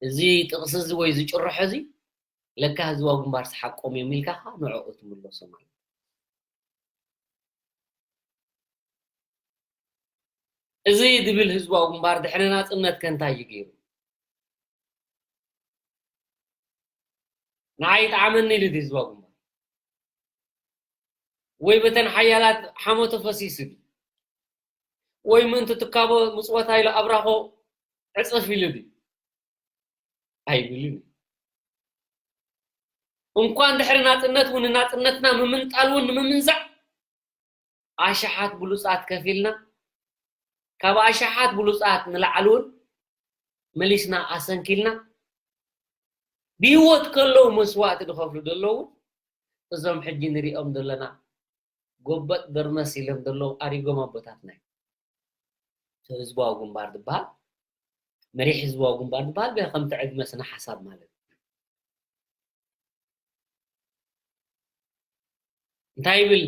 እዚ ጥቕሲ እዚ ወይ እዚ ጭርሖ እዚ ለካ ህዝባዊ ግንባር ሰሓቆም እዮም ኢልካ ኸዓ ንዕኡ ትምለሶ ማለት እዩ። እዚ ድብል ህዝባዊ ግንባር ድሕሪ ናጽነት ከ እንታይ እዩ ገይሩ? ንዓይ ይጥዓመኒ ኢሉ ድዩ ህዝባዊ ግንባር? ወይ በተን ሓያላት ሓሞተ ፈሲሱ ድዩ? ወይ ምእንቲ ትካቦ ምጽወታ ኢሉ ኣብራኾ ዕጽፍ ኢሉ ድዩ? ኣይብልን። እንኳን ድሕሪ ናጽነት እውን ናጽነትና ምምንጣል እውን ንምምንዛዕ ኣሽሓት ብሉጻት ከፊልና፣ ካብ ኣሽሓት ብሉጻት ንላዕሊ እውን መሊስና ኣሰንኪልና፣ ብህይወት ከለዉ መስዋእቲ ዝኸፍሉ ዘለዉ እዞም ሕጂ ንሪኦም ዘለና ጎበጥ ደርመስ ኢሎም ዘለዉ ኣሪጎም ኣቦታትና እዮም። እቲ ህዝባዊ ግንባር ዝበሃል፣ መሪሕ ህዝባዊ ግንባር ዝበሃል ገና ከምቲ ዕድመ ስነ ሓሳብ ማለት እዩ። እንታይ ይብል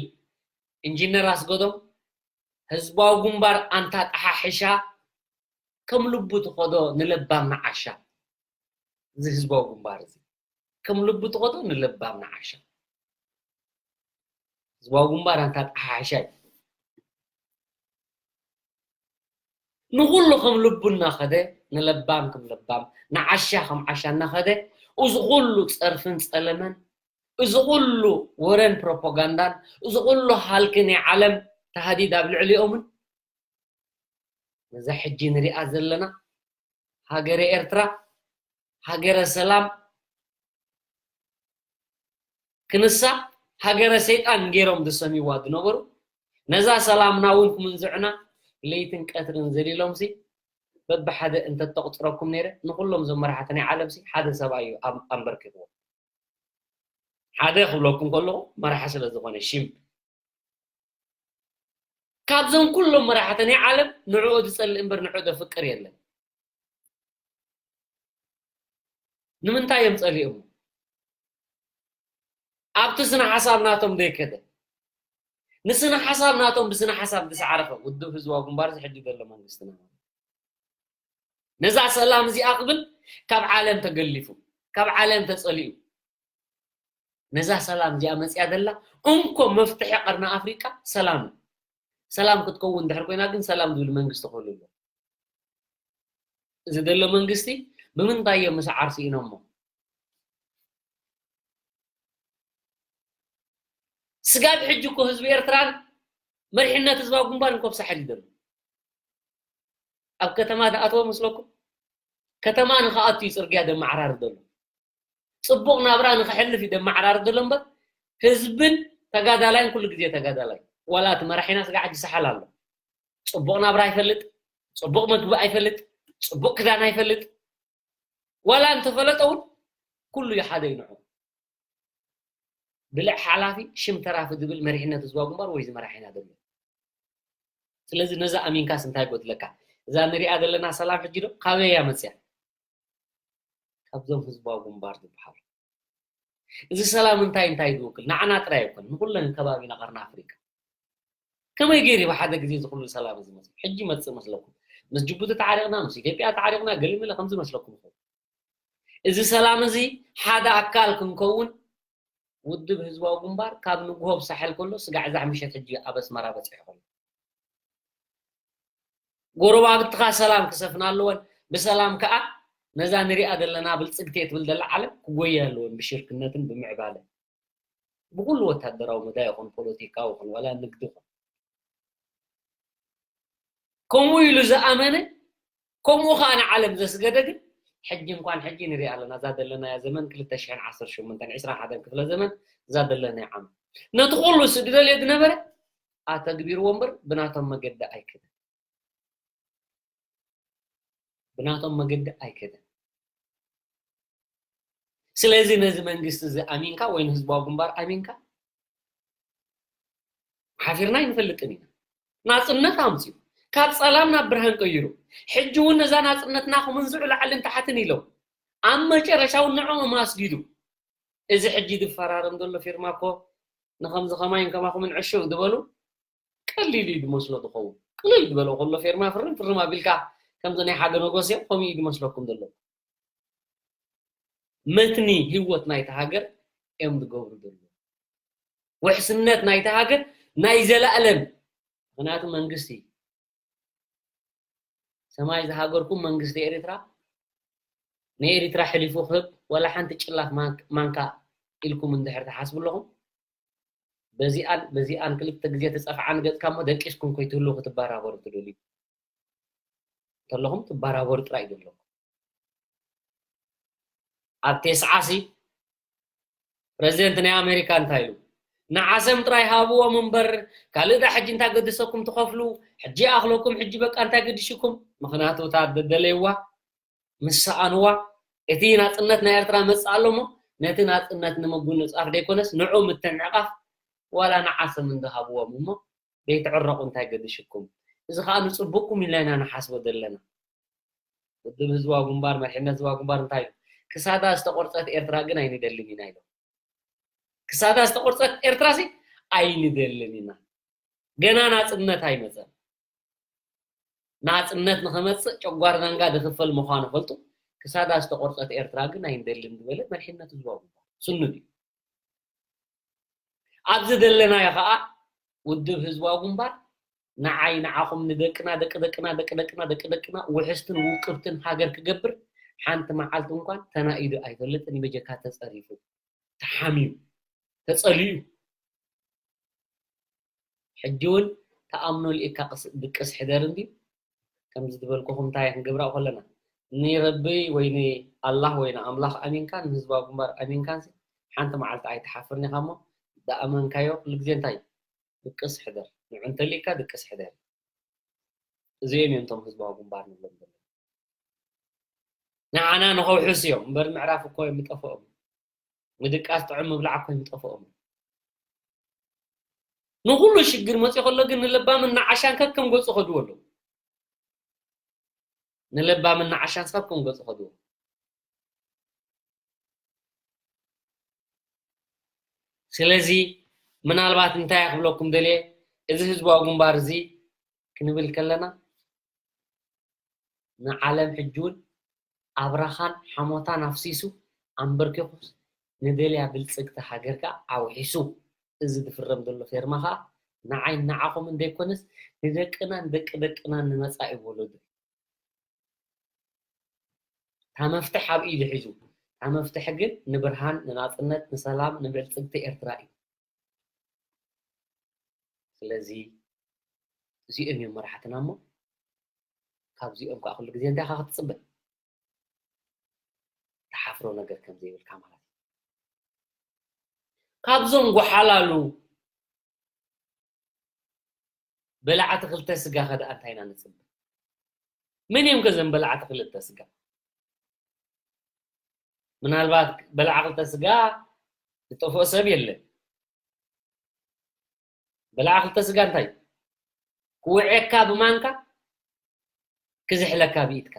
ኢንጂነር ኣስገዶም? ህዝባዊ ግንባር ኣንታ ጠሓሕሻ ከም ልቡ ትኸዶ ንለባም ንዓሻ። እዚ ህዝባዊ ግንባር እዚ ከም ልቡ ትኸዶ ንለባም ንዓሻ። ህዝባዊ ግንባር ኣንታ ጠሓሕሻ እዩ። ንኹሉ ከም ልቡ እናኸደ፣ ንለባም ከም ለባም፣ ንዓሻ ከም ዓሻ እናኸደ፣ እዚ ኩሉ ጸርፍን ጸለመን፣ እዚ ኩሉ ወረን ፕሮፓጋንዳን፣ እዚ ኩሉ ሃልኪ ናይ ዓለም ተሃዲድ ኣብ ልዕሊኦምን፣ ነዛ ሕጂ ንሪኣ ዘለና ሃገረ ኤርትራ፣ ሃገረ ሰላም ክንሳ፣ ሃገረ ሰይጣን ገይሮም ዝሰምይዋ ዝነበሩ፣ ነዛ ሰላምና እውን ክምንዝዑና ለይትን ቀትርን ዘሊሎምሲ፣ በብሓደ እንተተቑጽረኩም ነይረ፣ ንኹሎም እዞም መራሕቲ ናይ ዓለምሲ ሓደ ሰብኣይ እዩ ኣም-፣ ኣንበርኪኽዎም። ሓደ ክብለኩም ከለኹ መራሒ ስለ ዝኾነ፣ ሽም ካብዞም ኩሎም መራሕቲ ናይ ዓለም ንዕኡ ዝጸልእ እምበር ንዕኡ ዘፍቅር የለን። ንምንታይ እዮም ጸሊኦሞ? ኣብቲ ስነ ሓሳብ ናቶም ዘይከደ፣ ንስነ ሓሳብ ናቶም ብስነ ሓሳብ ዝሰዓረኸ ውድብ ህዝባዊ ግንባር እዚ ሕጂ ዘሎ መንግስትና ማለት እዩ። ነዛ ሰላም እዚኣ ክብል ካብ ዓለም ተገሊፉ፣ ካብ ዓለም ተጸሊኡ። ነዛ ሰላም እዚኣ መጽያ ዘላ እንኮ መፍትሒ ቀርኒ ኣፍሪቃ ሰላም እዩ። ሰላም ክትከውን ድሕር ኮይና ግን ሰላም ዝብል መንግስቲ ክህሉ ኣለዎ። እዚ ዘሎ መንግስቲ ብምንታይ እዮም ምስዓር ስኢኖሞ? ስጋብ ሕጂ እኮ ህዝቢ ኤርትራን መሪሕነት ህዝባዊ ግንባርን ኮፍ ሳሕል ይደሉ። ኣብ ከተማ ዝኣተወ መስለኩም? ከተማ ንኽኣቱ እዩ ጽርግያ ደመዓራርድ ዘሎ። ጽቡቕ ናብራ ንኽሕልፍ እዩ ደመዓራርድ ዘሎ እምበር፣ ህዝብን ተጋዳላይን ኩሉ ግዜ ተጋዳላይ። ዋላ እቲ መራሒና ስጋዕ ዝሰሓል ኣሎ። ጽቡቕ ናብራ ኣይፈልጥ፣ ጽቡቕ መግቢ ኣይፈልጥ፣ ጽቡቕ ክዳን ኣይፈልጥ። ዋላ እንተፈለጠ እውን ኩሉ እዩ ሓደ እዩ ንዑ። ብልዕ ሓላፊ ሽም ተራፊ ዝብል መሪሕነት ህዝባዊ ግንባር ወይ እዚ መራሒና ዘሎ። ስለዚ ነዚ ኣሚንካስ እንታይ ጎድለካ? እዛ ንሪኣ ዘለና ሰላም ሕጂ ዶ ካበይ እያ መፅያ? ካብዞም ህዝባዊ ግንባር ዝበሃሉ። እዚ ሰላም እንታይ እንታይ ዝውክል? ንዓና ጥራይ ኣይኮን፣ ንኩለን ከባቢና ቀርኒ ኣፍሪካ። ከመይ ገይሩ ብሓደ ግዜ እዚ ኩሉ ሰላም እዚ መፅእ? ሕጂ መፅእ መስለኩም? ምስ ጅቡቲ ተዓሪቕና፣ ምስ ኢትዮጵያ ተዓሪቕና፣ ገሊመለ ከምዚ መስለኩም ይኸውን። እዚ ሰላም እዚ ሓደ ኣካል ክንከውን ውድብ ህዝባዊ ግንባር ካብ ንግሆ ብሳሕል ከሎ ስጋዕ ዛሕ ምሸት ሕጂ ኣብ ኣስመራ በፂሑ ከሎ። ጎረባብትኻ ሰላም ክሰፍና ኣለወን፣ ብሰላም ከኣ ነዛ ንሪኣ ዘለና ብልጽግቲ እየ ትብል ዘላ ዓለም ክጎያ ኣለወን ብሽርክነትን ብምዕባለ። ብኩሉ ወታደራዊ መዳ ይኹን ፖለቲካዊ ይኹን ዋላ ንግዲ ይኹን። ከምኡ ኢሉ ዝኣመነ፣ ከምኡ ኸኣ ንዓለም ዘስገደ ግን ሕጂ እንኳን ሕጂ ንሪኣ ኣለና። እዛ ዘለናያ ዘመን ክልተ ሽሕን ዓሰርተ ሸሞንተን ዕስራን ሓደን ክፍለ ዘመን እዛ ዘለናያ ዓመት። ነቲ ኩሉ ዝደልዮ ዝነበረ ኣተግቢርዎ እምበር ብናቶም መገዲ ኣይከደን። ብናቶም መገዲ ኣይከደን። ስለዚ ነዚ መንግስቲ እዚ ኣሚንካ ወይ ንህዝባዊ ግንባር ኣሚንካ ሓፊርና ኣይንፈልጥን ኢና። ናጽነት ኣምጺኡ፣ ካብ ጸላም ናብ ብርሃን ቀይሩ፣ ሕጂ እውን ነዛ ናጽነትና ክምንዝዑ ላዕልን ታሕትን ኢሎም ኣብ መጨረሻ እውን ንዕኦም ኣስጊዱ። እዚ ሕጂ ዝፈራረም ዘሎ ፊርማ እኮ ንኸምዚ ኸማይን ከማኹምን ዕሽው ዝበሉ ቀሊል እዩ ዝመስሎ ዝኸውን። ቅልል ዝበሎ ከሎ ፌርማ ፍርም ፍርም ኣቢልካ ከምዚ ናይ ሓደ ነጎስዮ ከምኡ እዩ ዝመስለኩም ዘሎ። መትኒ ህይወት ናይቲ ሃገር እዮም ዝገብሩ ዘለዉ። ውሕስነት ናይቲ ሃገር ናይ ዘለኣለም። ምኽንያቱ መንግስቲ ሰማይ ዝሃገርኩም መንግስቲ ኤሪትራ ንኤሪትራ ሕሊፉ ክህብ ዋላ ሓንቲ ጭላፍ ማንክ-፣ ማንካ ኢልኩም እንድሕር ትሓስቡ ኣለኹም፣ በዚኣን በዚኣን ክልተ ግዜ ትጸፍዓን ገጽካ እሞ ደቂስኩም ከይትህልዉ ክትበራበሩ ትደልዩ እንተለኹም ትበራበሩ ጥራይ እዩ ዘለኩም። ኣብ ቴስዓ ሲ ፕረዚደንት ናይ ኣሜሪካ እንታይ ኢሉ? ንዓሰም ጥራይ ሃብዎም እምበር ካልእ ዳ ሕጂ እንታይ ገድሰኩም ትኸፍሉ? ሕጂ ይኣኽለኩም፣ ሕጂ በቃ እንታይ ገድሽኩም? ምኽንያቱ እታ ደደለይዋ ምስ ሰኣንዋ እቲ ናጽነት ናይ ኤርትራ መጽእ ኣሎ እሞ ነቲ ናጽነት ንምጉንጻፍ ደይኮነስ ንዑ ምትዕንቓፍ ዋላ ንዓሰም እንድሃብዎም እሞ ዘይትዕረቑ እንታይ ገድሽኩም? እዚ ኸኣ ንጽቡቕኩም ኢልና ኢና ንሓስቦ ዘለና። ውድብ ህዝባዊ ግንባር፣ መሪሕነት ህዝባዊ ግንባር እንታይ ኢሉ? ክሳዳ ዝተቖርጸት ኤርትራ ግን ኣይንደልን ኢና ኢሎም። ክሳዳ ዝተቖርጸት ኤርትራሲ ኣይንደልን ኢና። ገና ናጽነት ኣይመጸን። ናጽነት ንኸመጽእ ጨጓርና እንጋ ዝኽፈል ምዃኑ ፈልጡ። ክሳዳ ዝተቖርጸት ኤርትራ ግን ኣይንደልን ዝበለ መሪሕነት ህዝባዊ ግንባር ስኑድ እዩ። ኣብዚ ዘለናዮ ኸኣ ውድብ ህዝባዊ ግንባር ንዓይ ንዓኹም ንደቅና ደቂ ደቅና ደቂ ደቅና ደቂ ደቅና ውሕስትን ውቅብትን ሃገር ክገብር ሓንቲ መዓልቲ እንኳን ተናኢዱ ኣይፈልጥን እዩ። በጀካ ተጸሪፉ ተሓምዩ ተጸልዩ ሕጂ እውን ተኣምኖ ልኢካ ድቅስ ሕደር እንድዩ። ከምዚ ዝበልኩኹም እንታይ ክንገብራ ከለና ንረቢ ወይ ንኣላህ ወይ ንኣምላኽ ኣሚንካ ንህዝባዊ ግንባር ኣሚንካ ሓንቲ መዓልቲ ኣይትሓፍርን ኢኻ እሞ ዝኣመንካዮ ኩሉ ግዜ እንታይ ድቅስ ሕደር ንዑ እንተሊእካ ድቅስ ሕደር። እዚኦም እዮም እቶም ህዝባዊ ግንባር ንብሎም ዘለና። ንዓና ንኸውሕስ እዮም እምበር ምዕራፍ እኮ እዮም ዝጠፍኦም። ምድቃስ ጥዑም ምብላዕ እኮ እዮም ዝጠፍኦም። ንኹሉ ሽግር መፅእ ከሎ ግን ንለባምን ንዓሻን ከከም ገፁ ከድዎ ኣለዉ። ንለባምን ንዓሻን ሰብ ከም ገፁ ከድዎ። ስለዚ ምናልባት እንታይ ክብለኩም ደልየ፣ እዚ ህዝባዊ ግንባር እዚ ክንብል ከለና ንዓለም ሕጂ እውን ኣብራኻን ሓሞታን ኣፍሲሱ ኣንበርኪኹስ ንደልያ ብልጽግቲ ሃገር ከኣ ኣውሒሱ። እዚ ዝፍረም ዘሎ ፌርማ ከኣ ንዓይ ንዓኹምን ዘይኮነስ ንደቅናን ደቂ ደቅናን ንመጻኢ ወለዶ። እታ መፍትሕ ኣብ ኢዱ ሒዙ። እታ መፍትሕ ግን ንብርሃን፣ ንናጽነት፣ ንሰላም፣ ንብልጽግቲ ኤርትራ እዩ። ስለዚ እዚኦም እዮም መራሕትና እሞ ካብዚኦም ከዓ ኩሉ ግዜ እንታይ ኢኻ ክትፅበ? ትሓፍሮ ነገር ከም ዘይብልካ ማለት እዩ። ካብዞም ጎሓላሉ በላዕቲ ክልተ ስጋ ከ ደኣ እንታይ ኢና ንፅበ? መን እዮም ከ ዘም በላዕቲ ክልተ ስጋ? ምናልባት በላዕ ክልተ ስጋ ዝጠፍኦ ሰብ የለን። በላዕ ክልተ ስጋ እንታይ? ክውዕየካ ብማንካ፣ ክዝሕለካ ብኢድካ።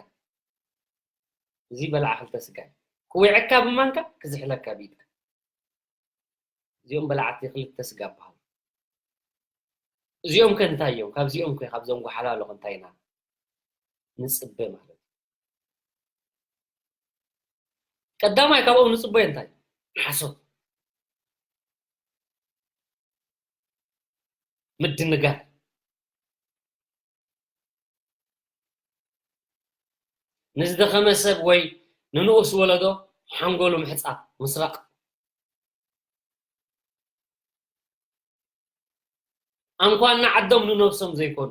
እዚ በላዕ ክልተ ስጋ እዩ። ክውዕየካ ብማንካ፣ ክዝሕለካ ብኢድካ። እዚኦም በላዕቲ ክልተ ስጋ ይበሃሉ። እዚኦም ከ እንታይ እዮም? ካብዚኦም ከ፣ ካብዞም ጎሓላሉ ከ እንታይ ኢና ንጽበ ማለት እዩ? ቀዳማይ ካብኦም ንጽበዮ እንታይ? ሓሶት፣ ምድንጋር፣ ንዝደኸመ ሰብ ወይ ንንኡስ ወለዶ ሓንጎሉ ምሕጻብ፣ ምስራቕ። ኣንኳን ንዓዶም ንነብሶም ዘይኮኑ፣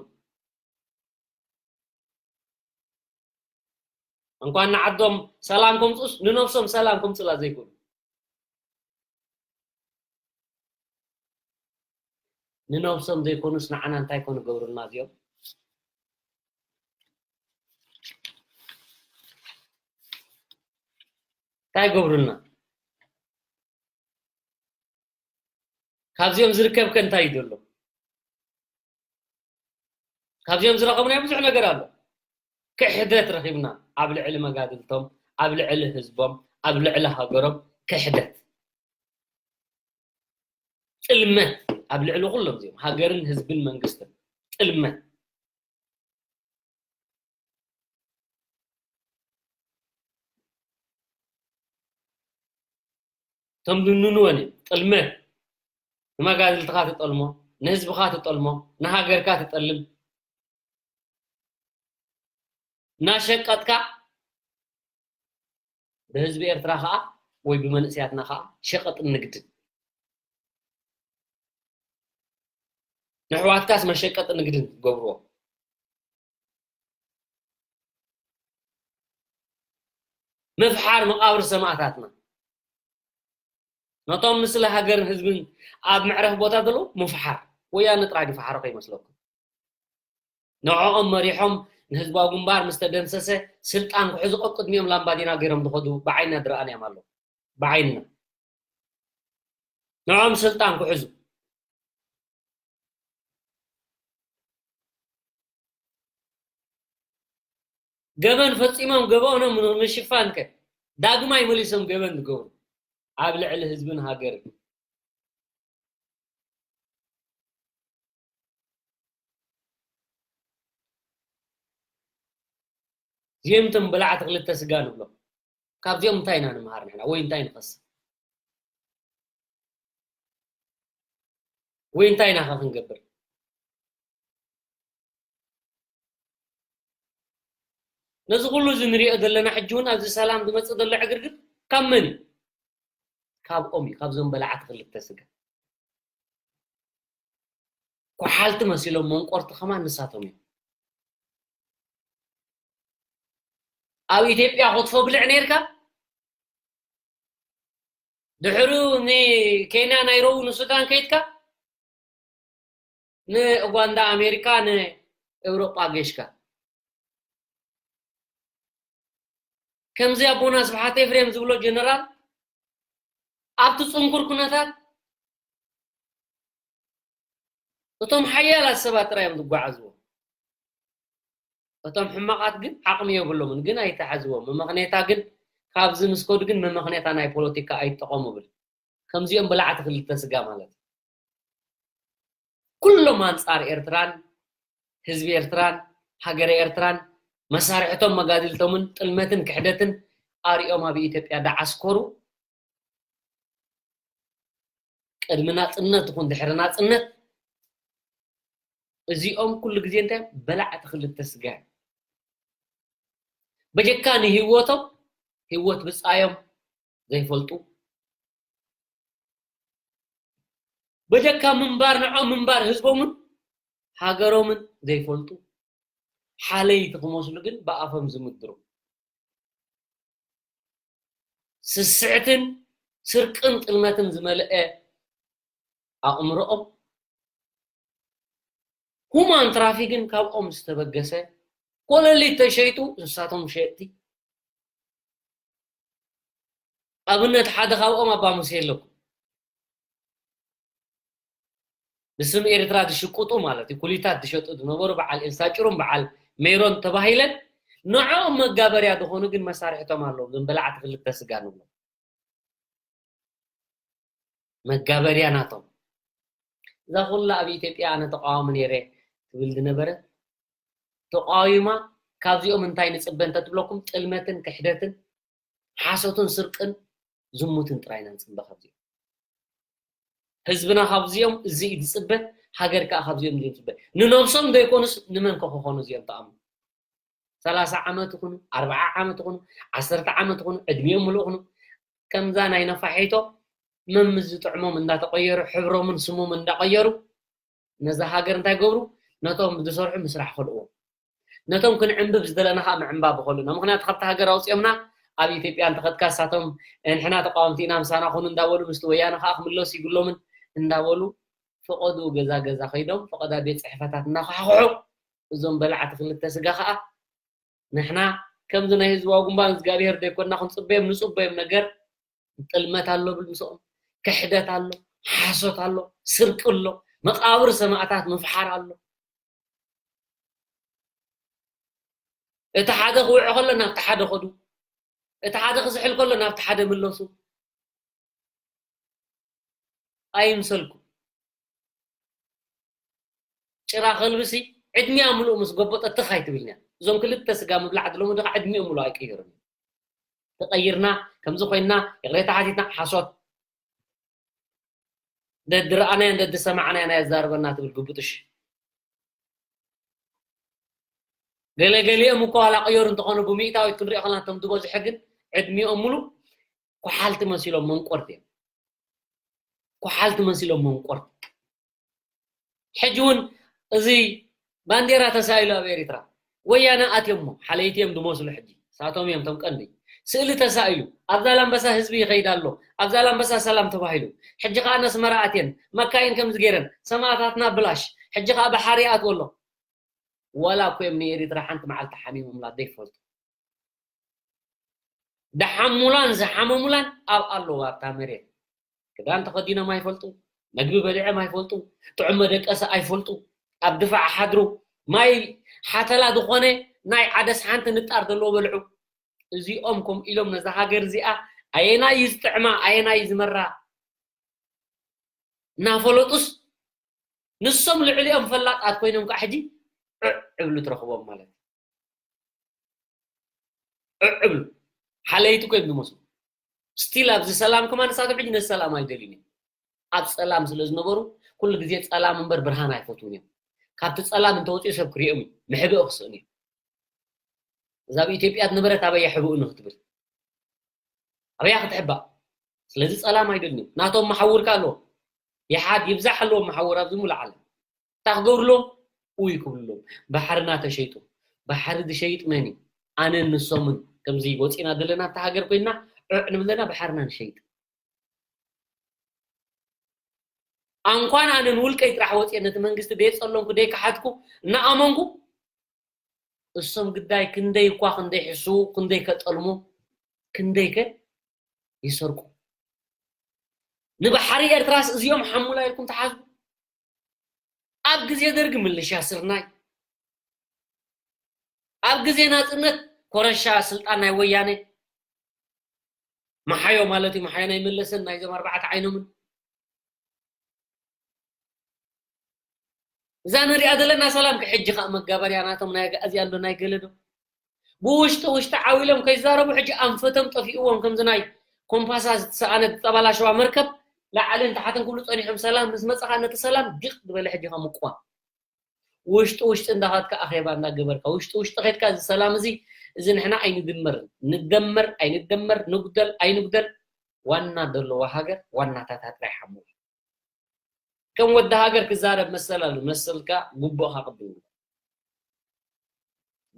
ኣንኳን ንዓዶም ሰላም ከምጽኡስ ንነብሶም ሰላም ከምጽላ ዘይኮኑ፣ ንነብሶም ዘይኮኑስ ንዓና እንታይ ኮኑ ገብሩልና እዚኦም? እንታይ ገብሩልና? ካብዚኦም ዝርከብ ከ እንታይ እዩ ዘሎ? ካብዚኦም ዝረኸብናዮ ብዙሕ ነገር ኣሎ። ክሕደት ረኺብና፣ ኣብ ልዕሊ መጋድልቶም፣ ኣብ ልዕሊ ህዝቦም፣ ኣብ ልዕሊ ሃገሮም ክሕደት፣ ጥልመት፣ ኣብ ልዕሊ ኩሎም እዚኦም ሃገርን ህዝብን መንግስትን ጥልመት። እቶም ዝንንወን እዮም። ጥልመት፣ ንመጋድልትኻ ትጠልሞ፣ ንህዝብኻ ትጠልሞ፣ ንሃገርካ ትጠልም፣ እናሸቀጥካ ብህዝቢ ኤርትራ ኸኣ ወይ ብመንእሰያትና ኸኣ ሸቐጥን ንግድን፣ ንኣሕዋትካስ መሸቀጢ ንግድን ትገብርዎ። ምፍሓር መቓብር ሰማእታትና፣ ነቶም ንስለ ሃገርን ህዝብን ኣብ መዕረፊ ቦታ ዘለዉ ምፍሓር። ወያነ ጥራይ ዝፈሓሮ ከይመስለኩም። ንዕኦም መሪሖም ንህዝባዊ ግንባር ምስ ተደምሰሰ ስልጣን ክሕዙ ቀቅድሚኦም ላምባዲና ገይሮም ዝኸዱ ብዓይንና ዝረኣናዮም ኣለዉ። ብዓይንና ንዕኦም ስልጣን ክሕዙ ገበን ፈጺሞም ገበኖም ንምሽፋን ከ ዳግማይ መሊሶም ገበን ዝገብሩ ኣብ ልዕሊ ህዝብን ሃገርን። እዚኦም እቶም በላዕቲ ክልተ ስጋ ንብሎም። ካብዚኦም እንታይ ኢና ንምሃር ንሕና? ወይ እንታይ ንኸስብ? ወይ እንታይ ኢና ኸ ክንገብር? ነዚ ኩሉ እዚ ንሪኦ ዘለና ሕጂ እውን ኣብዚ ሰላም ዝመጽእ ዘሎ ዕግርግር ካብ መን እዩ? ካብኦም እዩ፣ ካብዞም በላዕቲ ክልተ ስጋ። ኳሓልቲ መሲሎም መንቆርቲ ከማን ንሳቶም እዮም። ኣብ ኢትዮጵያ ክትፎ ብልዕ ነይርካ፣ ድሕሩ ንኬንያ፣ ናይሮቢ፣ ንሱዳን ከይድካ ንኡጋንዳ፣ ኣሜሪካ፣ ንኤውሮጳ ጌሽካ። ከምዚ ኣቦና ስብሓት ኤፍሬም ዝብሎ ጀነራል ኣብቲ ጽንኩር ኩነታት እቶም ሓያላት ሰባት ጥራይ እዮም ዝጓዓዝዎ። እቶም ሕማቓት ግን ዓቕሚ የብሎምን፣ ግን ኣይተሓዝዎም። መመኽኔታ ግን ካብዚ ምስ ከዱ ግን መመኽኔታ ናይ ፖለቲካ ኣይጠቐሙ ብል። ከምዚኦም በላዕቲ ክልተ ስጋ ማለት እዩ። ኩሎም ኣንጻር ኤርትራን ህዝቢ ኤርትራን ሃገረ ኤርትራን መሳርሕቶም መጋድልቶምን ጥልመትን ክሕደትን ኣሪኦም ኣብ ኢትዮጵያ ዳዓስከሩ ቅድሚ ናጽነት ይኹን ድሕሪ ናጽነት እዚኦም ኩሉ ግዜ እንታይ በላዕቲ ክልተ ስጋ እዮም። በጀካ ንህይወቶም ህይወት ብጻዮም ዘይፈልጡ፣ በጀካ ምንባር ንዖም ምንባር ህዝቦምን ሃገሮምን ዘይፈልጡ፣ ሓለይቲ ክመስሉ ግን ብኣፎም ዝምድሩ፣ ስስዕትን ስርቅን ጥልመትን ዝመልአ ኣእምሮኦም፣ ሁማን ትራፊክን ካብኦም ዝተበገሰ፣ ኮለሊት ተሸይጡ ንሳቶም ሸየጥቲ። ኣብነት ሓደ ካብኦም ኣባ ሙሴ ኣለኩም። ብስም ኤርትራ ዝሽቁጡ ማለት እዩ፣ ኩሊታት ዝሸጡ ዝነበሩ በዓል ኤልሳ ጭሩም በዓል ሜሮን ተባሂለን፣ ንዕኦም መጋበርያ ዝኾኑ ግን መሳርሕቶም ኣለዉ፣ እዞም በላዕቲ ክልተ ስጋ ንብሎም። መጋበርያ ናቶም። እዛ ኩላ ኣብ ኢትዮጵያ ኣነ ተቃዋሚ ነይረ ትብል ዝነበረት ተቃዊማ፣ ካብዚኦም እንታይ ንጽበ እንተትብለኩም፣ ጥልመትን ክሕደትን ሓሶትን ስርቅን ዝሙትን ጥራይ ኢና ንጽበ ካብዚኦም። ህዝብና ካብዚኦም እዚ እዩ ዝጽበ፣ ሃገር ከኣ ካብዚኦም እዩ ዝጽበ። ንነብሶም ዘይኮኑስ ንመን ከ ክኾኑ እዚኦም ተኣምኑ? ሰላሳ ዓመት ይኹኑ፣ ኣርብዓ ዓመት ይኹኑ፣ ዓሰርተ ዓመት ይኹኑ፣ ዕድሚኦም ምሉእ ይኹኑ፣ ከምዛ ናይ ነፋሒቶ መምዝ ዝጥዕሞም እንዳተቐየሩ፣ ሕብሮምን ስሞምን እንዳቐየሩ፣ ነዛ ሃገር እንታይ ገብሩ? ነቶም ዝሰርሑ ምስራሕ ከልእዎም። ነቶም ክንዕንብብ ዝደለና ከዓ ምዕንባብ ይኸእሉና። ምኽንያቱ ካብቲ ሃገር ኣውፂኦምና ኣብ ኢትዮጵያ እንተኸድካ እሳቶም ንሕና ተቃወምቲ ኢና ምሳና ኩኑ እንዳበሉ ምስቲ ወያነ ከዓ ክምለሱ ይግሎምን እንዳበሉ ፈቐድኡ ገዛ ገዛ ከይዶም ፈቐዳ ቤት ፅሕፈታት እናኳሕኩሑ እዞም በላዕቲ ክልተ ስጋ ከዓ ንሕና ከምዚ ናይ ህዝባዊ ግንባር እግዚኣብሔር ዘይኮንና ክንፅበዮም ንፅበዮም ነገር ጥልመት ኣሎ ብልምሶኦም፣ ክሕደት ኣሎ፣ ሓሶት ኣሎ፣ ስርቂ ኣሎ፣ መቃብር ሰማእታት ምፍሓር ኣሎ። እቲ ሓደ ክውዕ ከሎ ናብቲ ሓደ ከዱ፣ እቲ ሓደ ክዝሕል ከሎ ናብቲ ሓደ ምለሱ። ኣይምሰልኩም። ጭራ ከልብሲ ዕድሚያ ምሉእ ምስ ጎበጠ ትኽ ኣይትብልንያ። እዞም ክልተ ስጋ ምብላዕ ድለሙ ድኻ ዕድሚኦም ምሉእ ኣይቀይሩን። ተቐይርና ከምዚ ኮይንና ይቕሬታ ሓቲትና ሓሶት። ደድረኣናዮን ደድሰማዕናዮን ኣየዛርበና ትብል ግቡጥሽ። ገለ ገሊኦም እኮ ዋላ ቀየሩ እንተኾኑ ብሚእታዊት ክንሪኦ ከለና እቶም ዝበዝሐ ግን ዕድሚኦም ሙሉእ ኮሓልቲ መሲሎም መንቆርቲ እዮም። ኮሓልቲ መሲሎም መንቆርቲ። ሕጂ እውን እዚ ባንዴራ ተሳኢሉ ኣብ ኤሪትራ ወያነ ኣትዮሞ ሓለይቲ እዮም ዝመስሉ። ሕጂ ሳቶም እዮም ቶም ቀንዲ ስእሊ ተሳኢሉ ኣብ ዛላምበሳ ህዝቢ ይኸይድ ኣሎ፣ ኣብ ዛላምበሳ ሰላም ተባሂሉ። ሕጂ ከዓ ነስመራ ኣትየን መካይን ከምዚ ገይረን ሰማእታትና ብላሽ። ሕጂ ከዓ ባሓሪ ይኣትዎ ኣሎ። ዋላ እኮ እዮም ንኤሪትራ ሓንቲ መዓልቲ ሓሚሞምላ ዘይፈልጡ። ደሓሙላን ዝሓመሙላን ኣብ ኣለዉ ኣብታ መሬት። ክዳን ተኸዲኖም ኣይፈልጡ፣ መግቢ በሊዖም ኣይፈልጡ፣ ጥዑም መደቀሲ ኣይፈልጡ፣ ኣብ ድፋዕ ሓድሩ ማይ ሓተላ ዝኾነ ናይ ዓደስ ሓንቲ ንጣር ዘለዎ በልዑ። እዚኦም ከም ኢሎም ነዛ ሃገር እዚኣ ኣየናይ እዩ ዝጥዕማ ኣየናይ እዩ ዝመራ እናፈለጡስ ንሶም ልዕሊኦም ፈላጣት ኮይኖም ከዓ ሕጂ ዕዕ እብሉ ትረኽቦም ማለት እዩ። ዕዕ እብሉ ሓለይቲ ኮይም ዝመስሉ ስቲል ኣብዚ ሰላም ከማ ንሳቶም ሕጂ ነዚ ሰላም ኣይደልዩን እዮም። ኣብ ፀላም ስለ ዝነበሩ ኩሉ ግዜ ፀላም እምበር ብርሃን ኣይፈትውን እዮም። ካብቲ ፀላም እንተወፅኡ ሰብ ክሪኦም እዩ ምሕብእ ክስእን እዩ። እዛ ኣብ ኢትዮጵያ ዝነበረት ኣበያ ሕብኡ ንክትብል ኣበያ ክትሕባእ። ስለዚ ፀላም ኣይደልን እዩ ናቶም መሓውር ከ ኣለዎ። ይሓድ ይብዛሕ ኣለዎም መሓውር ኣብዚ ሙሉእ ዓለም። እንታይ ክገብርሎም? ውይ ክብልሎም። ባሕርና ተሸይጡ። ባሕሪ ዝሸይጥ መን እዩ? ኣነን ንሶምን ከምዚ ወፂና ዘለና ኣብቲ ሃገር ኮይንና ዕዕ ንብል ዘለና ባሕርና ንሸይጥ። ኣንኳን ኣነ ንውልቀይ ጥራሕ ወፅየ ነቲ መንግስቲ ደየፀለምኩ ደይከሓድኩ እናኣመንኩ እሶም ግዳይ ክንደይ እኳ ክንደይ ሕስዉ ክንደይ ከጠልሙ ክንደይ ከ ይሰርቁ። ንባሕሪ ኤርትራስ እዚኦም ሓሙላ ኢልኩም ተሓዝቡ። ኣብ ግዜ ደርጊ ምልሻ ስርናይ ኣብ ግዜ ናፅነት ኮረሻ ስልጣን ናይ ወያነ መሓዮ ማለት እዩ። መሓዮ ናይ መለሰን ናይዞም ኣርባዕተ ዓይኖምን እዛ ንሪኣ ዘለና ሰላም ከ ሕጂ ከዓ መጋበርያ ናቶም ናይ ኣጋእዝያን ዶ ናይ ገለ ዶ ብውሽጢ ውሽጢ ዓው ኢሎም ከይዛረቡ ሕጂ ኣንፈቶም ጠፊእዎም ከምዚ ናይ ኮምፓሳ ዝተሰኣነት ዝተባላሸዋ መርከብ ላዕልን ታሕትን ክብሉ ፀኒሖም ሰላም ምስ መፀኻ ነቲ ሰላም ዲቕ ዝበለ ሕጂ ከምቅዋ ውሽጢ ውሽጢ እንዳኸድካ ኣኼባ እንዳገበርካ ውሽጢ ውሽጢ ኸድካ እዚ ሰላም እዚ እዚ ንሕና ኣይንድመርን ንደመር ኣይንደመር ንጉደል ኣይንጉደል ዋና ዘለዋ ሃገር ዋናታታ ጥራይ ሓሙር ከም ወዲ ሃገር ክዛረብ መሰል ኣሉ መሰልካ ጉቦኻ ቅድም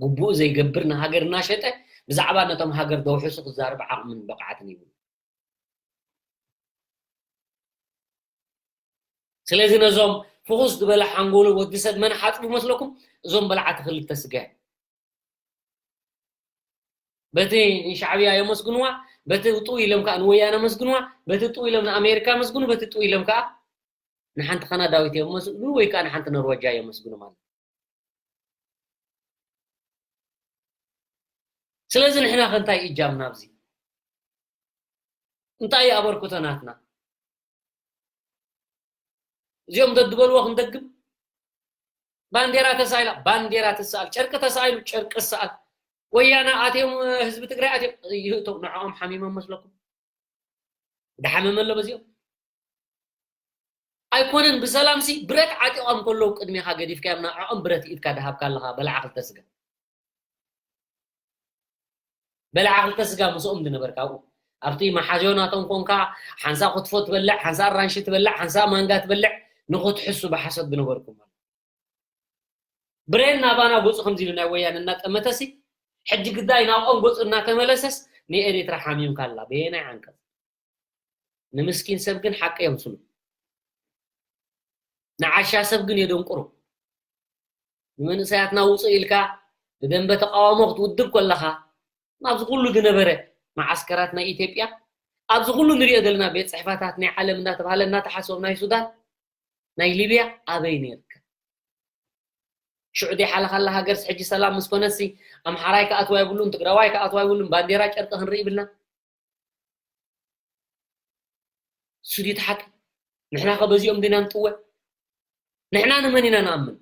ግቡእ ዘይገብር ንሃገር እናሸጠ ብዛዕባ ነቶም ሃገር ደውሕሱ ክዛረብ ዓቕምን ብቕዓትን ይብሉ። ስለዚ ነዞም ፍኹስ ዝበለ ሓንጎሉ ወዲ ሰብ መን ሓፅቡ መስለኩም? እዞም በላዕቲ ክልተ ስጋ እዮም። በቲ ንሻዕብያ የመስግንዋ፣ በቲ ጥው ኢሎም ከዓ ንወያነ መስግንዋ፣ በቲ ጥው ኢሎም ንኣሜሪካ መስግኑ፣ በቲ ጥው ኢሎም ከዓ ንሓንቲ ካናዳዊት የመስግኑ ወይ ከዓ ንሓንቲ ኖርወጃ የመስግኑ ማለት እዩ። ስለዚ ንሕና ከ እንታይ እጃምና ኣብዚ? እንታይ እዩ ኣበርክቶ ናትና? እዚኦም ደድበልዎ ክንደግም? ባንዴራ ተሳኢላ ባንዴራ ትሰኣል፣ ጨርቂ ተሳኢሉ ጨርቂ ይሰኣል። ወያነ ኣትዮም ህዝቢ ትግራይ ኣትዮም ይህእቶም ንዕኦም ሓሚሞም መስለኩም? ድሓመመ ኣሎ በዚኦም? ኣይኮነን ብሰላምሲ ብረት ዓጢቖም ከለዉ ቅድሜኻ ገዲፍካዮም ንዕኦም ብረት ኢድካ ድሃብካ ኣለኻ በላዓ ክልተ ስጋ። በላዓ ክልተ ስጋ ምስኦም ዝነበርካ ኣብኡ ኣብቲ መሓዝዮ ናቶም ኮንካ ሓንሳ ክትፎ ትበልዕ ሓንሳ ኣራንሺ ትበልዕ ሓንሳ ማንጋ ትበልዕ ንኽትሕሱ ብሓሶት ዝነበርኩም ማለት ብሬን ናባና ገፁ ከምዚ ኢሉ ናይ ወያነ እናጠመተሲ ሕጂ ግዳይ ናብኦም ገፁ እናተመለሰስ ንኤሪትራ ሓሚምካ ኣላ በየናይ ዓንቀፅ ንምስኪን ሰብ ግን ሓቂ የምስሉ ንዓሻ ሰብ ግን የደንቁሩ ንመንእሰያትና ውፁ ኢልካ ብደንበ ተቃውሞ ክትውድብ ከለካ ኣብዚ ኩሉ ዝነበረ መዓስከራት ናይ ኢትዮጵያ ኣብዚ ኩሉ ንሪኦ ዘለና ቤት ፅሕፈታት ናይ ዓለም እናተባሃለ እናተሓሰቡ ናይ ሱዳን ናይ ሊብያ ኣበይ ነይርካ ሽዑ ደይ ሓለካላ ሃገርስ ሕጂ ሰላም ምስ ኮነሲ ኣምሓራይ ክኣትዋ ይብሉን ትግራዋይ ክኣትዋ ይብሉን ባንዴራ ጨርቂ ክንርኢ ይብልና ሱዲት ሓቂ ንሕና ከበዚኦም ዲና ንጥወ ንሕና ንመን ኢና ንኣምን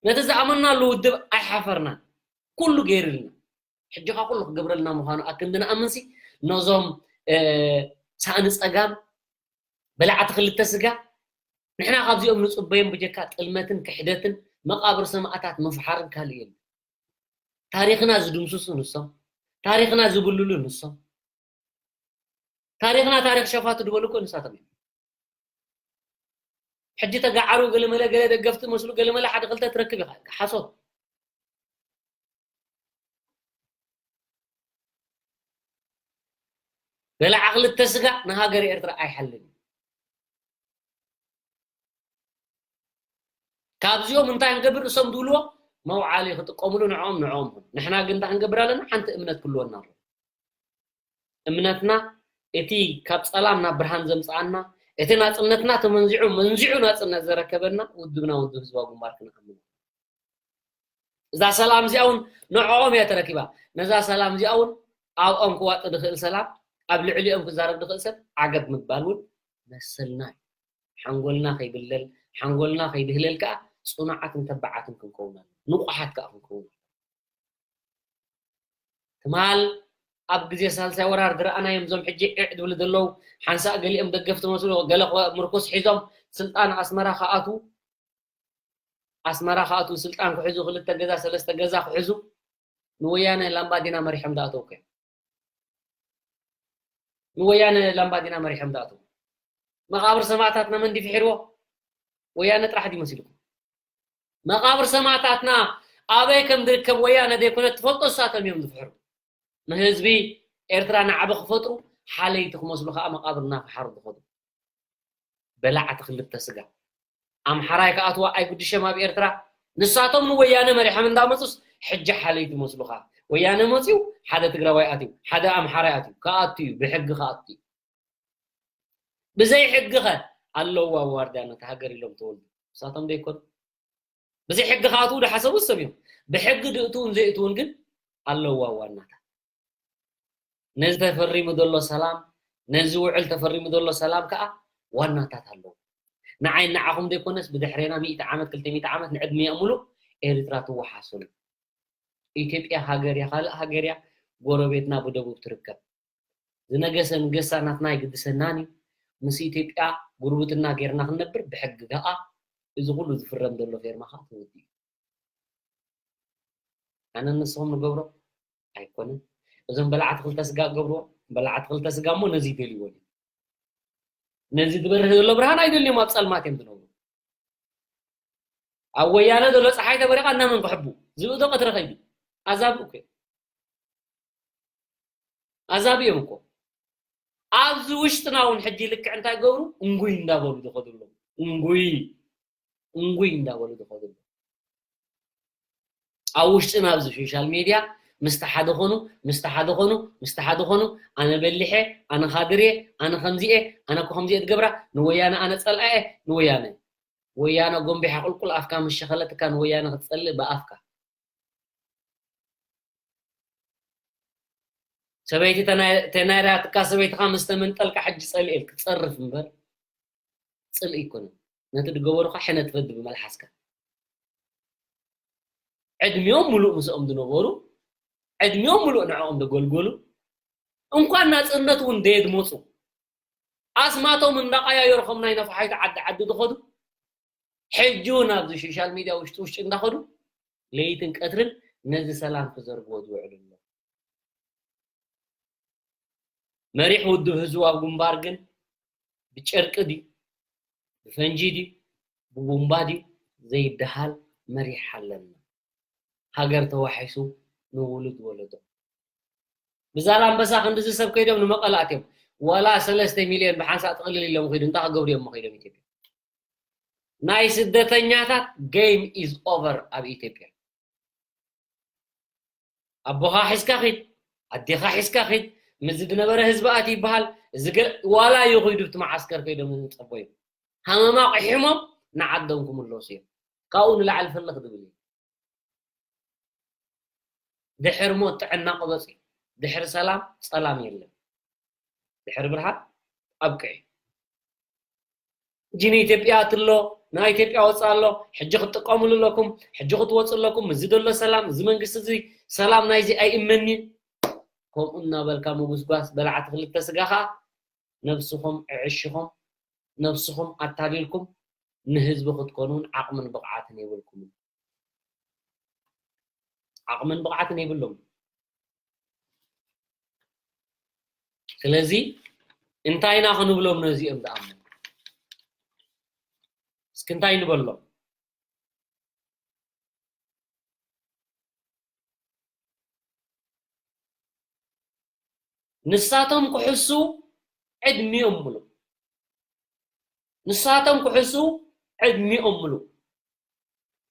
ነቲ ዝኣመናሉ ውድብ ኣይሓፈርናን ኩሉ ገይርልና ሕጂ ካ ኩሉ ክገብረልና ምዃኑ ኣክንዲ ንኣምንሲ ነዞም ሳእኒ ፀጋም በላዕቲ ክልተ ስጋ ንሕና ካብዚኦም ንፅበዮም ብጀካ ጥልመትን ክሕደትን መቃብር ሰማእታት ምፍሓርን ካልእ የለን ታሪኽና ዝድምስሱ ንሶም ታሪኽና ዝብልሉ ንሶም ታሪኽና ታሪኽ ሸፋቱ ዝበሉ እኮ ንሳቶም እዮም ሕጂ ተጋዓሩ ገለመለ ገለ ደገፍቲ መስሉ ገለመለ ሓደ ክልተ ትረክብ ኢኻ ሓሶት በላዓ ክልተ ስጋ ንሃገር ኤርትራ ኣይሓልን እዩ ካብዚኦም እንታይ ክንገብር እሶም ዝብልዎ መውዓሊ ክጥቀምሉ ንዕኦም ንዕኦም ንሕና ግን እንታይ ክንገብር ኣለና ሓንቲ እምነት ክልወና ኣሎ እምነትና እቲ ካብ ጸላም ናብ ብርሃን ዘምጽኣና እቲ ናጽነትና ተመንዚዑ መንዚዑ ናጽነት ዘረከበና ውድብና ውድብ ህዝባዊ ግንባር ክንኣምን እዛ ሰላም እዚኣ እውን ንዕኦም እያ ተረኪባ ነዛ ሰላም እዚኣ እውን ኣብኦም ክዋጥ ዝኽእል ሰላም ኣብ ልዕሊኦም ክዛረብ ዝኽእል ሰብ ዓገብ ምባል እውን መሰልና እዩ ሓንጎልና ከይብለል ሓንጎልና ከይድህለል ከዓ ፅኑዓትን ተባዓትን ክንከውን ኣሎ ንቑሓት ከዓ ክንከውን ኣሎ ትማል ኣብ ግዜ ሳልሳይ ወራር ዝረኣናዮም እዞም ሕጂ ዕዕ ድብሉ ዘለዉ ሓንሳእ ገሊኦም ደገፍቲ መስሉ ገለ ምርኩስ ሒዞም ስልጣን ኣስመራ ክኣትዉ ኣስመራ ክኣትዉ ስልጣን ክሕዙ ክልተ ገዛ ሰለስተ ገዛ ክሕዙ ንወያነ ላምባዲና መሪሖም ዝኣተዉ እዮም ንወያነ ላምባዲና መሪሖም ዝኣተዉ መቓብር ሰማእታትና መን ድፊሕርዎ ወያነ ጥራሕ ድዩ መሲልኩም መቓብር ሰማእታትና ኣበይ ከም ዝርከብ ወያነ ዘይኮነ ትፈልጦ ንሳቶም እዮም ዝፍሕሩ ንህዝቢ ኤርትራ ናዕቢ ክፈጥሩ ሓለይቲ ክመስሉ ከዓ መቓብር እናፈሓሩ ዝኸዱ በላዕቲ ክልተ ስጋ ኣምሓራይ ክኣትዋ ኣይጉድሸም ኣብ ኤርትራ ንሳቶም ንወያነ መሪሖም እንዳመፁስ ሕጂ ሓለይቲ መስሉካ ወያነ መፅዩ ሓደ ትግራዋይ ኣትዩ ሓደ ኣምሓራይ ኣትዩ ክኣቱ እዩ ብሕጊ ክኣቱ እዩ ብዘይ ሕጊ ከ ኣለዉ ኣብ ዋርድያ ነቲ ሃገር ኢሎም ተወልዱ ንሳቶም ዘይኮኑ ብዘይ ሕጊ ክኣትዉ ዝሓሰቡ ሰብ እዮም ብሕጊ ዝእትውን ዘይእትውን ግን ኣለዉ ኣብ ዋናታት ነዚ ተፈሪሙ ዘሎ ሰላም ነዚ ውዕል ተፈሪሙ ዘሎ ሰላም ከዓ ዋናታት ኣለዉ ንዓይ ንዓኹም ዘይኮነስ ብድሕሬና ሚእቲ ዓመት ክልተ ሚእቲ ዓመት ንዕድሚኣ ሙሉእ ኤርትራ ትወሓሰሉ ኢትዮጵያ ሃገር እያ ካልእ ሃገር እያ ጎረቤትና ብደቡብ ትርከብ ዝነገሰ ንገሳ ናትና ኣይግድሰናን እዩ ምስ ኢትዮጵያ ጉርብትና ጌርና ክንነብር ብሕጊ ከዓ እዚ ኩሉ ዝፍረም ዘሎ ፌርማ ከዓ ተወዲኡ ኣነ ንስኹም ንገብሮ ኣይኮነን እዞም በላዕቲ ክልተ ስጋ ገብርዎ በላዕቲ ክልተ ስጋ እሞ ነዚ ይደልይዎ ነዚ ዝበርህ ዘሎ ብርሃን ኣይደልዮም ኣብ ፀልማት እዮም ዝነብሩ ኣብ ወያነ ዘሎ ፀሓይ ተበሪቓ እናመን ክሕቡ ዝብእዶ ቀትሪ ከይዱ ኣዛብእ እኮ እዮም። ኣዛብእ እዮም እኮ። ኣብዚ ውሽጥና እውን ሕጂ ልክዕ እንታይ ገብሩ? እንጉይ እንዳበሉ ዝኸዱ ኣለዉ። እንጉይ፣ እንጉይ እንዳበሉ ዝኸዱ ኣለዉ። ኣብ ውሽጥና ኣብዚ ሶሻል ሜድያ ምስቲ ሓደ ኾኑ፣ ምስቲ ሓደ ኾኑ፣ ምስቲ ሓደ ኾኑ፣ ኣነ በሊሐ፣ ኣነ ካድሬ፣ ኣነ ከምዚኤ፣ ኣነ እኮ ከምዚኤ ትገብራ፣ ንወያነ ኣነ ጸልኣኤ፣ ንወያነ። ወያነ ጎንቢሓ ቁልቁል ኣፍካ ምስ ሸኸለትካ ንወያነ ክትጸልእ ብኣፍካ። ሰበይቲ ተናይ-፣ ተናይራትካ ሰበይትኻ ምስ ተመንጠልካ ሕጂ ጸልኤ ኢልክ ጸርፍ እምበር ጽልኢ ኣይኮነን። ነቲ ዝገበሩኻ ሕነ ትፈዲ ብመልሓስካ። ዕድሚኦም ሙሉእ ምስኦም ዝነበሩ፣ ዕድሚኦም ሙሉእ ንዕኦም ዘገልገሉ፣ እንኳን ናጽነት እውን ደየድመጹ፣ ኣስማቶም እንዳቐያየሩ ከም ናይ ነፋሒቶ ዓዲ ዓዲ ዝኸዱ፣ ሕጂ እውን ኣብዚ ሶሻል ሚድያ ውሽጢ ውሽጢ እንዳኸዱ ለይትን ቀትርን ነዚ ሰላም ክዘርግዎ ዝውዕሉ ኣለዉ። መሪሕ ውድብ ህዝቢ ኣብ ግንባር ግን ብጨርቂ ድዩ፣ ብፈንጂ ድዩ፣ ብቡምባ ድዩ ዘይደሃል መሪሕ ኣለና። ሃገር ተዋሒሱ ንውሉድ ወለዶ። ብዛላምበሳ ክንድዚ ሰብ ከይዶም ንመቐለ ኣትዮም። ዋላ ሰለስተ ሚልዮን ብሓንሳእ ጥቕልል ኢሎም ከይዱ፣ እንታይ ክገብሩ እዮም ከይዶም ኢትዮጵያ? ናይ ስደተኛታት game is over ኣብ ኢትዮጵያ። ኣቦኻ ሒዝካ ኺድ፣ ኣዴኻ ሒዝካ ኺድ፣ ምስዚ ዝነበረ ህዝቢ ኣት ይበሃል። እዚ ገ-፣ ዋላ ይኺዱ፣ እቲ መዓስከር ከይዶም ዝጸበዩ። ሃመማ ቂሒሞም ንዓዶም ክምለሱ እዮም። ካብኡ ንላዕሊ ፍልኽ ዝብል እዩ። ድሕሪ ሞት ጥዕና ቅበጽ እዩ። ድሕሪ ሰላም ጸላም የለን። ድሕሪ ብርሃን ኣብቅዒ። ሕጂ ንኢትዮጵያ ኣትሎ፣ ንኢትዮጵያ ወጻ ኣሎ፣ ሕጂ ክትጥቀሙሉ ኣለኩም፣ ሕጂ ክትወጹ ኣለኩም፣ እዚ ዘሎ ሰላም፣ እዚ መንግስቲ እዚ ሰላም ናይዚ ኣይእመንን። ከምኡ እናበልካ ምጉስጓስ በላዕቲ ክልተ ስጋ ኸኣ ነብስኹም ኣዕሽኹም፣ ነብስኹም ኣታሊልኩም ንህዝቢ ክትኮኑን ዓቕምን ብቕዓትን የብልኩምን። ዓቕምን ብቕዓትን የብሎም። ስለዚ እንታይ ኢና ክንብሎም ነዚኦም ዝኣምኑ? እስኪ እንታይ ንበሎም? ንሳቶም ክሕሱ ዕድሚኦም ምሉእ። ንሳቶም ክሕሱ ዕድሚኦም ምሉእ።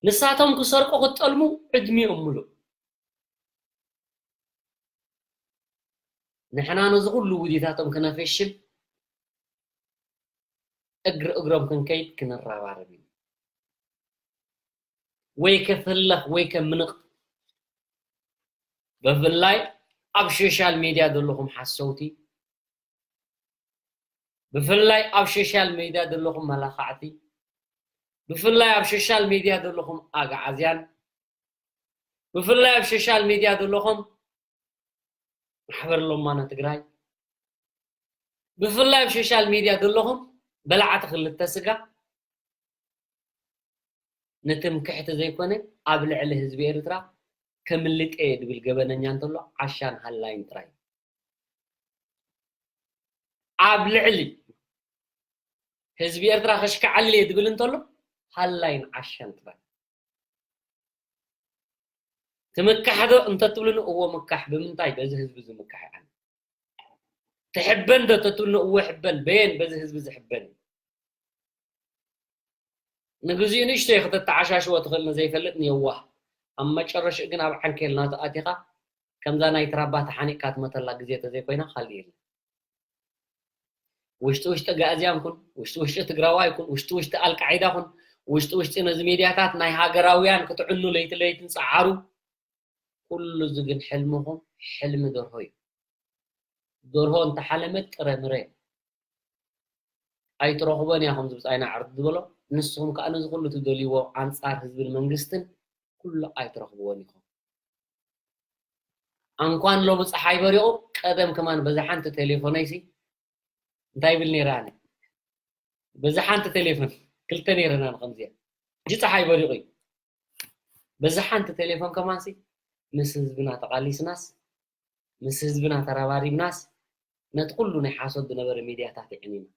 ንሳቶም ክሰርቁ ክጠልሙ ዕድሚኦም ምሉእ። ንሕና ነዚ ኩሉ ውዲታቶም ክነፈሽል እግሪ እግሮም ክንከይድ ክንረባረብ ኢና። ወይ ከፍለኽ ወይ ከምንቕ። ብፍላይ ኣብ ሶሻል ሜድያ ዘለኹም ሓሰውቲ፣ ብፍላይ ኣብ ሶሻል ሜድያ ዘለኹም መላኻዕቲ፣ ብፍላይ ኣብ ሶሻል ሜድያ ዘለኹም ኣግዓዝያን፣ ብፍላይ ኣብ ሶሻል ሜድያ ዘለኹም ማሕበር ሎማና ትግራይ፣ ብፍላይ ኣብ ሶሻል ሜድያ ዘለኹም በላዕቲ ክልተ ስጋ፣ ንትምክሕቲ ዘይኮነ ኣብ ልዕሊ ህዝቢ ኤርትራ ከምልጥ እየ ዝብል ገበነኛ እንተሎ ዓሻን ሃላይን ጥራይ። ኣብ ልዕሊ ህዝቢ ኤርትራ ከሽክዓሊ እየ ዝብል እንተሎ ሃላይን ዓሻን ጥራይ። ትምካሕ ዶ እንተትብሉኒ፣ እዎ ምካሕ። ብምንታይ? በዚ ህዝቢ ዝምካሕ እየ ኣነ። ትሕበን ዶ ተትብሉኒ፣ እዎ ሕበን። በየን? በዚ ህዝቢ ዝሕበን እዩ። ንግዚኡ ንእሽተይ ከተተዓሻሽዎ ትኽእል ንዘይፈልጥ ንየዋህ። ኣብ መጨረሽኡ ግን ኣብ ዓንኬል ናቱ ኣቲኻ፣ ከምዛ ናይ ትራባ ተሓኒቕካ ትመተላ ግዜ ተዘይኮይና ካልእ የለን። ውሽጢ ውሽጢ ኣግኣዝያን ኩን፣ ውሽጢ ውሽጢ ትግራዋይ ኩን፣ ውሽጢ ውሽጢ ኣልቃዒዳ ኩን፣ ውሽጢ ውሽጢ ነዚ ሚድያታት ናይ ሃገራውያን ክትዕኑ ለይቲ ለይትን ጸዓሩ። ኩሉ እዚ ግን ሕልምኹም ሕልሚ ደርሆ እዩ። ደርሆ እንተሓለመት ጥረ ምረ። ኣይትረኽቦን ኢኹም ዝብጻይና ዕርዲ ዝበሎ። ንስኹም ከኣ ነዚ ኩሉ ትደልይዎ ኣንጻር ህዝብን መንግስትን ኩሉ ኣይትረኽብዎን ኢኹም። ኣንኳን ሎሚ ጸሓይ በሪቑ፣ ቀደም ከማን በዛ ሓንቲ ቴሌፎነይሲ እንታይ ይብል ነይረ ኣነ? በዛ ሓንቲ ቴሌፎን፣ ክልተ ነይረና ንኸምዚኣ። ሕጂ ጸሓይ በሪቑ እዩ። በዛ ሓንቲ ቴሌፎን ከማንሲ ምስ ህዝብና ተቓሊስናስ፣ ምስ ህዝብና ተረባሪብናስ፣ ነቲ ኩሉ ናይ ሓሶት ዝነበረ ሚድያታት የዕኒና።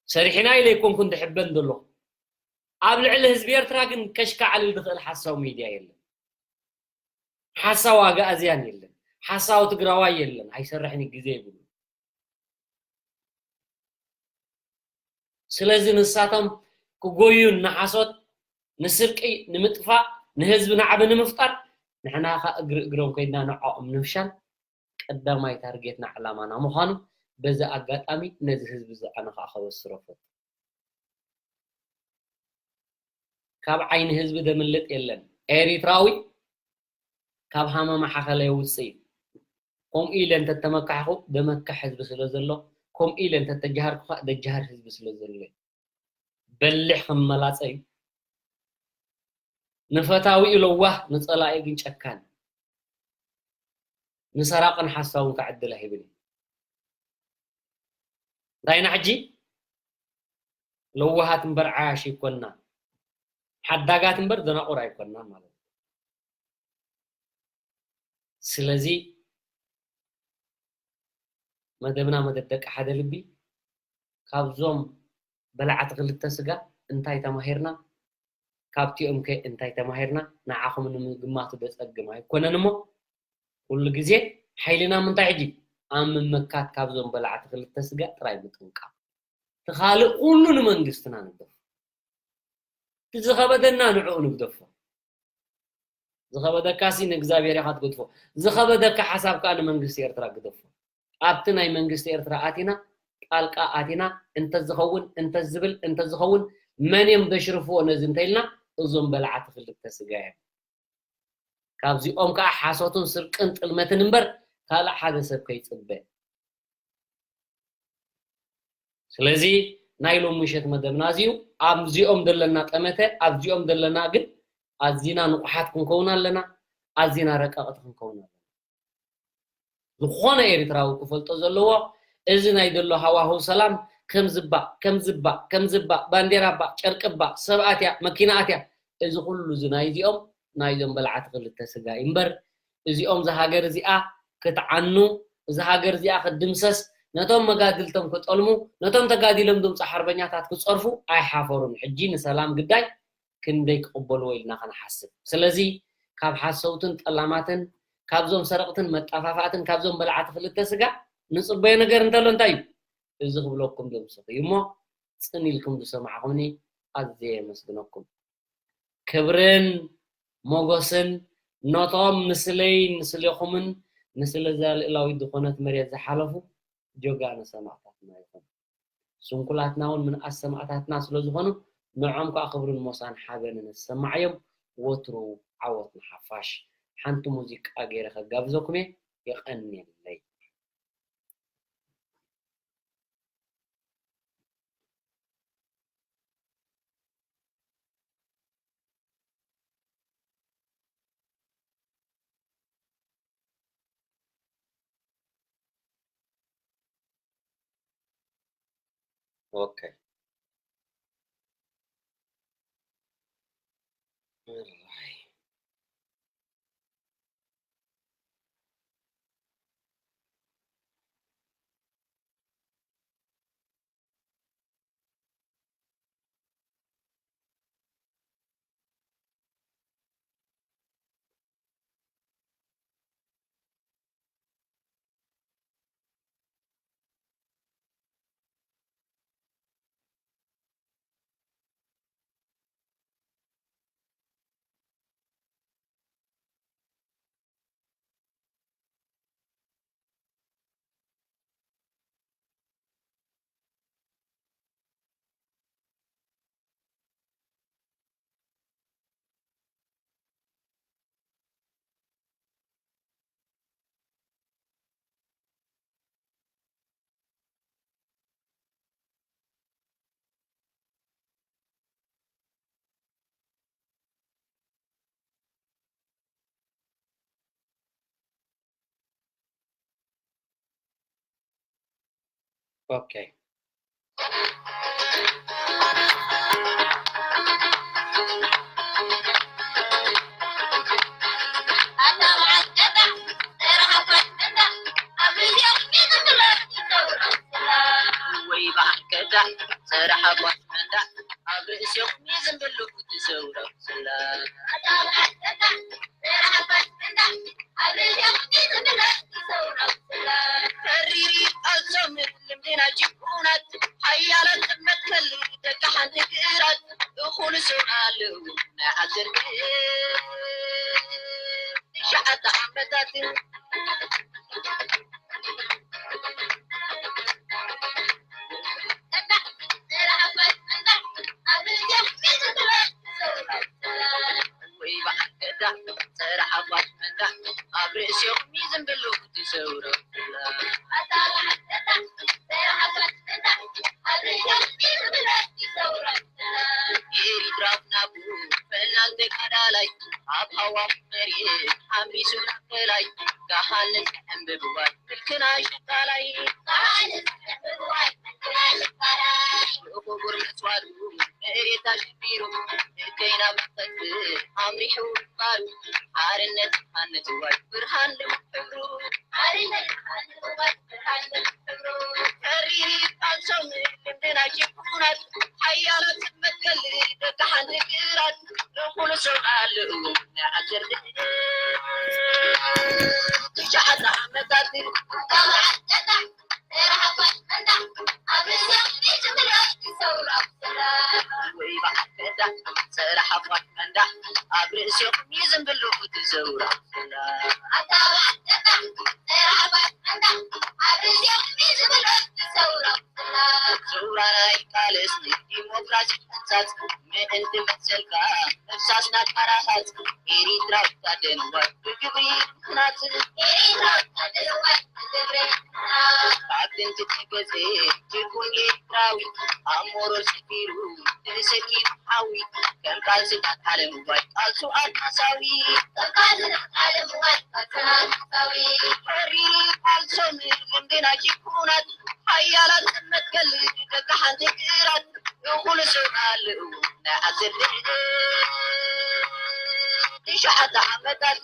ሰሪሕና ኢለ ኣይኮንኩን ዝሕበን ዘለኹ። ኣብ ልዕሊ ህዝቢ ኤርትራ ግን ከሽካዕልል ዝኽእል ሓሳዊ ሚድያ የለን። ሓሳዊ ኣግኣዝያን የለን። ሓሳዊ ትግራዋይ የለን። ኣይሰርሕን እዩ፣ ግዜ ይብሉ። ስለዚ ንሳቶም ክጎዩን ንሓሶት፣ ንስርቂ፣ ንምጥፋእ፣ ንህዝቢ ናዕቢ ንምፍጣር፣ ንሕና ኸ እግሪ እግሮም ኮይና ንዕኦም ንምፍሻል ቀዳማይ ታርጌትና ዕላማና ምዃኑ በዚ ኣጋጣሚ ነዚ ህዝቢ እዚ ኣነ ኸኣ ከበስሮ እፈቱ። ካብ ዓይኒ ህዝቢ ዘምልጥ የለን። ኤሪትራዊ ካብ ሃመማ ሓኸለ የውፅእ እዩ። ከምኡ ኢለ እንተተመካሕኹ ዘመክሕ ህዝቢ ስለ ዘሎ፣ ከምኡ ኢለ እንተተጃሃርኩ ኸዓ ዘጃህር ህዝቢ ስለ ዘሎ እዩ። በሊሕ ከም መላፀ እዩ። ንፈታዊኡ ለዋህ፣ ንፀላኢ ግን ጨካን። ንሰራቕን ሓሳውን ከዓ ዕድል ኣይህብን እዩ። እንታይ ኢና ሕጂ? ለዋሃት እምበር ዓያሽ ኣይኮንና፣ ሓዳጋት እምበር ደናቑር ኣይኮንና ማለት እዩ። ስለዚ መደብና መደብ ደቂ ሓደ ልቢ፣ ካብዞም በላዕቲ ክልተ ስጋ እንታይ ተማሂርና? ካብቲኦም ከ እንታይ ተማሂርና? ንዓኹም ንምግማቱ ዘጸግም ኣይኮነን እሞ፣ ኩሉ ግዜ ሓይልና ምንታይ ሕጂ? ኣብ ምምካት ካብዞም በላዕቲ ክልተ ስጋ ጥራይ ምጥንቃቕ። እቲ ካልእ ኩሉ ንመንግስትና ንግደፎ። እቲ ዝኸበደና ንዕኡ ንግደፎ። ዝኸበደካሲ ንእግዚኣብሔር ኢኻ ትገድፎ። ዝኸበደካ ሓሳብ ከኣ ንመንግስቲ ኤርትራ ግደፎ። ኣብቲ ናይ መንግስቲ ኤርትራ ኣቲና፣ ጣልቃ ኣቲና፣ እንተዝኸውን፣ እንተዝብል፣ እንተዝኸውን፣ መን እዮም ዘሽርፍዎ ነዚ እንተኢልና፣ እዞም በላዕቲ ክልተ ስጋ እዮም። ካብዚኦም ከኣ ሓሶትን ስርቅን ጥልመትን እምበር ካልእ ሓደ ሰብ ከይጽበ። ስለዚ ናይ ሎሚ ምሸት መደብና እዚ እዩ። ኣብዚኦም ዘለና ጠመተ፣ ኣብዚኦም ዘለና ግን ኣዚና ንቑሓት ክንከውን ኣለና፣ ኣዚና ረቀቕቲ ክንከውን ኣለና። ዝኾነ ኤርትራዊ ክፈልጦ ዘለዎ እዚ ናይ ዘሎ ሃዋህው ሰላም ከም ዝባእ፣ ከም ዝባእ፣ ከም ዝባእ፣ ባንዴራ ባእ፣ ጨርቂ ባእ፣ ሰብ ኣትያ፣ መኪና ኣትያ፣ እዚ ኩሉ እዚ ናይዚኦም፣ ናይዞም በላዕቲ ክልተ ስጋ እዩ እምበር፣ እዚኦም እዛ ሃገር እዚኣ ክትዓኑ፣ እዛ ሃገር እዚኣ ክትድምሰስ፣ ነቶም መጋድልቶም ክጠልሙ፣ ነቶም ተጋዲሎም ዝምጹ ሓርበኛታት ክጸርፉ ኣይሓፈሩን። ሕጂ ንሰላም ግዳይ ክንደይ ክቕበልዎ ኢልና ክንሓስብ። ስለዚ ካብ ሓሰውትን ጠላማትን፣ ካብዞም ሰረቕትን መጣፋፋእትን፣ ካብዞም በላዕቲ ክልተ ስጋ ንጽበዮ ነገር እንተሎ እንታይ እዩ? እዚ ክብለኩም ደምስኹ እዩ እሞ፣ ጽን ኢልኩም ዝሰማዕኹምኒ ኣዝየ የመስግነኩም። ክብርን ሞጎስን ነቶም ንስለይን ንስሌኹምን ንስለ እዛ ልእላዊት ዝኾነት መሬት ዝሓለፉ ጀጋኑ ሰማእታትና ይኹኑ። ስንኩላትና እውን ምንኣስ ሰማእታትና ስለ ዝኾኑ፣ ንዖም ከኣ ክብርን ሞሳን ሓበንን ዝሰማዕ እዮም። ወትሩ ዓወት ንሓፋሽ። ሓንቲ ሙዚቃ ገይረ ከጋብዘኩም እየ። የቐንየለይ። ኦኬ። ኦኬ። ኣብ ርእስኹም ይዝንብሉ ትሰውረው ስላ። ተሪሪ ቃልሶም ልምድና ጅቡናት ሓያላት መትከል ደቂ ሓንቲ ግራት እኹል ሰው ኣለዉ ናይ ዓሰርተ ትሽዓተ ዓመታት ወይ በዓል ገዳ ጸረ ሓፋሽ መንዳ ኣብ ርእሲኹም ይዝንብሉ ትሰውረው ኤሪትራዊ ናቡ ፈናን ተጋዳላይ ኣብ ሃዋፍ መሬት ሓሚሱ ናፈላይ ካሓንስ ዕምብብዋይ ምልክና ሽቃላይ ንኽቡር መስዋእቱ መሬት ኣሽቢሩ ንከይና ብቐትሪ ኣምሪሑ ግንባሩ ሓርነት ኣነትዋይ ብርሃን ልምሕብሩ ሓርነት ኣነትዋይ ብርሃን ልምሕብሩ ተሪሪ ቃልሶም ልምድና ሽፉናት ሓያላት መትከል ደቂ ሓንቲ ግራት ንኹሉ ሰው ኣለኡ ናይ ዓሰርተ ትሽዓተ ዓመታት ወይ በዓል ከዳ ጸረ ሓፋሽ መንዳ ኣብ ርእሲኹም ይዝንብሉ ትዘውራ ሰውራ ናይ ቃልስ ንዲሞክራሲ ሕንጻት ምእንቲ መሰልካ ምፍሳስና ካራኻት ኤሪትራዊ ታደንዋይ ብግብሪ ምኽናት ኤሪትራዊ ታደንዋይ ብግብሪ ምኽናት ካብ ጥንቲ ተገዜ ጅቡን ኤሪትራዊ ኣሞሮ ሰፊሩ ተሰኪሙ ሓዊ ከም ቃልስታት ዓለምዋይ ቃልሱ ኣድማሳዊ ከም ቃልስታት ዓለምዋይ ቃልስና ኣድማሳዊ ተሪሪ ቃልሶም ልምድና ጅቡናት ሓያላት መትከል ደቂ ሓንቲ ግራት ንኹሉ ሰው ኣለኡ ናይ ዓሰርተ ትሽዓተ ዓመታት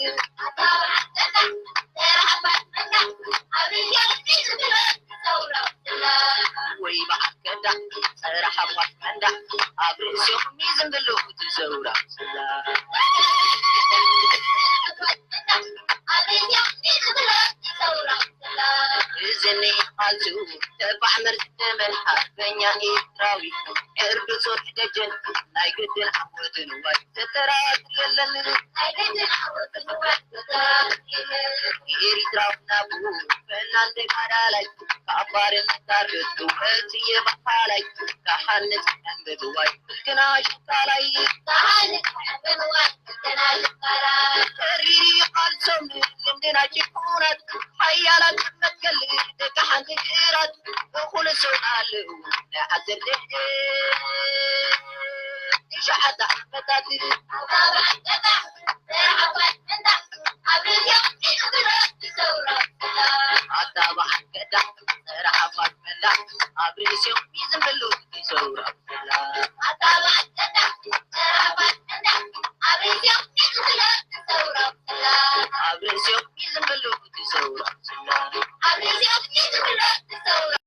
ወይ በዓል ከዳ ጸረ ሓፋሽ መንዳ ኣብ ርእሲኹም ይዝንብሉ ትዘውራ እዝኒ ቃልሱ ተባዕ መርዚ ተመን ሓርበኛ ኤርትራዊ ዕርዱ ጾር ደጀን ናይ ግድን ዓወትን ዋይ ተተራቱ የለን ናይ ግድን ዓወትን ዋይ ተተራቱ የለን ኤሪትራዊ ናቡ ፈናን ተጋዳላይ ካብ ባርነት ኣርቱ እቲ የባሃላይ ካሓነት ዕምብብዋይ ግና ሽካላይ ካሓነት ዕምብብዋይ ግና ሽካላይ ተሪሪ ቃልሶም ልምድና ጅቡናት ሓያላት መትከል ደቂ ሓንቲ ግራት እኹል ሰው ኣለዉ ናይ ዓሰርተ ትሽዓተ ዓመታት ኣታ በዓል ገዳ ጸረ ሓፋሽ መንዳ ኣብ ርእሲኦም ይዝንብሉ ይሰውራ